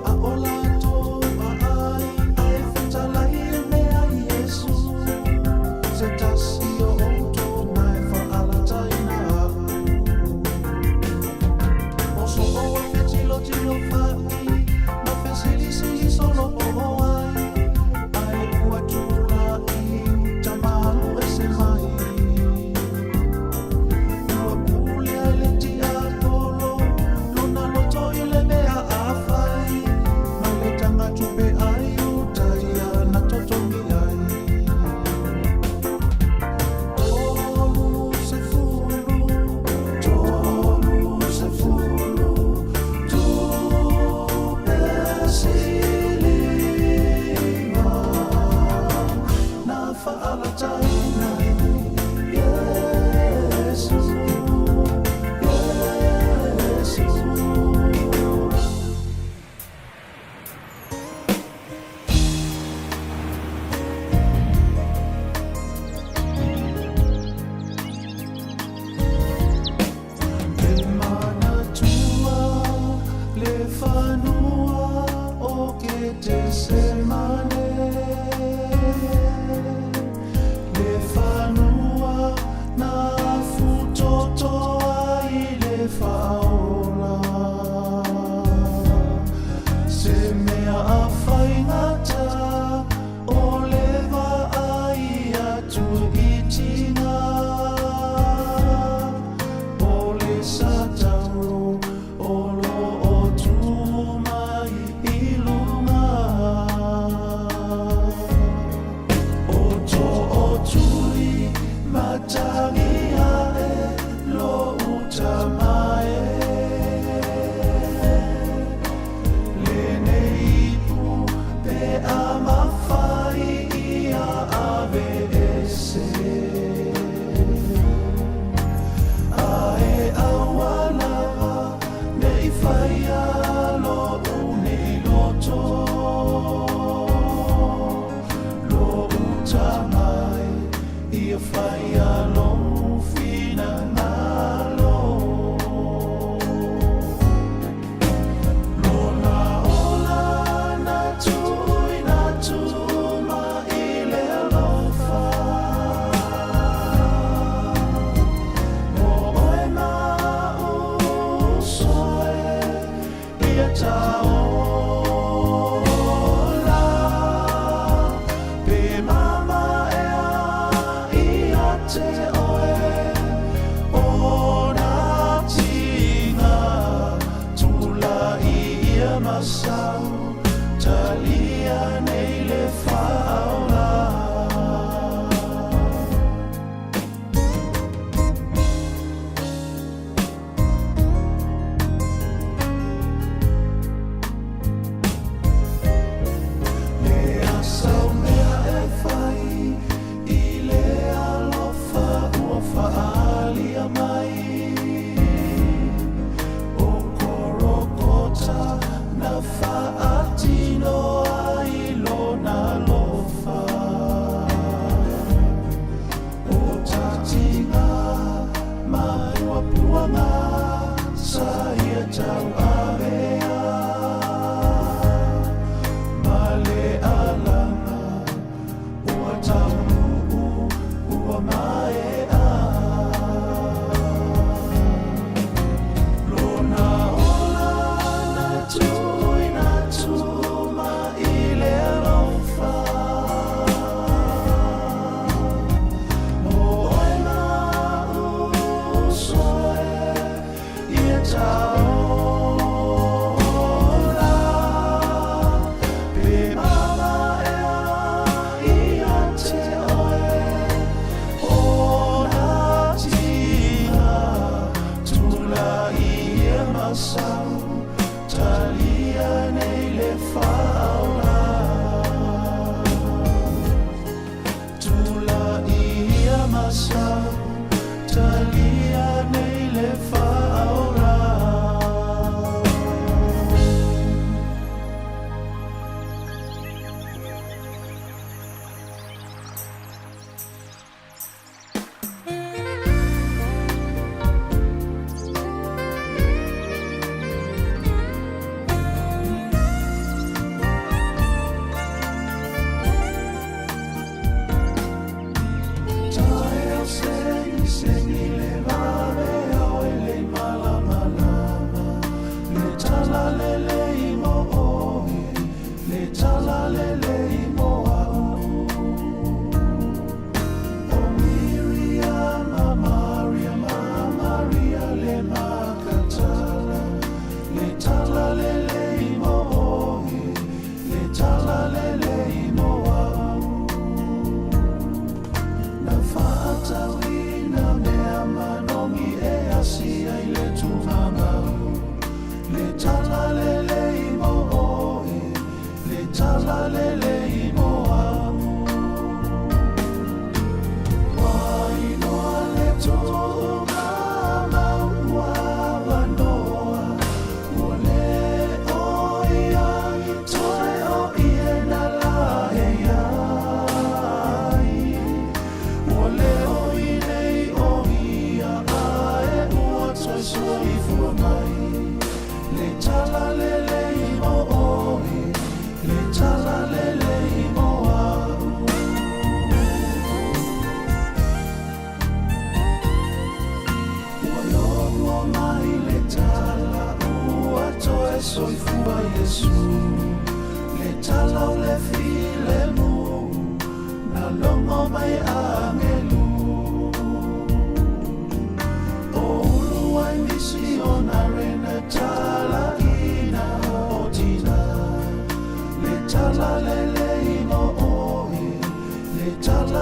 A o latou aai ae fetalai e mea Iesu, se tasi o outou na e faalataina a'u. O soo e fetilotilo fa'i ma fesilisili solo po o ai, ae ua tula'i uta malu ese mai. Ua pulea e le tiapolo lona loto i le mea a fai, ma le tagatupe ai uta ia na totogi ai. 30, 30, tupe siliva na faalataina ai Iesu, Iesu. Le manatua le fanua o Ketesemane, le fanua na afutoto ai le faaola. Se mea a faigata o le vaai atu i tina, o le satalo o lo o tu mai i luga. O tootui matagi ae lo uta mae, lenei ipu pe a mafai ia ave ese. Ae aua lava nei faia lo'u nei loto, lo uta mai ia faia lou finagalo. Lona ola na tuuina atu mai le alofa, mo oe ma a'u uso e ia ta ola. Pe mama ea ia te oe o na tiga, tula'i ia masau, talia nei le faaola.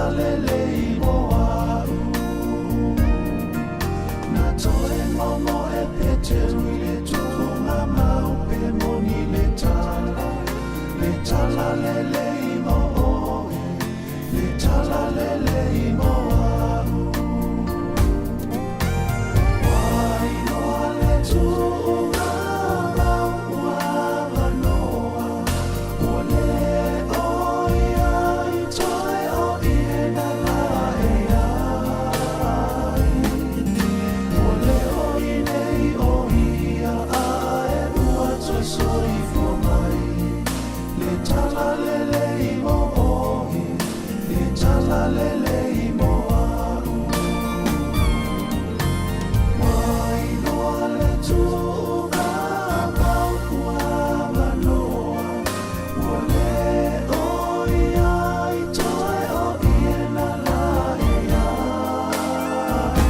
talalelei mo a'u. Na toe ngongo e Peteru i le tuugamau pe moni le tala, le talalelei mo oe, le talalelei mo a'u. Ua iloa le tuugamau ua avanoa, ua le o ia i toe o ie na lae ai. Ua le o i nei o ia ae ua toe soifua mai. Le talalelei mo oe, le talalelei mo a'u. Ua iloa le tuugamau ua avanoa, ua le o ia i toe o ie na lae ai.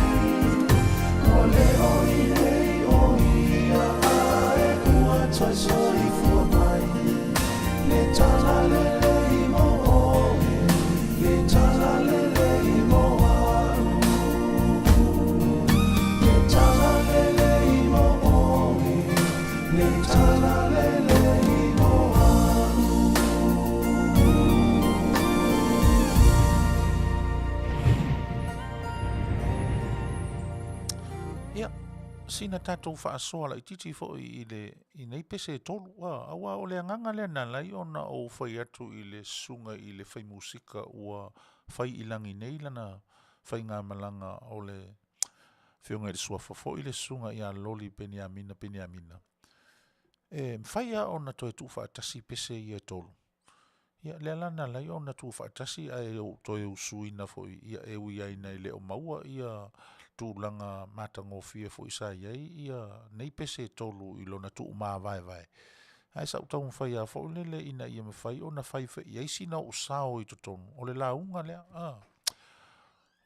Ua le o i nei o ia ae ua toe soifua mai. Le talalelei mo oe, le talalelei mo a'u. Le talalelei mo oe, le talalelei mo a'u. Ia, sina tatou faasoa laitiiti foi i le i nei pese e tolu, a, aua o le agaga lea na ala ai ona ou fai atu i le susuga i le fai musika ua fai i lagi nei lana faigamalaga o le Afioga i le Suafa foi le susuga ia Loli Peniamina Peniamina. E mafai lava ona toe tuufaatasi pese ia e tolu. Ia, lea la na ala ai ona tuufaatasi ae ou toe usuina foi, ia e ui lava ina e le o maua ia tulaga matagofie foi sa i ai ia nei pese e tolu i lona tuumavaevae, ae sa ou taumafai lava foi lele ina ia mafai ona fai foi i ai sina ou sao i totonu o le lauga lea, a.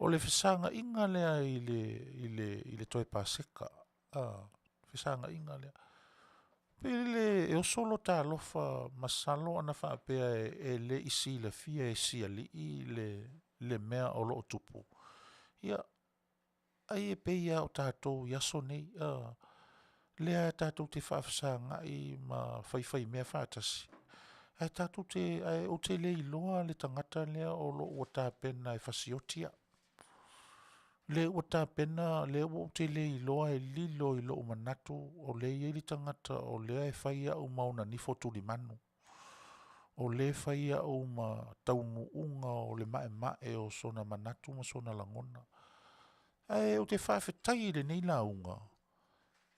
O le fesagaiga lea i le, i le, i le toe Paseka, a, fesagaiga lea. Pe le e oso lota alofa masalo ana faapea e le i silafia e si alii le, le mea o lo o tupu. Ia, ai e pei lava o tatou i aso nei, a, lea tatou te faafesagai ma faifai mea faatasi, ae tatou te, ae ou te le iloa le tagata lea o lo o ua tapena e fasioti au. Lea ua tapena, lea ua ou te le iloa e lilo i lou manatu o lea e i ai le tagata o lea e fai au ma ona nifo tulimanu, o lea e fai au ma taunuuga o le maemae o sona manatu ma sona lagona. Ae ou te faafetai i lenei lauga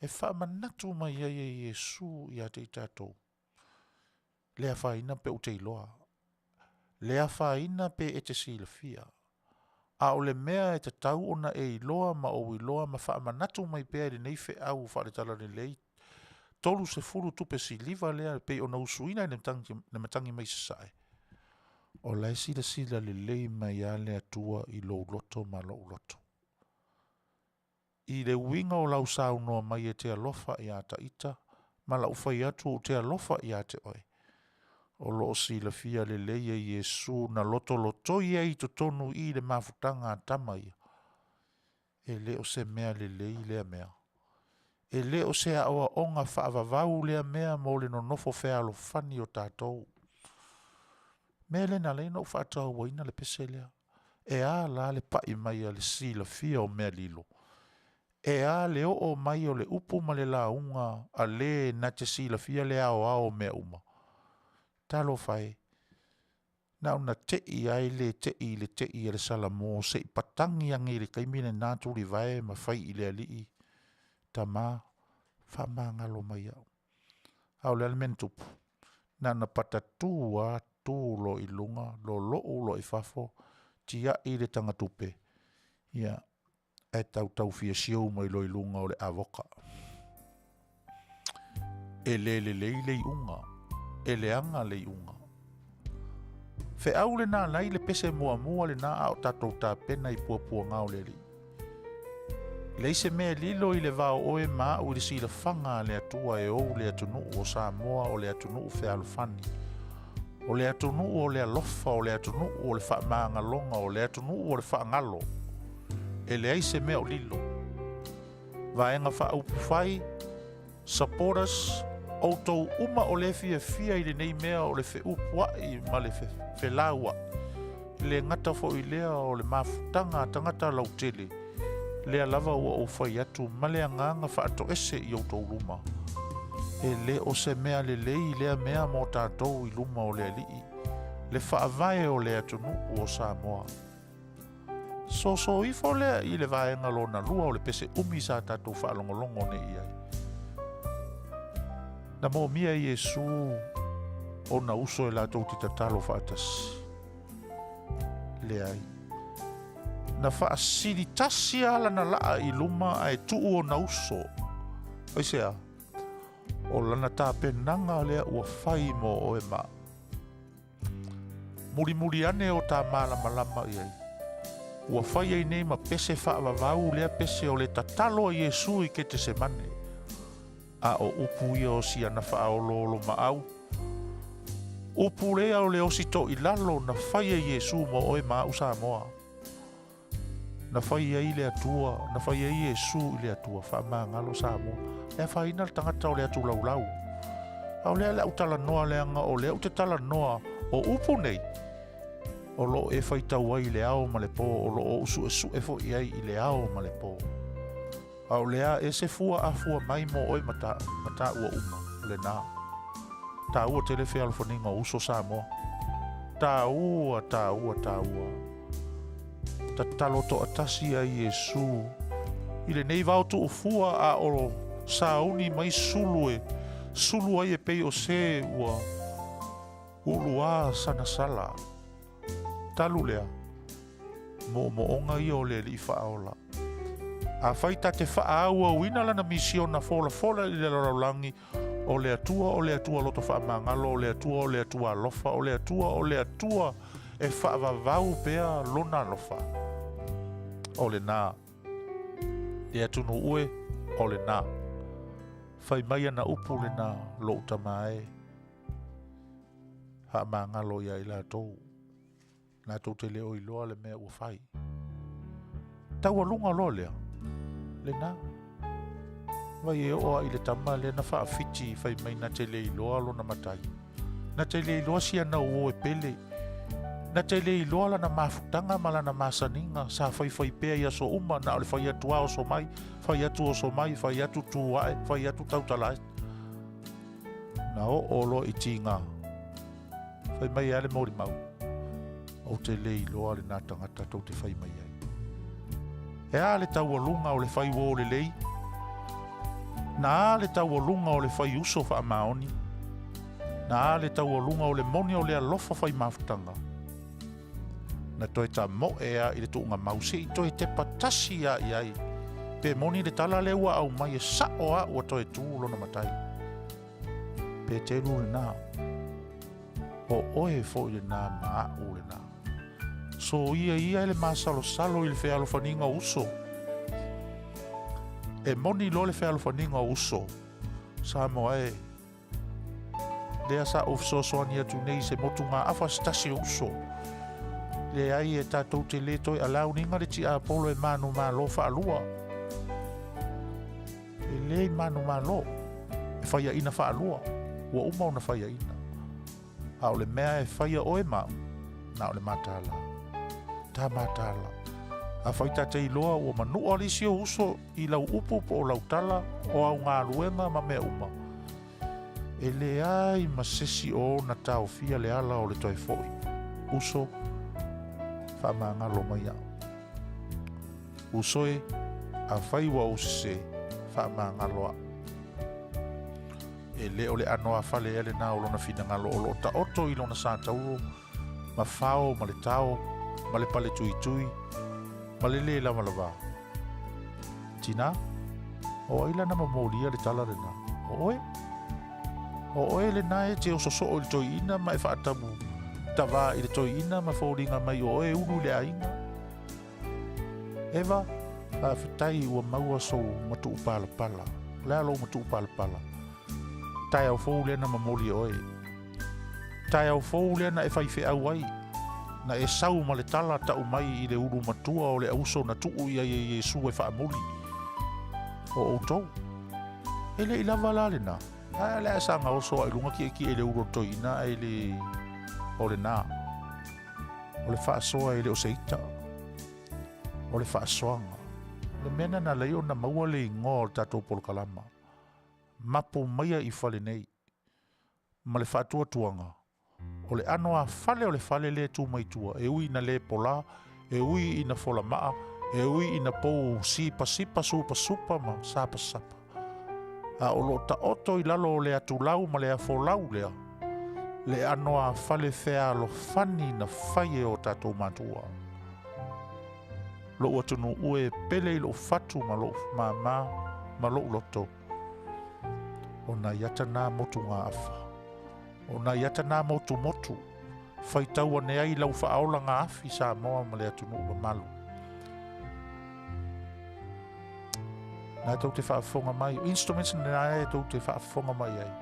e faamanatu mai ai e Iesu ia te i tatou, le afaina pe ou te iloa, le afaina pe e te silafia, a o le mea e tatau ona e iloa ma ou iloa ma faamanatu mai pea i lenei feau faale-talalelei 30 tupe siliva lea e pei ona usuina i le matagi, le matagi mai sasae, o la e silasila lelei mai lava le Atua i lou loto ma lou loto. I le uiga o lau saunoa mai e te alofa iā Taita, ma la'u fai atu ou te alofa ia te oe. O lo o silafia lelei e Iesu na lotolotoi ai i totonu i i le mafutaga a tama ia. E le o se mea lelei lea mea. E le o se aoaoga faavavau lea mea mo le nonofo fealofani o tatou. Mea lea na ala ai ona ou faatauaina le pese lea. E a la le pai mai a le silafia o mea lilo? E a le oo mai o le upu ma le lauga a le na te silafia le aoao o mea uma? Talofa e! Na ona tei lava e le tei i le tei a le Salamo se i patagi ane i le taimi lena tulivae ma fai i le Alii, Tama, faamagalo mai au. A o le a le mea na tupu? Na ona patatū lava, tu loa i luga, lolou loa i fafo, tiai le tagatupe, ia, ae tautau fia siou mai loa i luga o le avoka. E le lelei le iuga, e leaga le iuga. Feau lena lai le pese muamua lena a o tatou tapena i puapuaga o le Alii. Leai se mea e lilo i le va o oe ma a'u i le silafaga a le Atua e ou le atunuu o Samoa o le atunuu fealofani. O le atunuu o le alofa, o le atunuu o le faamagaloga, o le atunuu o le faagalo, e leai se mea o lilo. Vaega Faaupufai, Supporters, outou uma o le fiafia i lenei mea o le feupua'i ma le felaua'i, e le gata foi i lea o le mafutaga a tagata lautele, lea lava ua ou fai atu ma le agaga faatoese i outou luma. E le o se mea lelei lea mea mo tatou i luma o le Alii, le Faavae o le atunuu o Samoa. Soso ifo lea i le vaega lona lua o le pese umi sa tatou faalogologo nei i ai. Na moomia e Iesu ona uso e latou te tatalo faatasi. Leai. Na faasili tasi lava lana laa i luma ae tuu ona uso. Aisea? O lana tapenaga lea ua fai mo oe ma au. Mulimuli ane o ta malamalama i ai. Ua fai ai nei ma pese faavavau lea pese o le tatalo a Iesu i Ketesemane. A o upu ia o siana faaoloolomaau. Upu lea o le osi toilalo na fai e Iesu mo oe ma au Samoa. Na fai ai le Atua, na fai ai Iesu i le Atua, faamagalo Samoa. E afaina le tagata o le atu laulau. A o lea le au talanoa leaga o lea ou te talanoa o upu nei, o lo o e faitau ai i le ao ma le po, o lo o ou suesue foi ai i le ao ma le po. A o le a ese fua a fua mai mo oe ma ta, ma taua uma, o lena. Taua tele fealofaniga o uso Samoa. Taua, taua, taua. Tatalo toatasi a Iesu i lenei vao tuufua a o sauni mai sulu e sulu ai e pei o se ua uluā sana sala. Talu lea, moomooga ia o le Alii Faaola. Afai ta te faaauauina lana misiona folafola i le lalolagi, o le Atua o le Atua loto faamagalo, o le Atua o le Atua alofa, o le Atua o le Atua e faavavau pea lona alofa. O lena. Le atunuu e, o lena. Fai mai ana upu lena, lou tama e. Faamagalo ia i latou. Latou te le o iloa le mea ua fai. Taualuga loa lea, lena. Vai e oo a i le tama lea na faafiti fai mai na te le iloa lona matai. Na te le iloa si ana uo e pele. Na te le iloa lana mafutaga ma lana masaniga sa faifai pea i aso uma na o le fai atu a oso mai, fai atu oso mai, fai atu tu ae, fai atu tautala ae. Na oo loa i tiga. Fai mai e a le molimau, Ou te le iloa lena tagata tou te fai mai ai. E a le taualuga o le fai uō lelei? Na a le taualuga o le fai uso faamaoni? Na a le taualuga o le moni o le alofa fai mafutaga? Na toe tamoe a i le tuugamau se i toe tepa tasi a i ai. Pe moni le tala lea ua aumai e sa'o a ua toe tu lona matai. Peteru lena. O oe foi lena ma a'u lena. Soia ia e le masalosalo i le fealofaniga o uso. E moni loa le fealofaniga o uso, Samoa e. Lea sa ou fesoasoani atu nei i se motugaafa se tasi o uso. Leai e tatou te le toe alauniga le tiapolo e manumalo faalua. E le i manumalo, e faiaina faalua, ua uma ona faiaina. A o le mea e faia oe ma au, na o le mataala. Ta mataala. Afai ta te iloa ua manua le isi ou uso i lau upu po o lau tala o au galuega ma mea uma, e leai ma sesi o ona taofia le ala o le toe foi. Uso, faamagalo mai au. Uso e, afai ua ou sese, faamagalo au. E le o le ʻano afale ea lena o lona finagalo o lo o taoto i lona satauro ma fao ma le tao ma le pale tuitui ma le lē lavalava. Tinā, o ai lana momolia le tala lena? O oe? O oe lena e te oso soo i le toeaina ma e faatamu tavā i le toeaina ma foliga mai o oe e ulu i le aiga. Eva, faafetai ua maua sou matuu palapala. O le a lou matuu palapala? Taeao fou lea na momoli e oe. taeao fou lea na e faifeau ai, na e sau ma le tala tau mai i le ulu matua o le auso na tuu i ai e Iesu e faamuli o outou. E le i lava la lena, ae o le a saga oso lava i luga kiekie i le ulu o le toeaina ae le o lena. O le faasoa e le o se ita. O le faasoaga. O le mea lena na ala ai ona maua le igoa o le tatou polokalama. Mapu maia i fale nei. Ma le faatuatuaga, o le ʻano a fale o le fale lea e tu mai tua, e ui ina le polā, e ui ina folamaa, e ui ina pou sipasipa, supasupa ma sapasapa. A o lo o taoto i lalo o le atulau ma le afolau lea, le ʻano a fale fealofani na fai e o tatou matua. Lou atunuu e pele i lou fatu ma lou māmā ma lou loto. O nai ata nā motugaafa. O nai ata nā motumotu. Faitau ane ai lau faaolaga afi Samoa ma le atunuu mamalu. Na tou te faafofoga mai, instruments na e tou te faafofoga mai ai.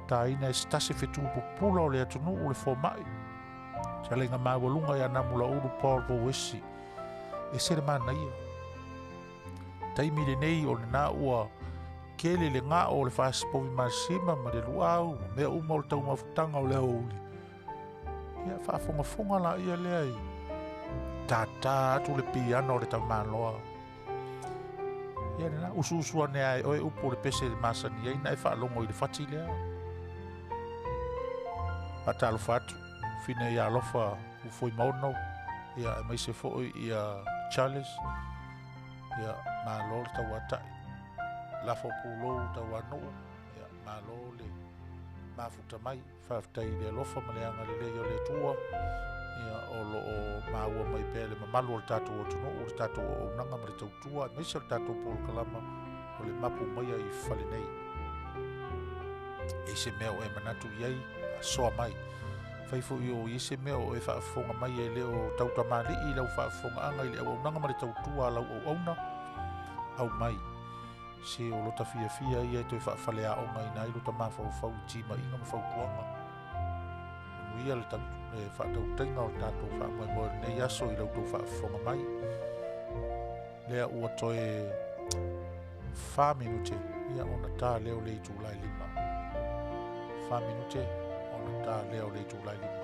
Tāina e se tasi fetu pupula o le atunuu le fomai. Fetalaiga maualuga ia Namulaulu Paul Pouesi. Ese le manaia. Taimi lenei o lena ua tele le gao o le fasipovi masima ma le luau ma mea uma o le taumafutaga o le aoauli. Ia faafogafoga laia lea i tātā atu le piano o le tamaloa. Ia lena, usuusu ane lava e oe upu o le pese e masani ai na e faalogo i le fati lea. Faatalofa atu, Fine ia alofa Ufoimaono, ia aemaise foi ia Charles, ia malo le tauatai. Lafo pulou tauanuu, ia malo le mafuta mai. Faafetai i le alofa ma le agalelei o le Atua, ia o lo o maua mai pea le mamalu o le tatou atunuu, le tatou auaunaga ma le tautua, aemaise o le tatou polokalama o le mapu maia i fale nei. E i se mea o e manatu i ai, soa mai. Fai foi o i se mea o e faafofoga mai e le o tautamalii i lau faafofogaaga i le auaunaga ma le tautua a lau auauna, aumai. Se o lota fiafia ia e toe faafaleaogaina ai lota mafaufau i timaiga ma fautuaga. Manuia le, tau, le faatautaiga o le tatou faamoemoe o lenei aso i la outou faafofoga mai. Lea ua toe 4 minute ia ona ta lea o le itula e 5. 4 minute ona ta lea o le itula e 5.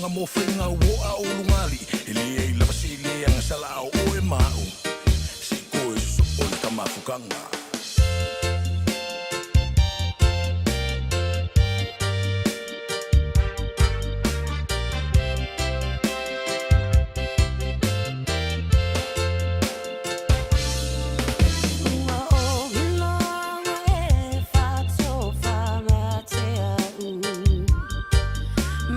tulaga mo faiga ua oa o Lugalii E leai lava se leaga sala a o oe ma a'u Se i toe sosoo le ka mafukaga. Ua ou iloa ua e faatofa ma te au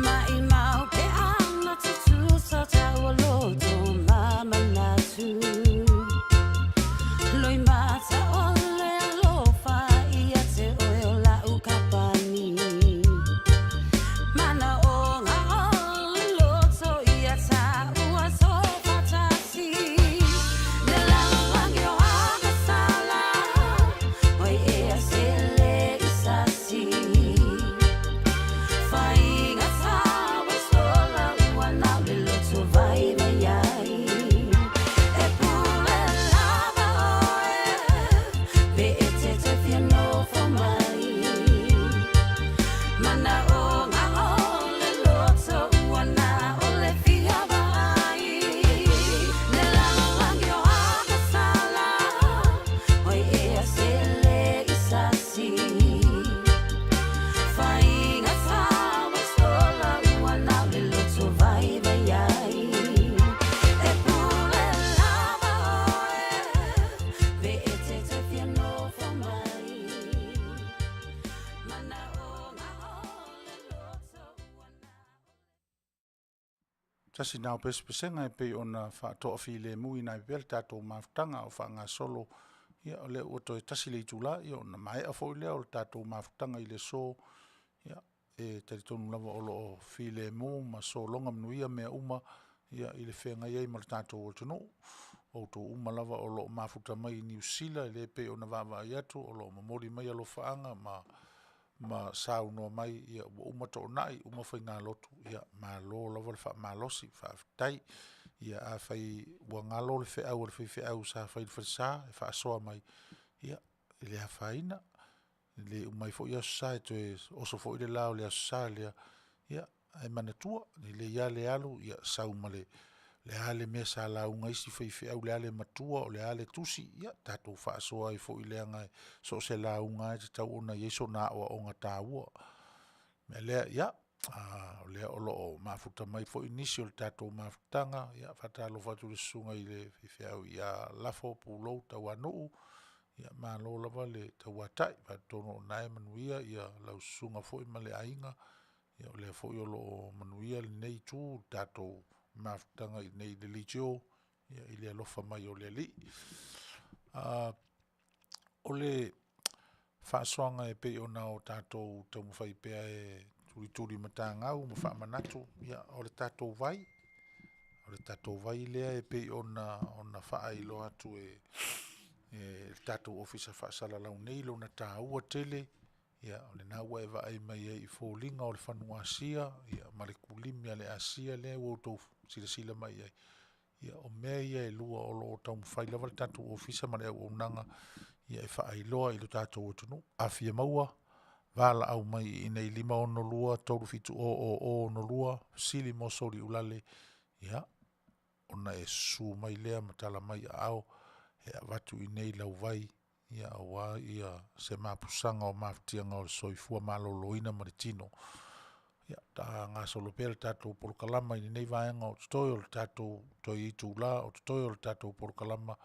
Maʻimau pe ana tutusa taua loto ma manatu Loimata ʻole alofa ia te ʻoe o laʻu kapani Manaʻoga ʻole loto ia taua tofatasi Le lalolagi o agasala Oi ea sele i sasi Faigata ua sola ua nao le loto vaivai ai E pule lava ʻoe Pe e te toe fia nofo mai Manaʻoga ʻole loto ua na ʻole fia vaai Le lalolagi o agasala Oi ea sele i sasi Faigata ua sola ua nao le loto vaivai ai E pule lava ʻoe Pe e te toe fia nofo mai Manaʻoga ʻole loto ua na Tasi na o pesepesega e pei ona faatoafilemu i nai pea le tatou mafutaga o faagasolo, ia, o lea ua toe tasi le itula, ia, ona maea foi lea o le tatou mafutaga i le aso, ia, e talitonu lava o lo o filemu ma sologa manuia mea uma, ia, i le feagai ai ma le tatou atunuu. O outou uma lava o lo o mafuta mai i Niu Sila, e le pei ona vaavaai atu o lo o momoli mai alofaaga ma ma saunoa mai, ia, ua uma toonai, uma faigalotu, ia, malo lava le faamalosi, faafetai. Ia, afai ua galo le feau a le faifeau sa fai i le falesa e faasoa mai, ia, e le afaina, e le uma ai foi Aso Sa e toe oso foi le la o le Aso Sa lea, ia, ae manatua, lelei lava le alu, ia sau ma le a le mea sa lauga ai isi faifeau, o le a le matua, o le a le tusi, ia tatou faasoa ai foi leaga so o se lauga lava e tatau ona i ai sona aoaoga taua. O le mea lea, ia, o lea o lo o mafuta mai foi nisi o le tatou mafutaga. Ia, faatalofa atu i le susuga i le faifeau ia Lafo Pulou Tauanuu, ia malo lava le tauatai, atonu o lena e manuia lau susuga foi ma le aiga, ia o lea foi o lo o manuia lenei itu i le tatou mafutaga i inei i le leitio i le alofa mai o le Alii. O le faasoaga e pei ona o tatou taumafai pea e tulituli matagau ma faamanatu, ia, o le tatou vai, o le tatou vai lea e pei ona faailoa atu e le tatou Ofisa Faasalalau nei lona taua tele, ia, o lena ua e vaai mai ai i foliga o le fanua Asia ma le kulimi a le Asia lea ua outou silasila mai ai. Ia, o mea ia e lua o lo o taumafai lava le tatou ofisa ma le auaunaga ia e faailoa i lo tatou atunuu. A fia maua, valaau mai i inei 562 370 0062, fesili mo Soliulale, ia, ona e susu mai lea ma tala mai aao e avatu i inei lau vai ia aua ia se mapusaga o mafatiaga o le soifua maloloina ma le tino. Ia, ta gasolo pea le tatou polokalama i lenei vaega o totoe o le tatou toe itula o totoe o le tatou polokalama.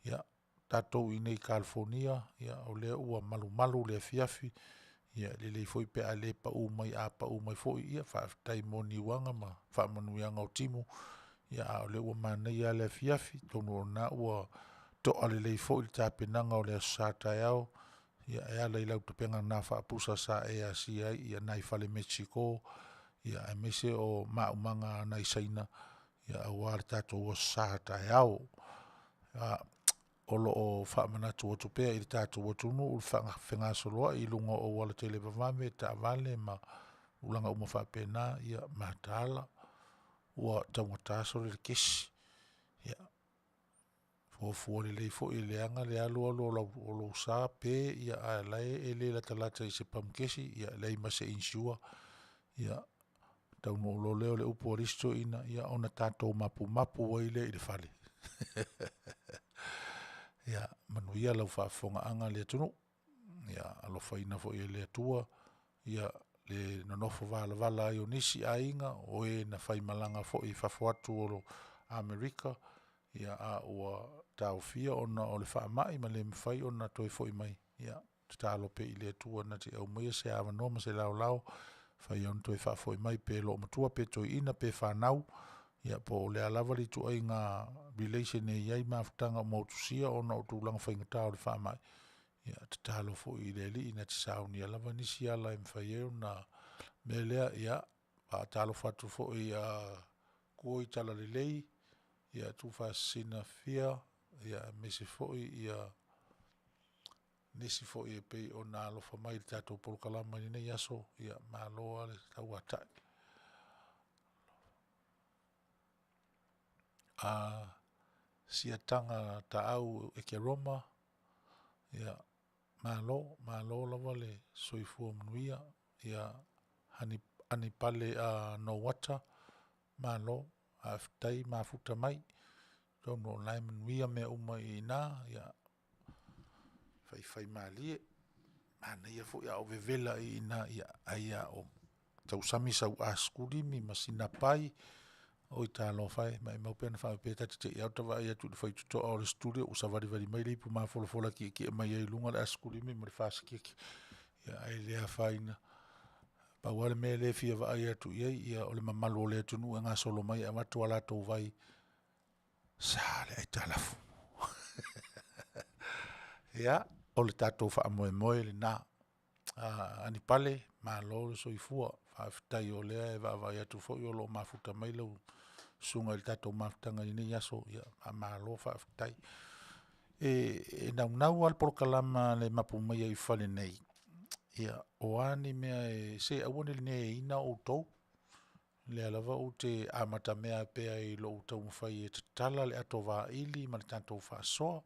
Ia, tatou i inei i Kalifonia, ia, o lea ua malumalu le afiafi, ia, e lelei foi pe a le pau mai, a pau mai foi, ia faafetai mo niuaga ma faamanuiaga o timu, ia, a o lea ua manaia lava le afiafi, atonu o lena ua toa lelei foi le tapenaga o le Aso Sa taeao, ia, e ala i lau tapena faapusa sa e asia ai nai fale Mexico, ia aemaise o maumaga a nai Saina, ia aua le tatou Aso Sa taeao. O lo o faamanatu atu pea i le tatou atunuu le fegasoloai i luga o auala televavave, taavale ma tulaga uma faapena, ia mataala, ua taugata sole le kesi. Ia, fuafua lelei foi e leaga le alu alu o lou sa pe, a o la e le latalata i se pamu kesi, ia leai ma se insure, ia. Taunuu loa lea o le upu a le isi toeaina, ia ona tatou mapumapu ai lea i le fale. Ia, manuia lau faafofogaaga le atunuu. Ia alofaina foi e le Atua ia le nonofo valavala ai o nisi aiga, o e na faimalaga foi i fafo atu o Amerika, ia a ua taofia ona o le faamai ma le mafai ona toe foi mai, ia tatalo pea i le Atua na te aumaia se avanoa ma se laolao e mafai ai ona toe faafoi mai pe loomatua pe toeaina pe fanau, ia po o le a lava le ituaiga relation e i ai mafutaga ua motusia ona o tulaga faigata o le faamai, ia tatalo foi i le Alii na te saunia lava nisi ala e mafai ai ona mea lea, ia faatalofa atu foi ia Kuoi Talalelei, ia Tuufaasisina Fia, ia aemaise foi ia nisi foi e pei ona alofa mai i le tatou polokalama i lenei aso, ia malo lava le tauatai. A siataga Taau Ekeroma, ia malo, malo lava le soifua manuia. Ia Anipale Noata, malo, faafetai mafuta mai. Atonu o la e manuia mea uma i ina, ia faifaimalie. Manaia foi a o vevela ai i ina, ia ai lava o tausami sau asakulimi ma sina pai, oi talofa e, maumau pe ana faapea ta te te i lava ota vaai atu i le faitotoa o le studio ua savalivali mai le ipu mafolafola e tietie mai ai i luga le asakulimi ma le fasikeke, ia ae le afaina. Pau lava le mea lea e fia vaai atu i ai, ia o le mamalu o le atunuu e gasolo mai e avatu a latou vai, sa le aitalafu. Ia, o le tatou faamoemoe lena. Anipale, malo le soifua, faafetai o lea e vaavaai atu foi o lo o mafuta mai lau susuga i le tatou mafutaga i lenei aso, ia faamalo faafetai. E naunau lava le polokalama a le Mapu mai ai fale nei, ia o a ni mea e se aua ne i neaina outou. O lea lava ou te amatamea pea i lou taumafai e tatala le atovaili ma le tatou faasoa,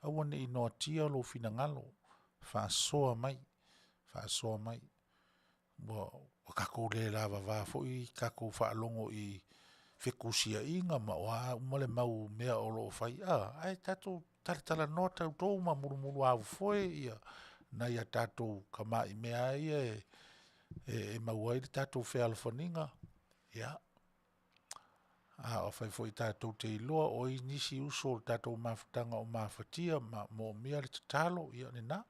aua ne i noatia lou finagalo, faasoa mai, faasoa mai. Ua tatou le lavava foi tatou faalogo i fetusiaiga ma o a uma le mau mea o lo o fai, ae tatou talatalanoa tatou ma mulumuluaufoe nai a tatou tamai mea lava ia e maua ai le tatou fealofaniga. Ia, afai foi tatou te iloa o i ai nisi uso o le tatou mafutaga o mafatia ma moomia le tatalo, ia o lena,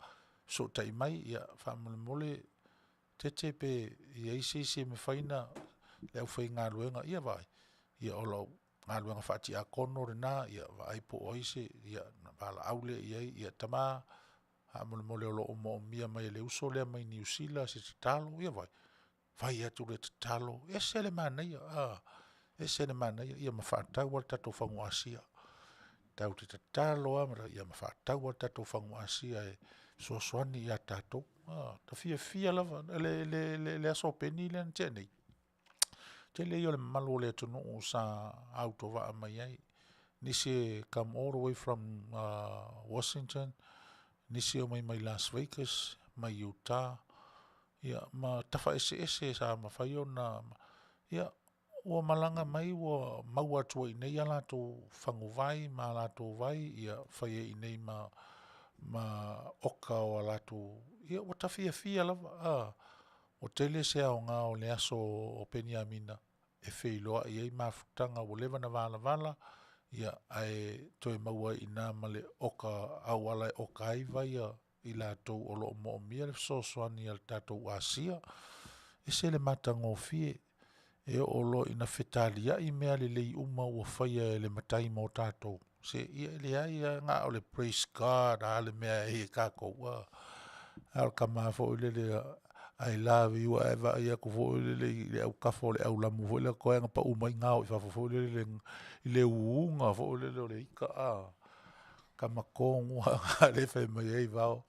fesootai mai faamolemole Tete pe i ai se isi e mafai ona le aufaigaluega, ia vaai, ia o lau galuega faatiakono lena, ia vaai po o ai se, ia ona valaau lea i ai, ia tama, faamolemole o lo o moomia mai e le uso lea mai Niu Sila se tatalo, ia vaai, fai atu le tatalo, e ese le manaia, ese le manaia, ia ma faatau lava le tatou fagu Asia. Tatou te tatalo lava ma faatau lava le tatou fagu Asia e fesoasoani ia tatou. Ta fiafia lava, le aso Peni lea na tea nei, tele ia o le mamalu o le atunuu sa autovaa mai ai, nisi e come all the way from Washington, nisi e omai mai Las Vegas, mai Utah, ia ma tafa eseese sa mafai ona, ia, ua malaga mai ua maua atu ai i inei a latou faguvai ma latou vai, ia fai ai i inei ma oka o a latou, ia ua ta fiafia lava, a. Ua tele se aoga o le aso o Peniamina e feiloai ai mafutaga ua leva ona valavala, ae toe maua ai i ina ma le oka auala e oka ai vai a i latou o lo o moomia le fesoasoani a le tatou asia. E ese le matagofie, e oo loa ina fetaliai mea lelei uma ua faia e le Matai mo tatou, se ia e leai lava na o le praise God lava le mea e ai e tatou, a. A o le tama foi lele I love you a e vaai atu foi lele i le autafa o le aulamu foi lea toe lava ona pau mai gao i fafo foi lele i le uuna foi lele o le ita a. Tama tonu lava lena lea e fai mai ai Vao,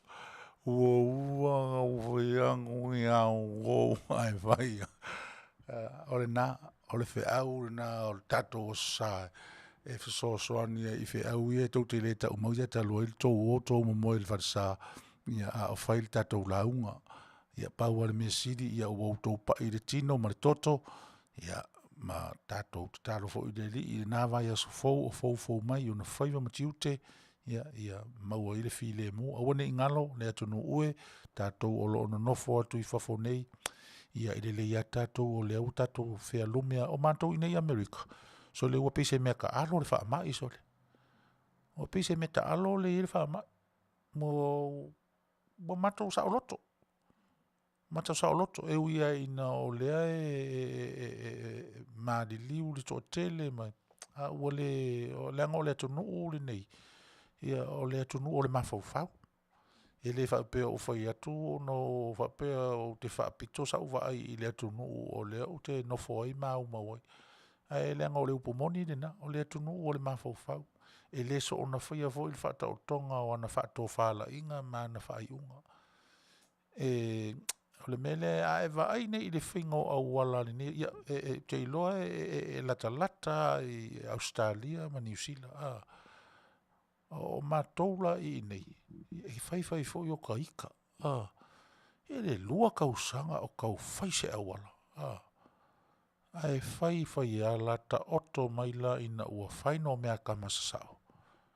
ua uma ona ou fai atu ia outou ae fai lava. O lena, o le feau lena o le tatou Aso Sa e fesoasoani ai i feau ia tou te le taumauia talu ai le tou o tou momoe i le falesa, a o fai le tatou lauga. Ia pau lava le mea sili ia ua outou pai i le tino ma le toto, Ia, ma tatou tatalo foi i le Alii i lena vaiaso fou o foufou mai i ona faiva ma tiute, ia, ia maua ai le filemu. Aua ne i galo le atunuu e, tatou o lo o nonofo atu i fafo nei, ia e lelei lava tatou o lea ua tatou fealume lava. O matou i inei i Amerika, sole ua pei se mea taalo le faamai sole. Ua pei se mea taalo lea e i ai le faamai. Ua matou saoloto, matou saoloto, e ui lava ina o lea e maliliu le toatele ma, a ua le, leaga o le atunuu lenei, ia o le atunuu o le mafaufau. E le faapea o ou fai atu ona o faapea ou te faapito sau vaai i le atunuu o lea ou te nofo ai ma aumau ai, ae leaga o le upu moni lena, o le atunuu o le mafaufau. E le soona faia foi le faataotoga o ana faatofalaiga ma ana faaiuga. O le mea lea, a e vaai nei i le faiga o auala a lenei, ia, ou te iloa e latalata lava i Ausetalia ma Niu Sila, a. O matou la i inei, e fai fai foi o ta ita, a. I le 2 tausaga o tau fai se auala, a. Ae fai fai lava la taoto mai la ina ua final meatama sasao,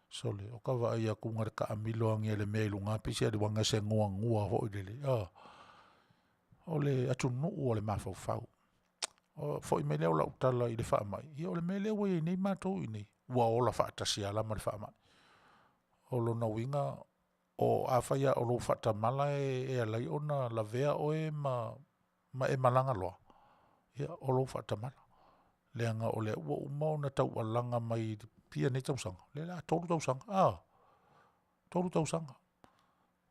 sole, o ta vaai atu na o le taamilo ane lava i le mea i luga pei se alu ane a o se nuanua foi lele, a. O le atunuu o le mafaufau. Ona foi mai lea o lau tala i le faamai, ia o le mea lea ua i ai nei matou i inei, ua ola faatasi lava la ma le faamai. O lona uiga, afai lava o lou faatamala e ala ai ona lavea oe ma e malaga loa, ia o lou faatamala, leaga o lea ua uma ona taualaga mai fia nei tausaga? Lea o le a 3 tausaga, a? 3 tausaga.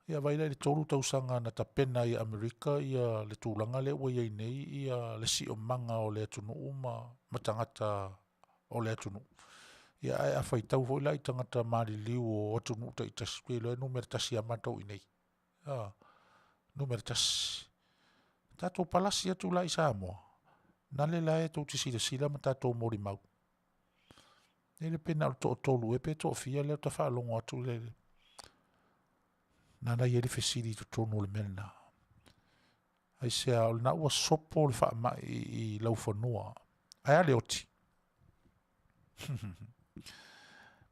Ia vaai la i le 3 tausaga na tapena ai e Amerika le tulaga lea ua i ai nei le siomaga o le atunuu ma tagata o le atunuu. Ia ae a faitau foi la i tagata maliliu o atunuu taitasi, ou te iloa e numera tasi lava matou i inei, a, numera tasi. Tatou palasi atu la i Samoa, nale la e tou te silasila ma tatou molimau. E le iloa pe na o le toatolu ea pe toafia lea faatoa faalogo atu le lena e i ai le fesili i totonu o le mea lena. Aisea? O lena ua sopo le faamai i laufanua, ae a le oti?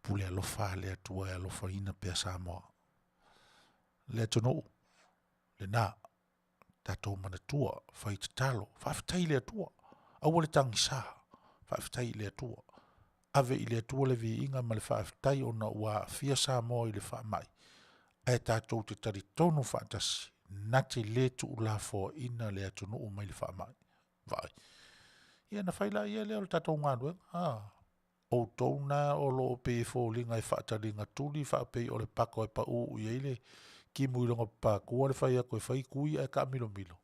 Pule alofa a le Atua e alofaina pea Samoa. Le atunuu, lena, tatou manatua, fai tatalo, faafetai i le Atua, aua le tagisa, faafetai i le Atua. Ave i le Atua le viiga ma le faafetai ona ua aafia Samoa i le faamai, ae tatou te talitonu faatasi, na te le tuulafoaiina le atunuu mai le faamai. Vaai. Ia ona fai laia lea o le tatou galuega, a. Outou na o lo o pei e foliga e faataligatuli faapei o le pato e pau i ai le timu i lona papatua le fai atu e fai tui ae taamilomilo.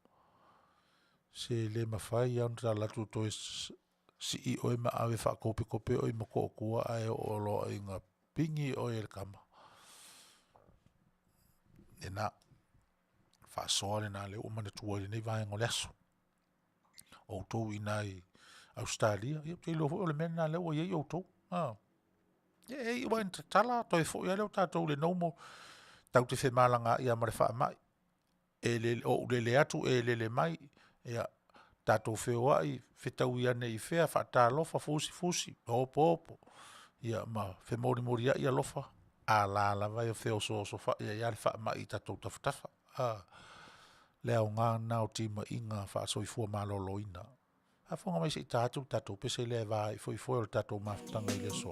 Se le mafai lava ona ta alu atu toe sii oe ma ave faatopetope oe i Motootua ae oo loa ina pigi oe e le tama. Lena, faasoa lena lea ua ou manatua ai i lenei vaega o le aso. O outou i ina i Ausetalia, ia ou te iloa foi o le mea lena o lea ua i ai outou, a. Ia e iu lava ina tatala toe foi lava lea o tatou i le normal, tatou te femalagaai lava ma le faamai. E lele, ou lele atu e lele mai, ia tatou feoai, fetaui ane i fea, faatalofa, fusifusi, opoopo, ia ma femolimoliai alofa, a la lava e feosoosofai ai lava le faamai i tatou tafatafa. A, le aoga lena o timaiga faasoifua maloloina. Faafofoga mai se i ta atu le tatou pese lea e va ai ifoifoe o le tatou mafutaga i le aso.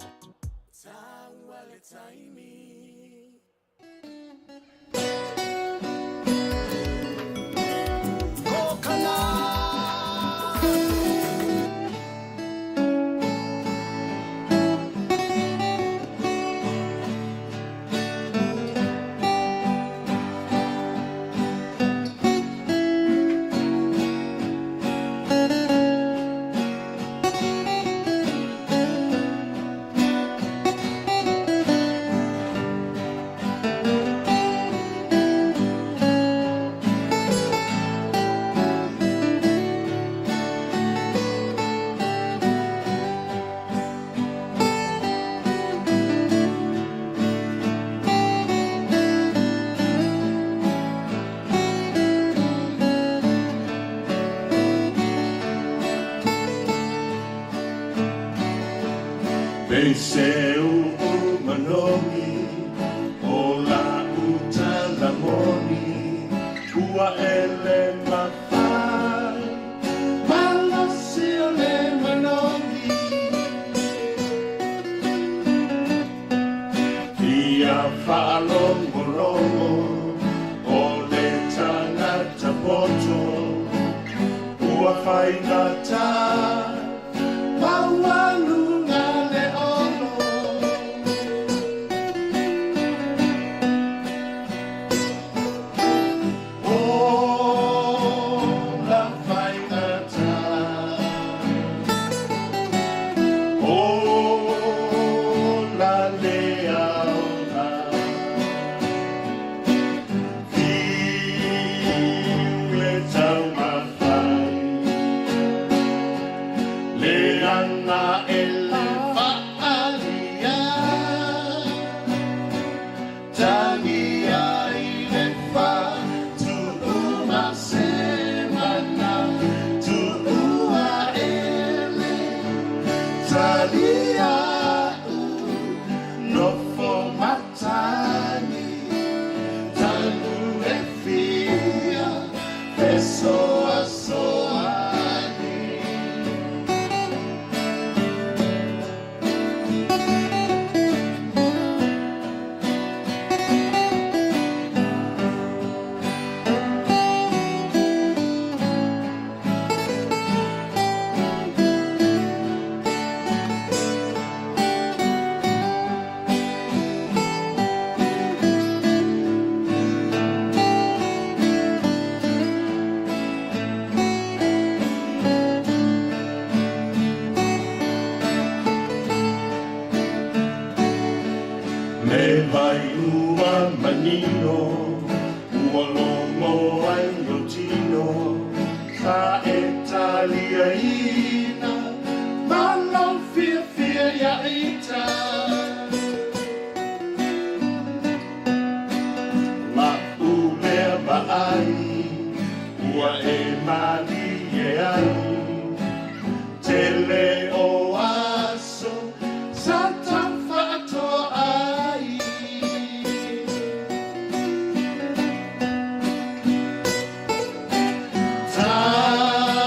Nei se uu manogi o la uta moni ua ele mafai malosi o le manogi Ia whaalongolongo o le tangata poto ua whaingata maualuga le ono. O la whaingata o la le aoga Fiu le taumafai le aga e le faalia Tangi ai le fatuuma se mana tuua ele Talia'u nofo matagi Tanu e fia fesoasoani. Me vai ua manino ua logo ai lo tino sa e talia ina malo fia fia ia ita La u mea vaai ua e mali e ai Tele o aso sa taufaatoa ai.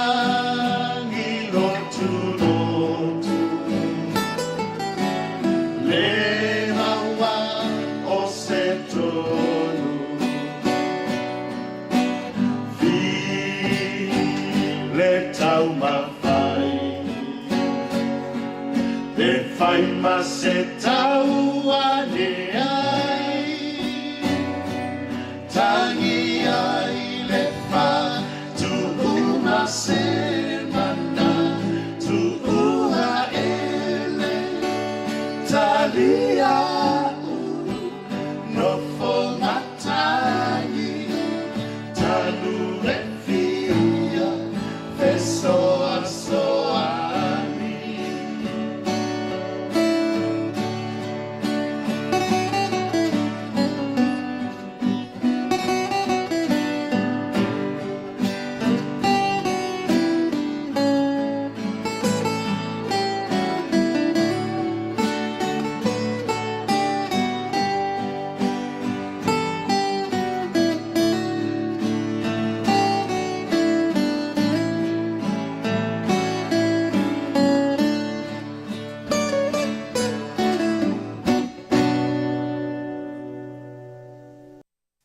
Tangi lotu lotu le maua o se tonu Fi le taumafai Le fai ma se tau ane ai Tangi ai le fatuuma se mana tuua ele Talia'u nofo matagi Tanu e fia fesoasoani.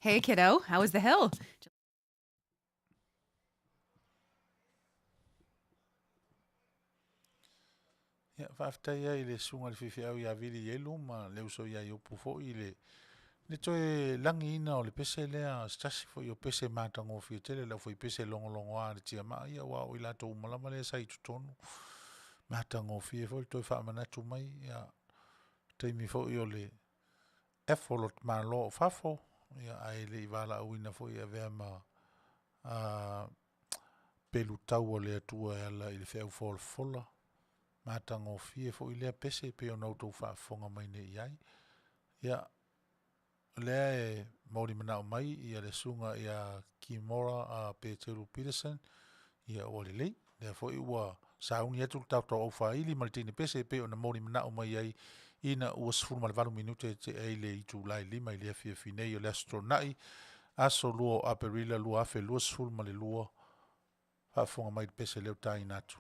Hey, kiddo, how was the hill? Ia, faafetai ai i le susuga i le faifeau ia Vili Ielu ma le uso ia Iopu foi i le, le toe lagiina o le pese lea, se tasi foi o pese matagofie tele, le aufaipese logologoa a le tiamaa, ia aua o i latou uma lava lea sa i totonu. Matagofie foi le toe faamanatu mai, ia, taimi foi o le F o lo Malo o fafo, ia, ae le i valaauina foi e avea ma a, pelu tau a le Atua e ala i le feau folafola. Matagofie foi lea pese e pei ona outou faafofoga mai nei i ai. Ia, o lea e mauli manao mai ia le susuga ia Kimora a Peteru Peterson, ia ua lelei. Lea foi ua Sauni atu le taotao faaili ma le teine pese e pei ona moli manao mai ai ina ua 18 minute e tea i le itula e 5 i le afiafi nei o le Aso Toonai, aso 2 o Aperila 2022. Faafofoga mai i le pese lea ua taina atu.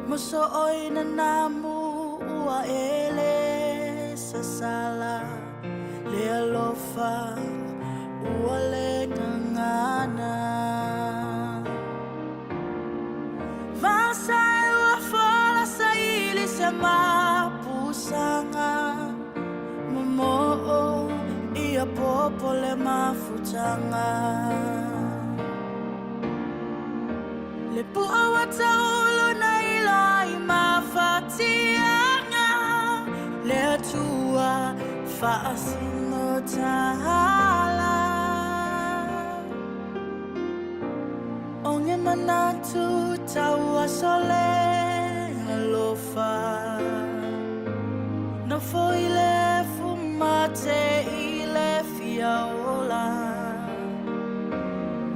Moso oi na namu ua ele sasala le alofa ua le gagana. Masai ua fola saili se mapusanga momoo ia popo le mafutanga. Le pua wa taulu na ila i mafatianga le atua faasino tahala. Onge manatu tau asole alofa no foi le fumate i le fiaola.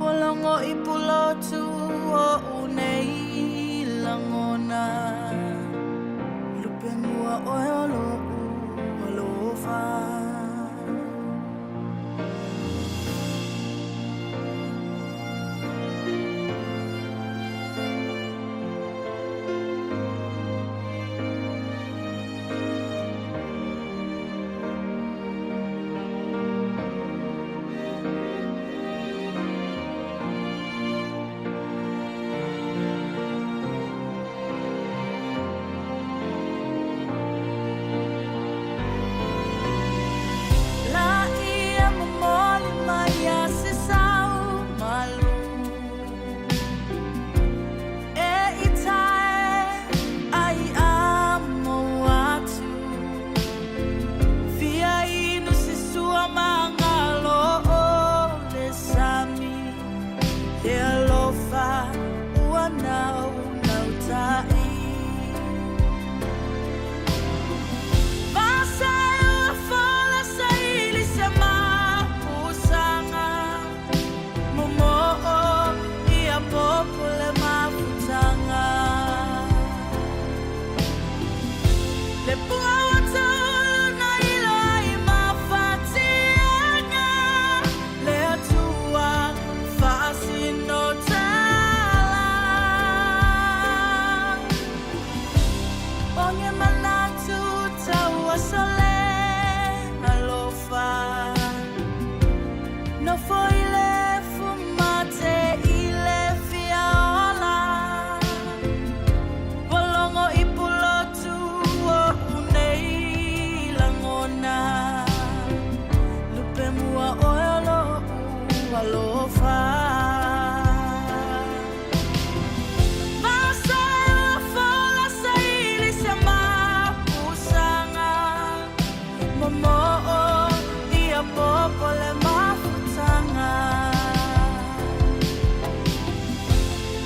Olongo i pulotu o unei langona lupe mua oe o lo'u alofa. La ia momoli mai a se sau malu e itae ai a mo atu. Fia inu se sua mangalo o le sami le alofa ua nau nau tai. Masai ua fola saili se mapusanga momoo ia popo le mafutanga. Le pua wa taulu na ila i mafatianga le atua faasino tala. Onge manatu tau asole alofa no foi le fumate i le fiaola. Walongo i pulotu o unei langona lupe mua oe o lo'u alofa. Masai ua fola saili se mapusanga momoo ia popo le mafutanga.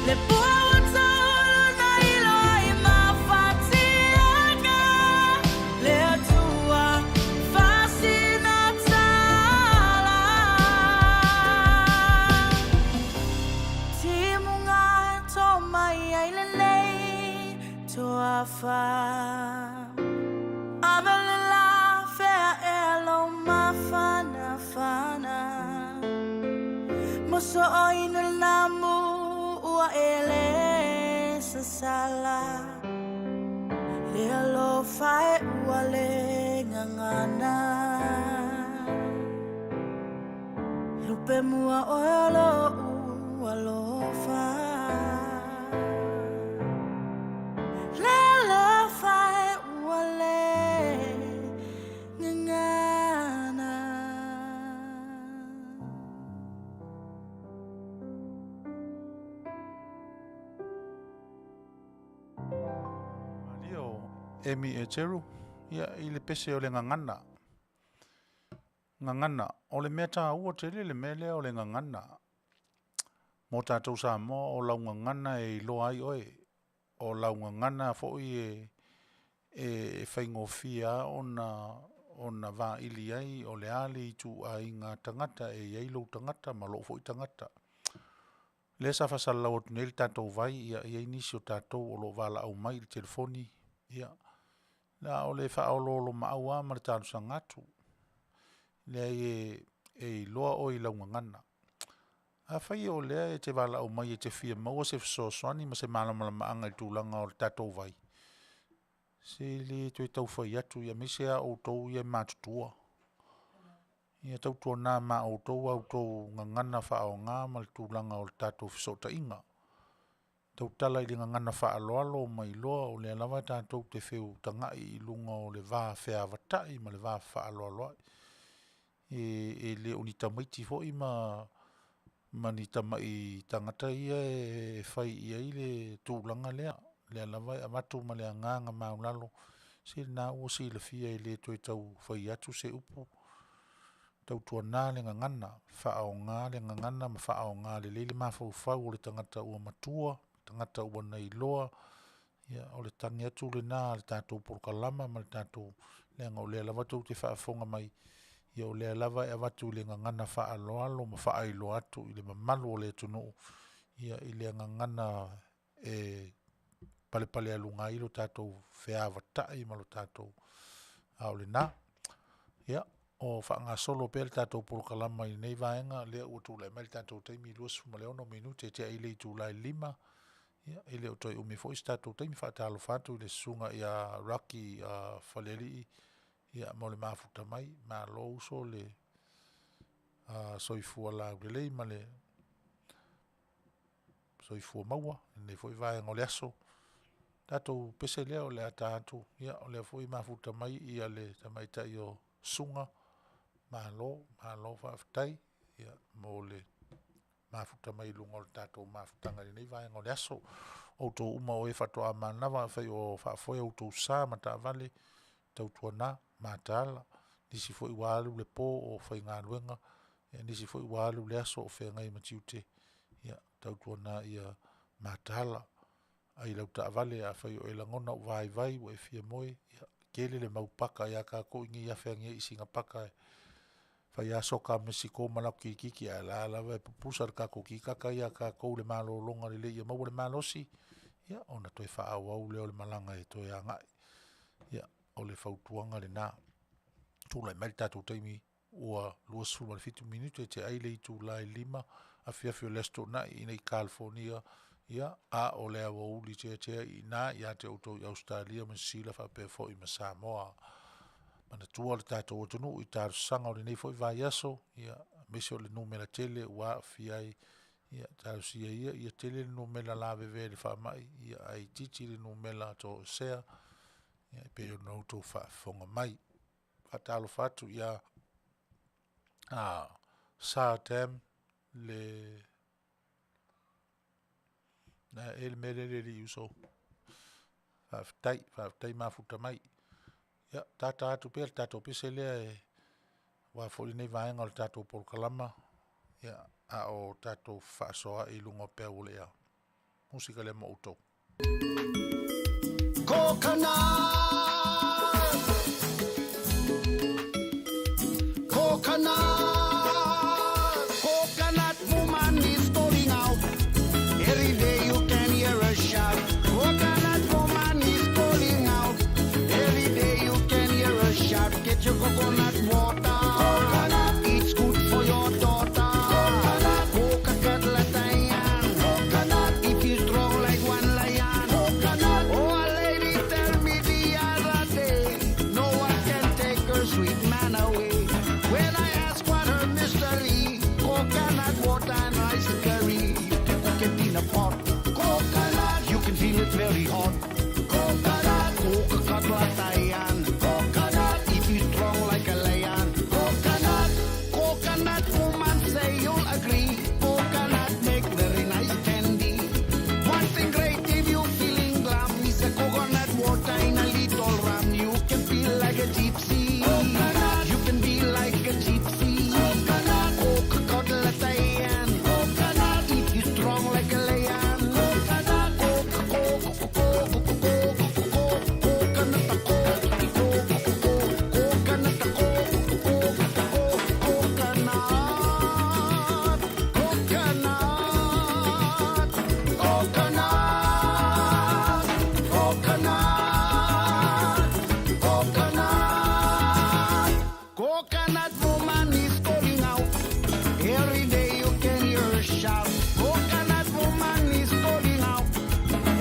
Le pua wa taulu na ilo i mafatianga le atua fasina tala. Timunga tō mai ai lenei toafa. Ave le la fea e alo mafana fana. Moso o ina namu ua ele sasala le alofa e ua le gagana. Lupe mua oe o lo'u alofa. Le alofa Amy Eteru, ia, i le pese o le gagana. Gagana, o le mea taua tele le mea lea o le gagana. Mo tatou Samoa, o lau gagana e iloa ai oe. O lau gagana foi e, e faigofie lava ona, ona vaili ai o le a le ituaiga tagata e i ai lou tagata ma lou foi tagata. Lea sa faasalalau atu nei le tatou vai, ia e i ai nisi o tatou o lo o valaau mai i le telefoni, ia, na o le faaoloolomaau lava ma le talosaga atu. Leai e, e iloa oe i lau gagana. Afai o lea e te valaau mai e te fia maua se fesoasoani ma se malamalamaaga i le tulaga o le tatou vai, se le toe tau fai atu, aemaise lava outou ia e matutua. Ia tautuana ma outou a outou gagana faaaoga ma le tulaga o le tatou fesootaiga. Tautala i le gagana faaaloalo ma iloa o lea lava tatou te feutagai i luga o le va feavatai ma le va fefaaloaloai. E, e le o ni tamaiti foi ma ma ni tamai tagata ia e fai i ai le tulaga lea. Lea lava e avatu ma le agaga maualalo, se lena ua silafia e le toe tau fai atu se upu, tautuana le gagana, faaaoga le gagana ma faaaoga lelei le mafaufau o le tagata ua matua, tagata ua na iloa, ia o le tagi atu lena a le tatou polokalama ma le tatou, leaga o lea lava tou te faafofoga mai, ia o lea lava e avatu i le gagana faaaloalo ma faailoa atu i le mamalu o le atunuu, ia i le gagana e palepalealuga ai lo tatou feavatai ma lo tatou, a o lena. Ia, o faagasolo pea le tatou polokalama i lenei vaega, lea ua tulai mai le tatou taimi 26 minute e tea ai le itula e 5. Ia, e le o toe umi foi se tatou taimi. Faatalofa atu i le susuga ia Rocky Falealii, ia, mo le mafuta mai. Malo uso le soifua laulelei ma le soifua maua i lenei foi vaega o le aso. Tatou pese lea o le a ta atu, ia, o lea foi e mafuta mai ia le tamaitai o Suga. Malo, malo faafetai, ia, mo le mafuta mai i luga o le tatou mafutaga i lenei vaega o le aso. Outou uma o e faatoa manava afai o faafoe outou sa ma taavale, tautuana, mataala, nisi foi ua alu le po o faigaluega, ia nisi foi ua alu le aso o feagai ma tiute, ia tautuana ia mataala. Ai lau taavale afai o e lagona ua vaivai ua e fia moe, ia tele le mau paka ia tatou i inei afe ane ai i sina paka e fai lava soka a Mesiko ma latou kirikiti ae la lava e pupusa le tatou kikata ia tatou le malologa lelei ia maua le malosi, ia ona toe faaauau lea o le malaga e toe agai. Ia, o le fautuaga lena. Tulai mai le tatou taimi ua 27 minute tea ai le itula e 5 afiafi o le Aso Toonai i inei i Kalifonia, ia, a o le aoauli teatea i ina ia te outou i Ausetalia ma Niu Sila faapea foi ma Samoa. Manatua le tatou atunuu i talosaga o lenei foi vaiaso, ia, aemaise o le numera tele ua aafia ai, ia, talosia ia ia tele le numera lavevea i le faamai, ia ae itiiti le numera toesea, ia, e pei ona outou faafofoga mai. Faatalofa atu ia a Sa Tam le na e le mea lea le alii uso. Faafetai, faafetai mafuta mai. Ia, tata atu pea le tatou pese lea e aua foi lenei vaega o le tatou polokalama, ia, a o tatou fefaasoaai i luga o peau o le ea. Musika lea mo outou. Coconut, coconut, coconut woman is calling out. Every day you can hear a shout. Coconut woman is calling out. Every day you can hear a shout. Get your coconut water. Coconut, it's good for your daughter. Coconut, coconut, coconut, if you strong like one lion. Coconut, oh a lady tell me the other day, no one can take her sweet man away. When I ask what her mystery, coconut water and rice curry. You cook it in a pot. Coconut, you can feel it very hot. Coconut, coconut, lion. Coconut, if you strong like a lion. shout. Coconut woman is calling out.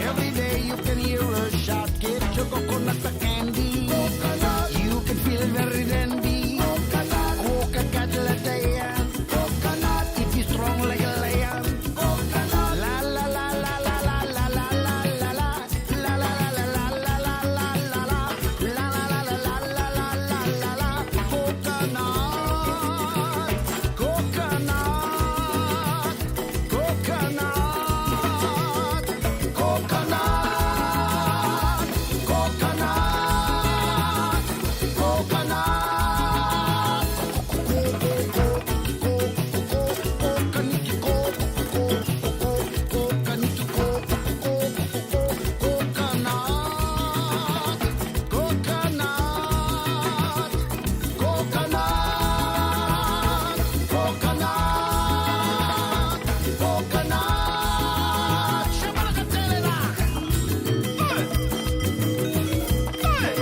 Every day you can hear her shout. Get your coconut candy. Coconut. You can feel very dandy. Coconut. Coconut. Coconut. It is strong like a lion. Coconut. La la la la la la la la la la la. La la la la la la la la la la. La la la la la la la la la la. Coconut. Coconut. Coconut. Coconut. Coconut. Coconut. Coconut. Coconut. Coconut. Coconut. Coconut. Shabalakatelela. Hey. Hey.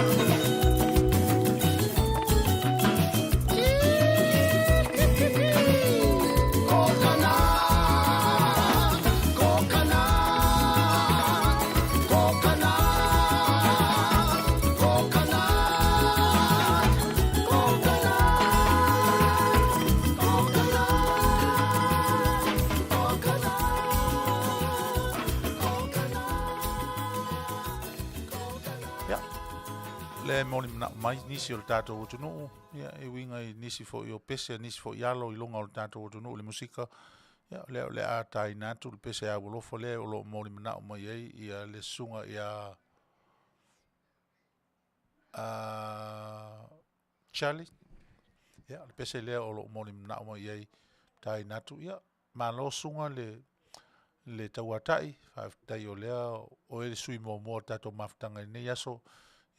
Coconut. Coconut. Coconut. Coconut. Coconut. Coconut. Coconut. Ia, lea e moli manao mai nisi o le tatou atunuu, ia, e uiga i nisi foi o pese a nisi foi alo i luga o le tatou atunuu i le musika, ia, o lea o le a taina atu le pese aualofa lea o lo o moli manao mai ai ia le susuga ia Charlie, ia, o le pese lea o lo o moli manao mai ai taina atu, ia, malo susuga le le tauatai, faafetai o lea o oe le sui muamua o le tatou mafutaga i lenei aso,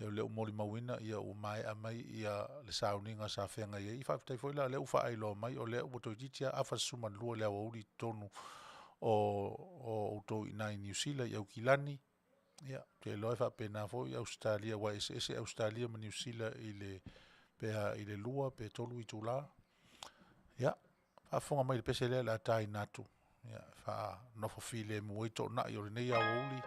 ia o lea ua molimauina ia ua maea mai ia le sauniga sa feagai ai. Faafetai foi la o lea ua faailoa mai o lea ua toeitiiti lava afa 12 i le aoauli i totonu o o outou i ina i Niu Sila i Aukilani, ia ou te iloa e faapena foi Ausetalia aua e eseese Ausetalia ma Niu Sila i le pe a i le 2 pe 3 itula. Ia, faafofoga mai i le pese lea o le a taina atu, ia, e faanofo filemu ai toonai o lenei aoauli.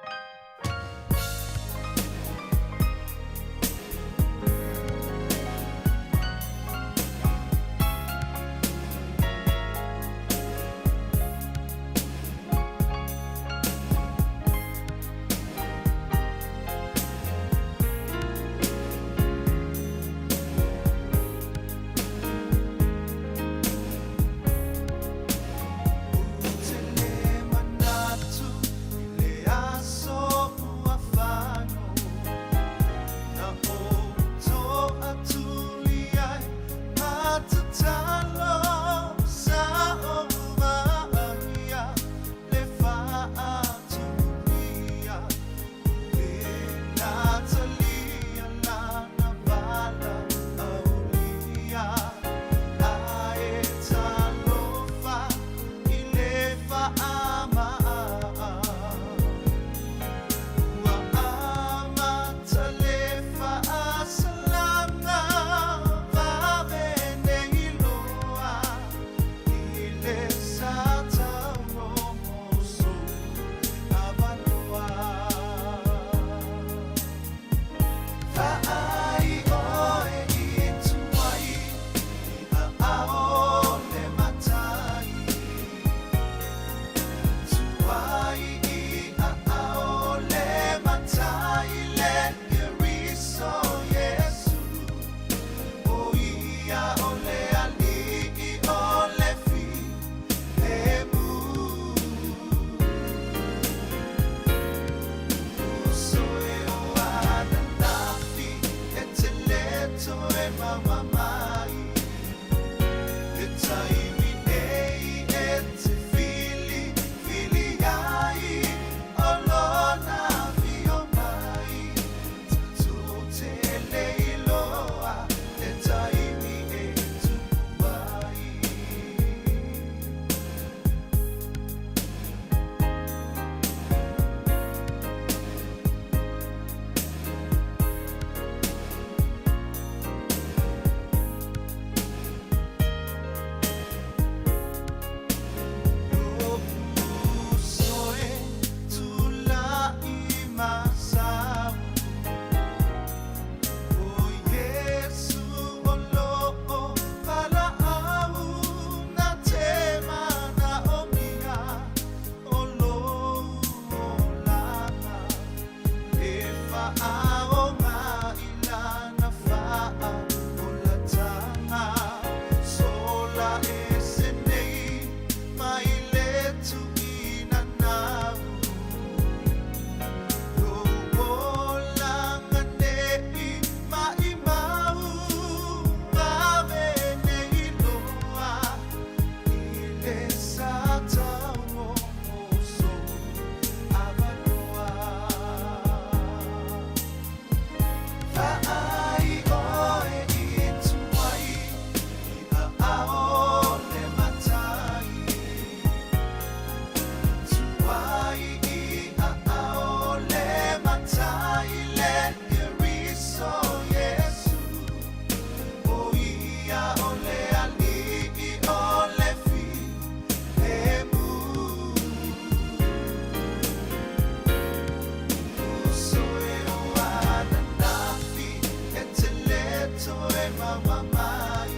maua mai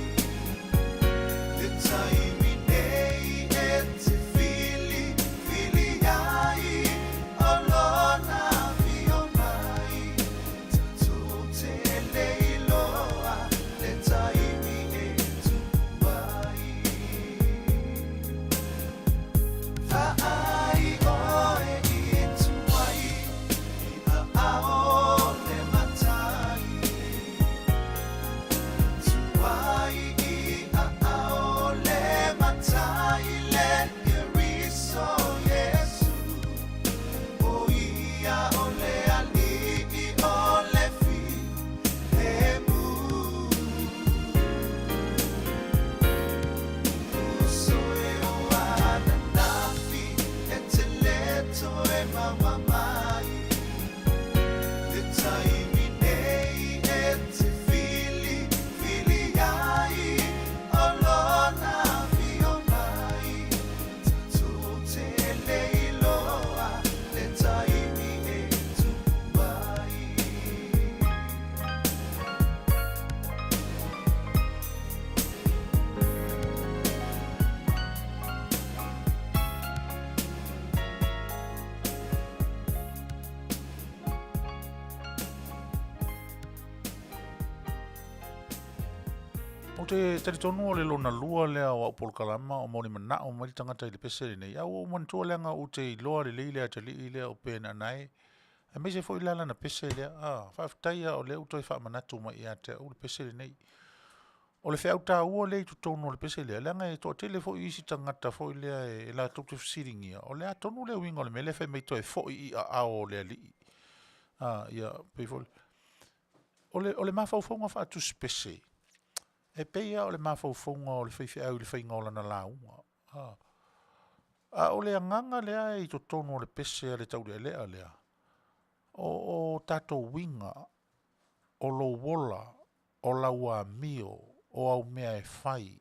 Le taimi nei e te whili whili ai O lona afio mai Tatou te le iloa le taimi e tupu ai Vaai oe i tuai i aao o le matai Tuai i aao o le matai le Keriso Iesu O ia o le Alii o le Filemu Uso e o ananafi e te le toe maua mai Le taimi nei e te whili whili ai O lona afio mai Tatou te le iloa le taimi e tupu ai. Ou te talitonu o le lona lua lea o au polokalama o moni manao mai le tagata i le pese lenei, a ua ou manatua leaga ou te iloa lelei le atalii lea o Ben Anae, aemaise foi la lana pese lea. A, faafetai lava o lea ua toe faamanatu mai ia te au le pese lenei. O le feau taua lea i totonu o le pese lea, leaga e toatele foi isi tagata foi lea e latou te fesiligia, o le a tonu le uiga o le mea lea fai mai toe foi i aao o le Alii. A, ia, pei foi o le, o le mafaufauga faatusipese, e pei lava o le mafaufauga o le faifeau i le faiga o lana lauga. A, a o le agaga lea e i totonu o le pese a le Taulealea lea, o, o tatou uiga, o lou ola, o lau amio, o au mea e fai,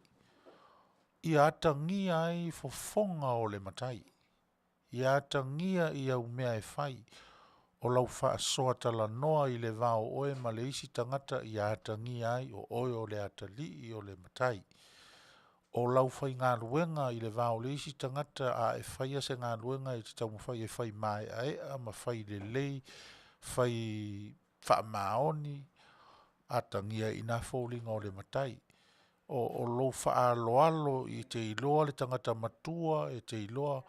ia atagia ai fofoga o le Matai. Ia atagia i au mea e fai, o lau faasoa talanoa i le va o oe ma le isi tagata ia atagia ai o oe o le atalii o le Matai. O lau faigaluega i le va o le isi tagata a e faia se galuega e te taumafai e fai maeaea ma fai lelei, fai faamaoni, atagia ai i ina foliga o le Matai. O, o lou faaaloalo i te iloa le tagata matua, e te iloa,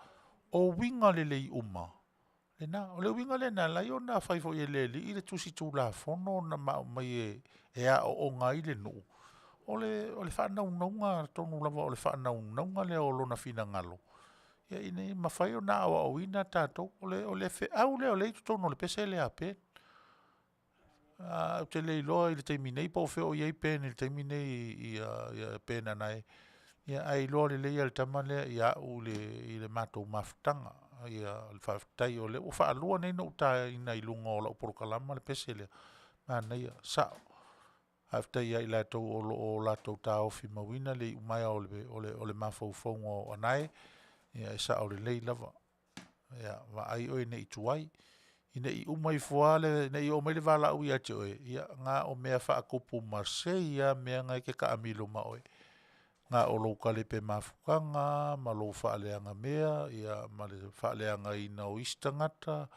o uiga lelei uma, lena. O le uiga lea na ala ai ona fai foi e le Alii le tusi tulafono na ma aumai e, e aooga ai le nuu, o le, o le faanaunauga tonu lava o le faanaunauga lea o lona finagalo, ia ina ia mafai ona aoaoina tatou. O le, o le feau lea o lea e i totonu o le pese lea a Ben. Ou te le iloa i le taimi nei po o fea o i ai Ben i le taimi nei ia, ia Ben Anae. Ia, ae iloa lelei lava e le tama lea ia au i le, i le matou mafutaga. Ia, o le faafetai o lea ua faalua nei ona ou taina i luga o lau polokalama le pese lea, manaia, sao. Faafetai ia i latou o lo o latou taofi mauina le iumaea o le, o le, o le mafaufauga o Anae, ia e sao lelei lava. Ia, vaai oe ne i tuai, ina i uma ifo lava le, ne i oo mai le valaau ia te oe, ia na o mea faatupu masei lava mea na e te taamilo ma oe. Na o lou talepe mafutaga ma lou faaleaga mea, ia ma le faaleagaina o isi tagata,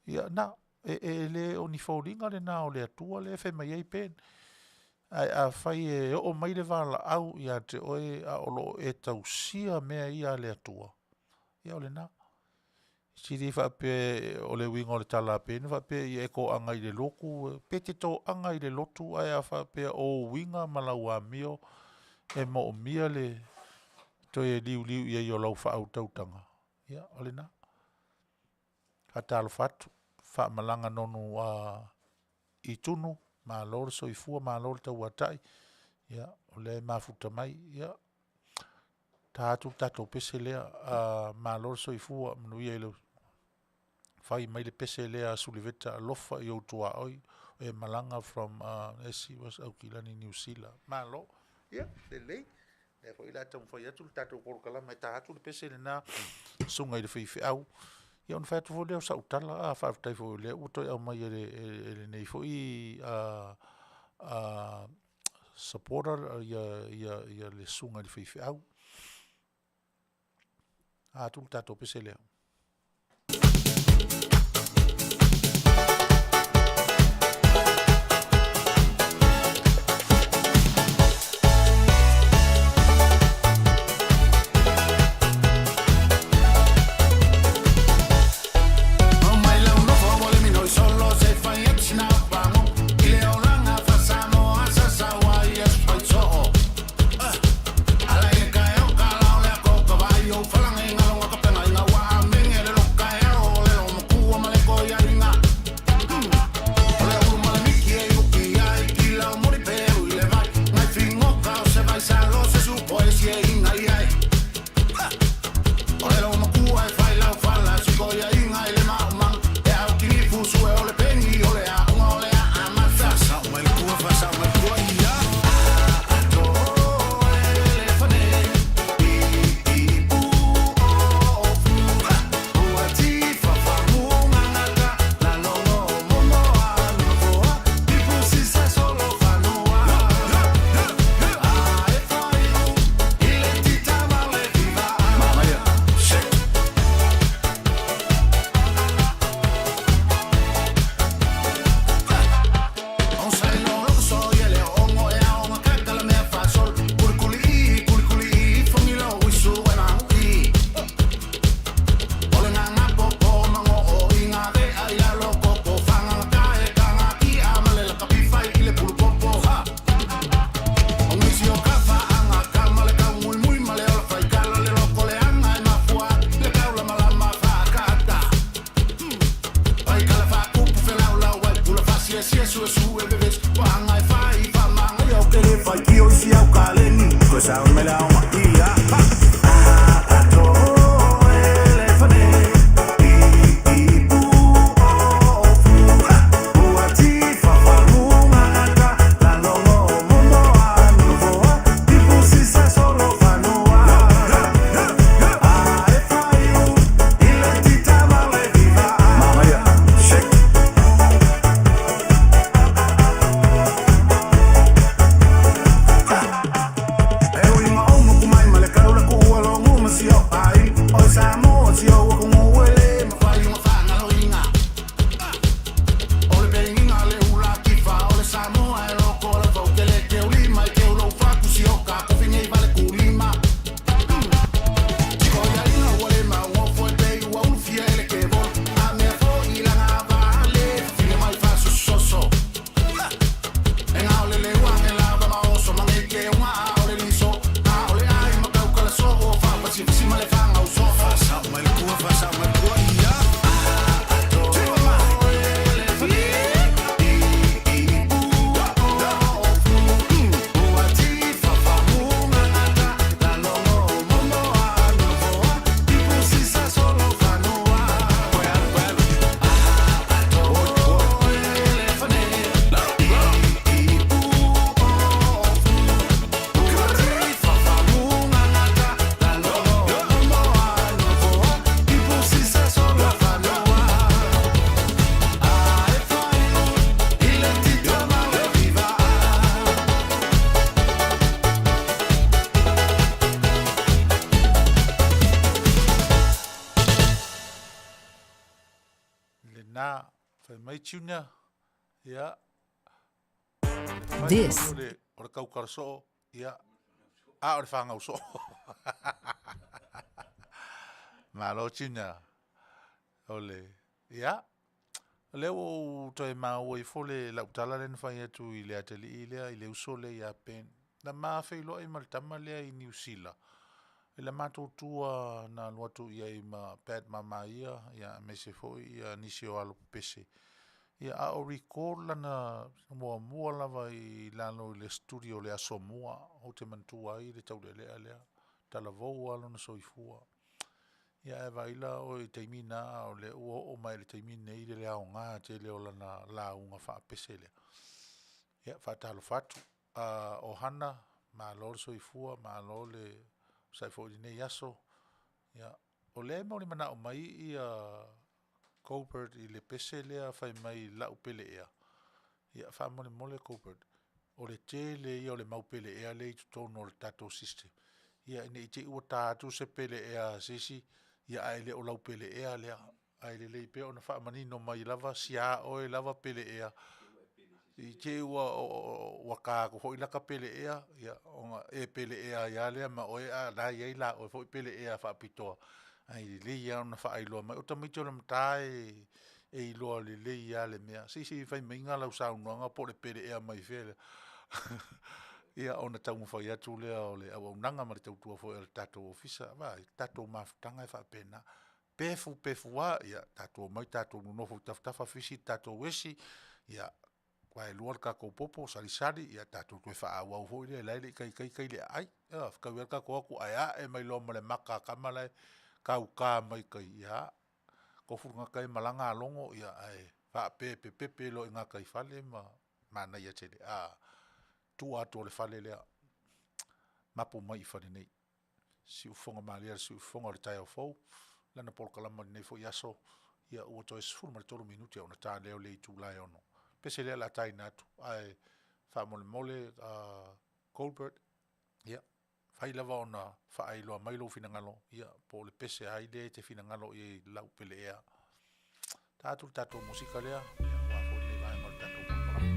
ia na, e, e le o ni foliga lena o le Atua lea e fai mai ai Ben. Ae afai e oo mai le valaau ia te oe a o lo o e tausia mea ia a le Atua, ia o lena. Sili faapea o le uiga o le tala a Ben faapea ia e toaga i le lotu, pe te toaga i le lotu ae a faapea o ou uiga ma lau amio e moomia le toe liuliu i ai o lau faautautaga, ia o lena. Faatalofa atu, faamalaga nonu a i Tunu, malo le soifua, malo le tauatai, ia o lea e mafuta mai, ia ta atu le tatou pese lea, malo le soifua, manuia i le fai mai le pese lea a Suliveta alofa i ou tuaoi e malaga from SC was Aukilani Niu Sila. Malo. Ia, lelei. Lea foi la taumafai atu le tatou polokalama e ta atu le pese lena susuga i le faifeau. Ia ona fai atu foi lea o sau tala, a faafetai foi o lea ua toe aumai e, le, e, e lenei foi a, a, supporter ia ia ia le susuga i le faifeau. A atu le tatou pese lea. Lena, fai mai Junior, ia. This. O le, o le kaukara soo, ia. A o le whangau soo. Malo Junior. O le, ia. O lea ua ou toe maua ifo le lau tala lea na fai atu i le atalii lea, i le uso lea ia Ben. Na ma feiloai ma le tama lea i Niu Sila, i le matou tour na alu atu i ai ma Pat Mama ia, ia aemaise foi ia nisi o alo pepese. Ia a o record lana muamua lava i lalo i le studio i le Aso Mua, ou te manatua ai le taulealea lea, talavou lava lona soifua. Ia ae vaai la oe i taimi na, a o lea ua oo mai i le taimi lenei i le aoga tele o lana lauga faapese lea. Ia, faatalofa atu. Uh, ohana, malo le soifua, malo le onosai foi i lenei aso. Ia, o lea e molimanao mai ia Colbert i le pese lea fai mai lau pele ea. Ia, faamolemole Colbert. O le tele ia o le mau peleea lea i totonu o le tatou system, ia ne i te i ua ta atu se peleea a se isi, ia ae le o lau peleea lea. Ae lelei pea ona faamanino mai lava sia oe lava peleea, i te i ua ua ta atu foi lata peleea, ia ona e peleea ai lava lea ma oe a o la e i ai la oe foi peleea faapitoa, ae lelei lava ona faailoa mai. O tamaiti o le mata e iloa lelei lava le mea. Se i fai maiga lau saunoaga po o le peleea mai fea lea, ia ona taumafai atu lea o le auaunaga ma le tautua foi a le tatou Ofisa. Vaai, o le tatou mafutaga e faapena, pefu pefu lava, ia tatou omai tatou nonofo i tafatafa fisi le tatou esi, ia vaelua le tatou popo salisali, ia tatou toe faaauau foi lea o la e le i taitai tai le aai. Ioe, fetaui lava le tatou o atu ae ae mai loa ma le maka a tama la e tauta mai tai, ia tofu le tagata ia malaga logo ae faapepepepe loa i gataifale ma manaia tele. Tua atu o le fale lea, mapu mai i fale nei. Siufofoga malie o le siufofoga o le taeao fou, lana polokalama i lenei foi aso, ia ua toe 13 minute ona ta lea o le itula e 6:00. Pese lea o le a taina atu, ae faamolemole Colbert, ia, mafai lava ona faailoa mai lou finagalo, ia po o le pese a ai lea e te finagalo i ai i lau peleea. Ta atu le tatou musika lea, ia, aua foi lenei vaega o le tatou polokalama.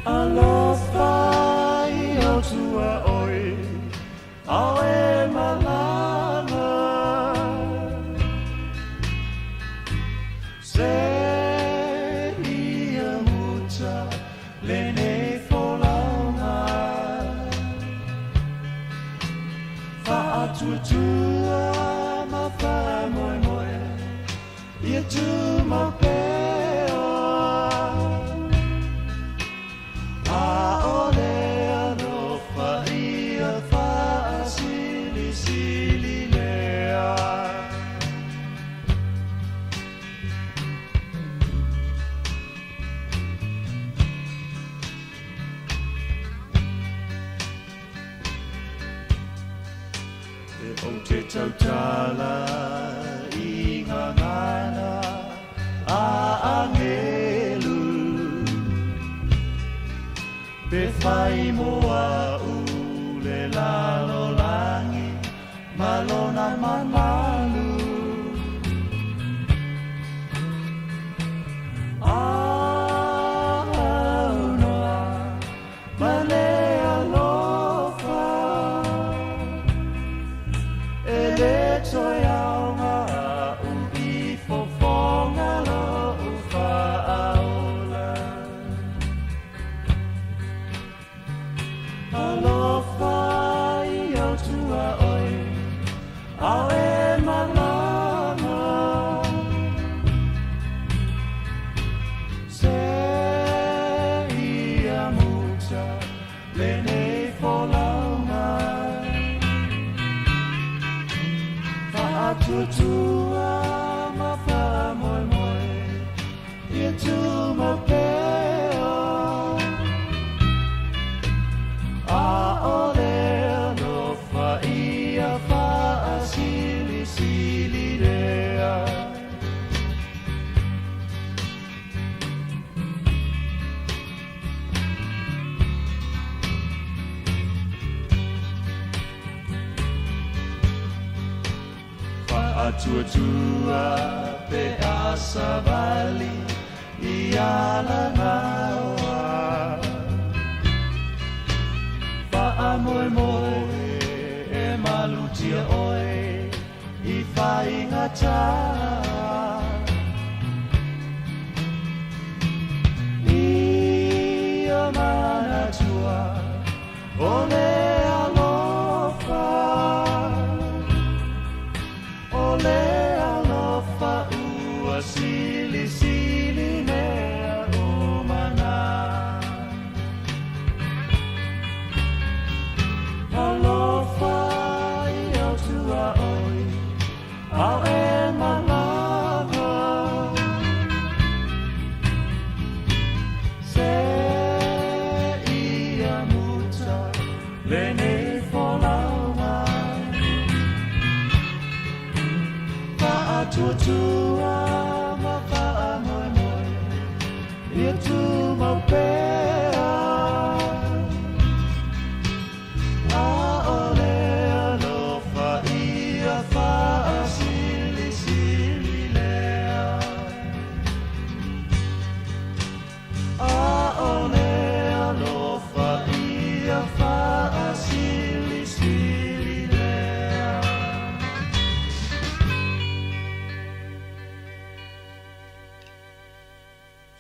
Alofa i au tua oi, ao e malama. Se ia muta lenei folauga. Faatuatua ma faamoemoe ia tumau pea. ʻAʻole alofa ia faasilisili lea. E ou te tautala i ngā ngana a angelu, Pe whai mo a'u le lalolagi ma lona mamalu. Aunoa ma le alofa e le toe aoga a'u i fofoga lo'u faaola. Alofa i au tuaoi, ao e malama. Se ia muta lenei folauga. Faatuatua ma faamoemoe ia tumau pea. ʻAʻole alofa ia faasilisili lea. Faatuatua pe a savali i Alagaoa. Faamoemoe e malutia oe i faigata. Ia manatua o le alofa, o le alofa ua silisili mea uma na. Alofa i au tuaoi, ao e malama. Se ia muta lenei folauga.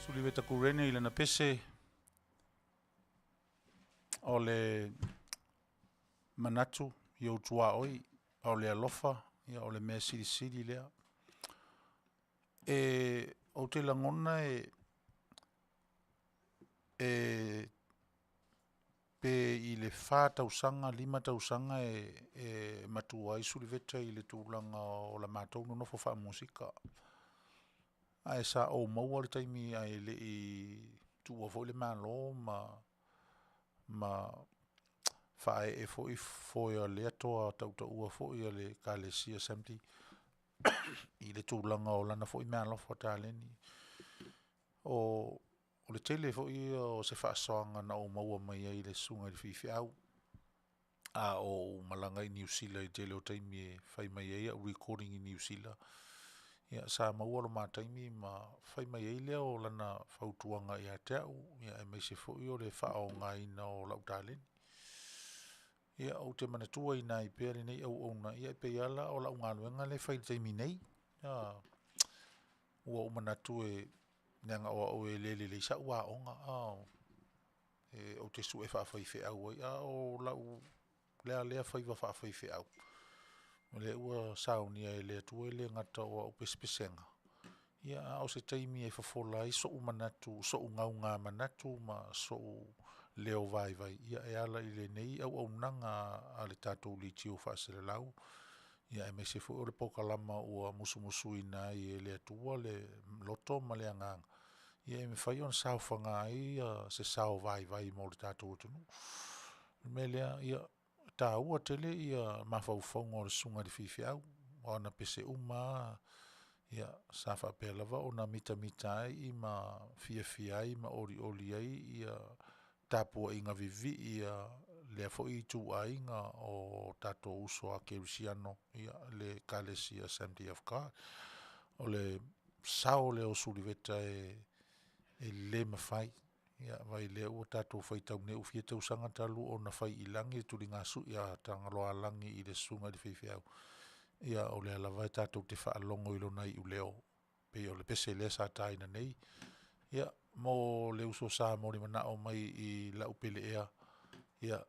Suliveta Kurene i lana pese o le manatu i ou tuaoi, a o le alofa, ia o le mea silisili lea. E ou te lagona e e pe i le fa tausaga lima tausaga e e matua ai Suliveta i le tulaga o la matou nonofo faamusika. Ae sa ou maua le taimi ae le i tuua foi le Malo ma ma faaee foi foe o lea toa tautaua foi a le Ekalesia Assembly i le tulaga o lana foi meaalofa taleni. O o le tele foi ia o se faasoaga na ou maua mai ai i le susuga i le faifeau, a o ou malaga i Niu Sila i le tele o taimi e fai mai ai au recording i Niu Sila, ia sa maua lo ma taimi ma fai mai ai lea o lana fautuaga ia te au, ia aemaise foi o le faaaogaina o lau taleni. Ia ou te manatuaina ai pea lenei auauna, ia e pei lava la o lau galuega lea e fai i le taimi nei. Ua ou manatu e leaga o au e le lelei sau aoga, e, ou te sue faafaifeau ai, a o lau lea lea faiva faafaifeau, o lea ua saunia e le Atua e le gata o au pesepesega, ia a o se taimi e fofola ai sou manatu, sou gaugamanatu ma sou leo vaivai, ia e ala i lenei auaunaga a le tatou leitio faaselelau, ia aemaise foi o le polokalama ua musumusuina ai e le Atua le loto ma le agaga, ia e mafai ona saofaga ai se sao vaivai mo le tatou atunuu. O le mea lea, ia, e taua tele mafaufauga o le susuga i le faifeau, o ana pese uma lava, ia, sa faapea lava ona mitamita ai ma fiafia ai ma olioli ai tapuaiga vivii a lea foi ituaiga o tatou uso a kerisiano, ia le Ekalesia Assembly of God. O le sao lea o Suliveta e le mafai, ia vaai o lea ua tatou faitau nei ua fia tausaga talu ona fai i lagi le tuligasui a Tagaloaalagi i le susuga i le faifeau, ia o lea lava e tatou te faalogo i lona iuleo, pei o le pese lea sa taina nei. Ia, mo le uso sa molimanao mai i lau pele ea, ia,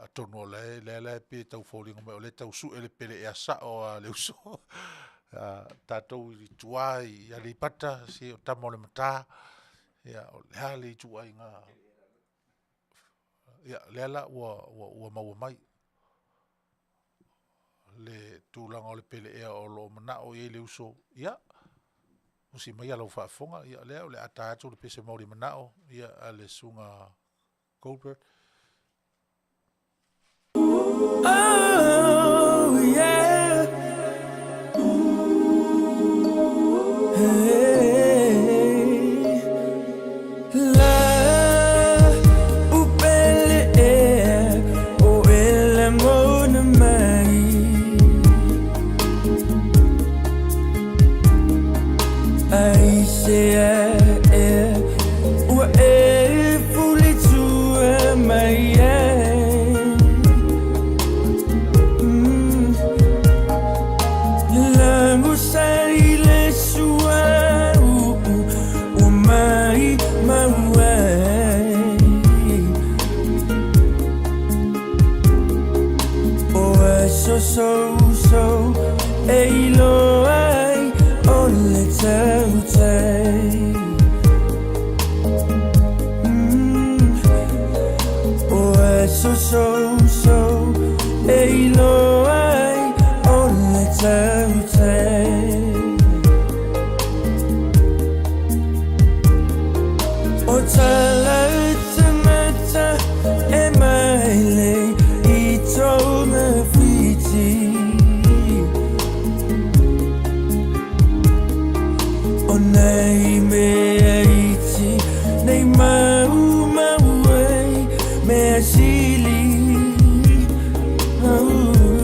atonu o lea la e pei e tau foliga mai o lea e tau sue le pele ea sao lava a le uso. Tatou i tua i Aleipata, se o tama o le mata, ia o le a le ituaiga. Ia, lea la ua maua mai le tulaga o le pele ea o lo o manao i ai le uso. Ia, usi maia lau faafofoga, ia o lea o le a ta atu le pese maoli manao ia a le susuga Goldberg. Oh, yeah. Hey. La upele ea o e lagona mai. Aisea ea ua e fulitua mai ai. Lagosa i le suauu ua maimau ai. O aso sousou e iloa ai o le tautai. O aso sousou e iloa ai o le tautai. O tala tangata e maile i tōna whiti. O nei mea iti, nei maumau ai, mea sili. Oh.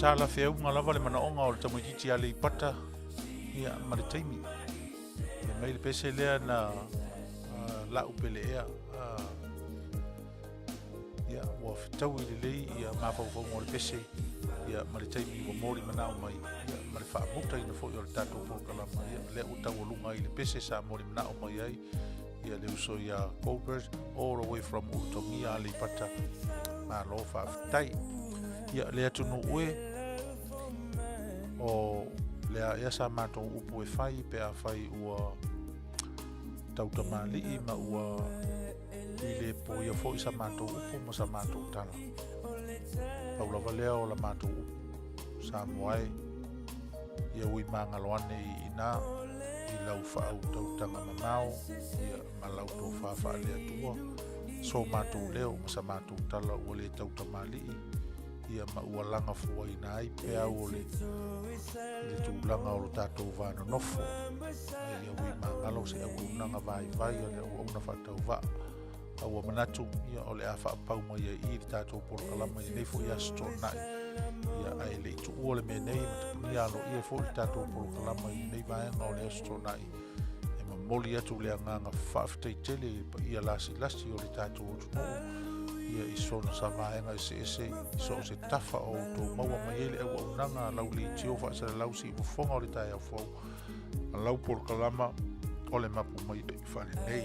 talafeauga lava le manaoga o le tamaitiiti Aleipata ia ma le taimi. Fai mai le pese lea na la'u pele ea ia ua fetaui lelei ia mafaufauga o le pese ia ma le taimi ua moli manao mai ia ma le faamutaina foi o le tatou polokalama ia lea ua taualuga ai le pese sa moli manao mai ai ia le uso ia Colbert all the way from Ulutogia Aleipata. Malo faafetai. Ia le atunuu e o lea ea sa matou upu e fai pe a fai ua tautamalii ma ua i le poia foi sa matou upu ma sa matou tala. Pau lava lea o la matou upu. Samoa e, ia ui magalo ane i ina i lau faautautaga mamao ia ma lau tofa faale-Atua, so matou leo ma sa matou tala ua le tautamalii ia ma ua lagafuaina ai peau o le i le tulaga o lo tatou va nonofo. Ae ia ui magalo se auaunaga vaivai a le auauna faatauvaa. A ua manatu ia o le a faapau mai ai i le tatou polokalama i lenei foi aso Toonai. Ia ae le i tuua le mea nei ma tapunia aloaia foi le tatou polokalama i lenei vaega o le aso Toonai. E momoli atu le agaga faafetai tele i le paia lasilasi o le tatou atunuu ia i sona sa vaega eseese i so o se tafa o outou maua mai ai le auaunaga a lau leitio faasalalau siufofoga o le taeao fou ma lau polokalama o le mapu mai i fale nei.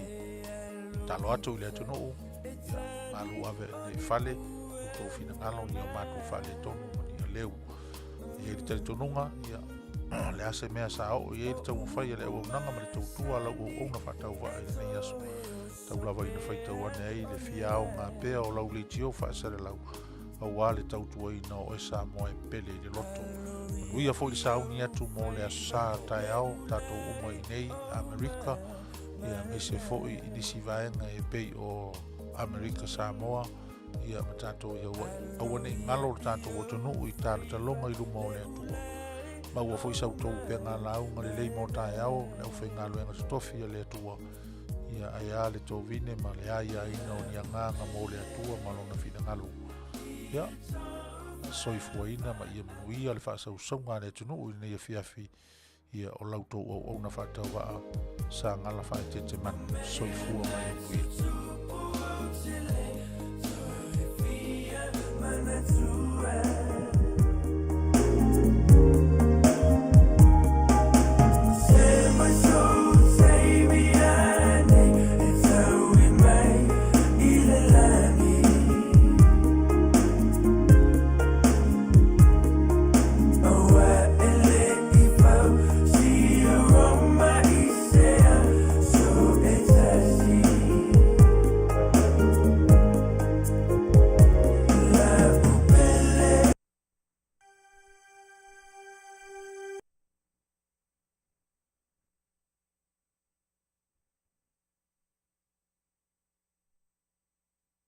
Talo atu i le atunuu, ia malu ave nei fale, outou finagalo ni o matou faaletonu ma ni aleu. E i ai le talitonuga, ia, le a se mea sa oo i ai le taumafai a le auaunaga ma le tautua a lau auauna faatauvaa i lenei aso. Tau lava ina faitau ane ai le fia aoga pea o lau leitio faasalalau aua le tautuaina o oe Samoa e pele i le loto. Manuia foi le sauni atu mo le Aso Sa taeao tatou uma i nei Amerika, ia aemaise foi i nisi vaega e pei o Amerika Samoa, ia ma tatou i Hawaii. Aua ne i galo lo tatou atunuu i talotaloga i luma o le Atua. Maua foi sa outou upega lauga lelei mo taeao, le aufaigaluega totofi a le Atua, ia ae a le tovine ma le aiaina o ni agaga mo le Atua ma lona finagalo. Ia, soifuaina ma ia manuia le faasausauga a le atunuu i lenei afiafi, ia o la outou auauna faatauvaa sa gala faaeteete manu. Soifua ma ia manuia.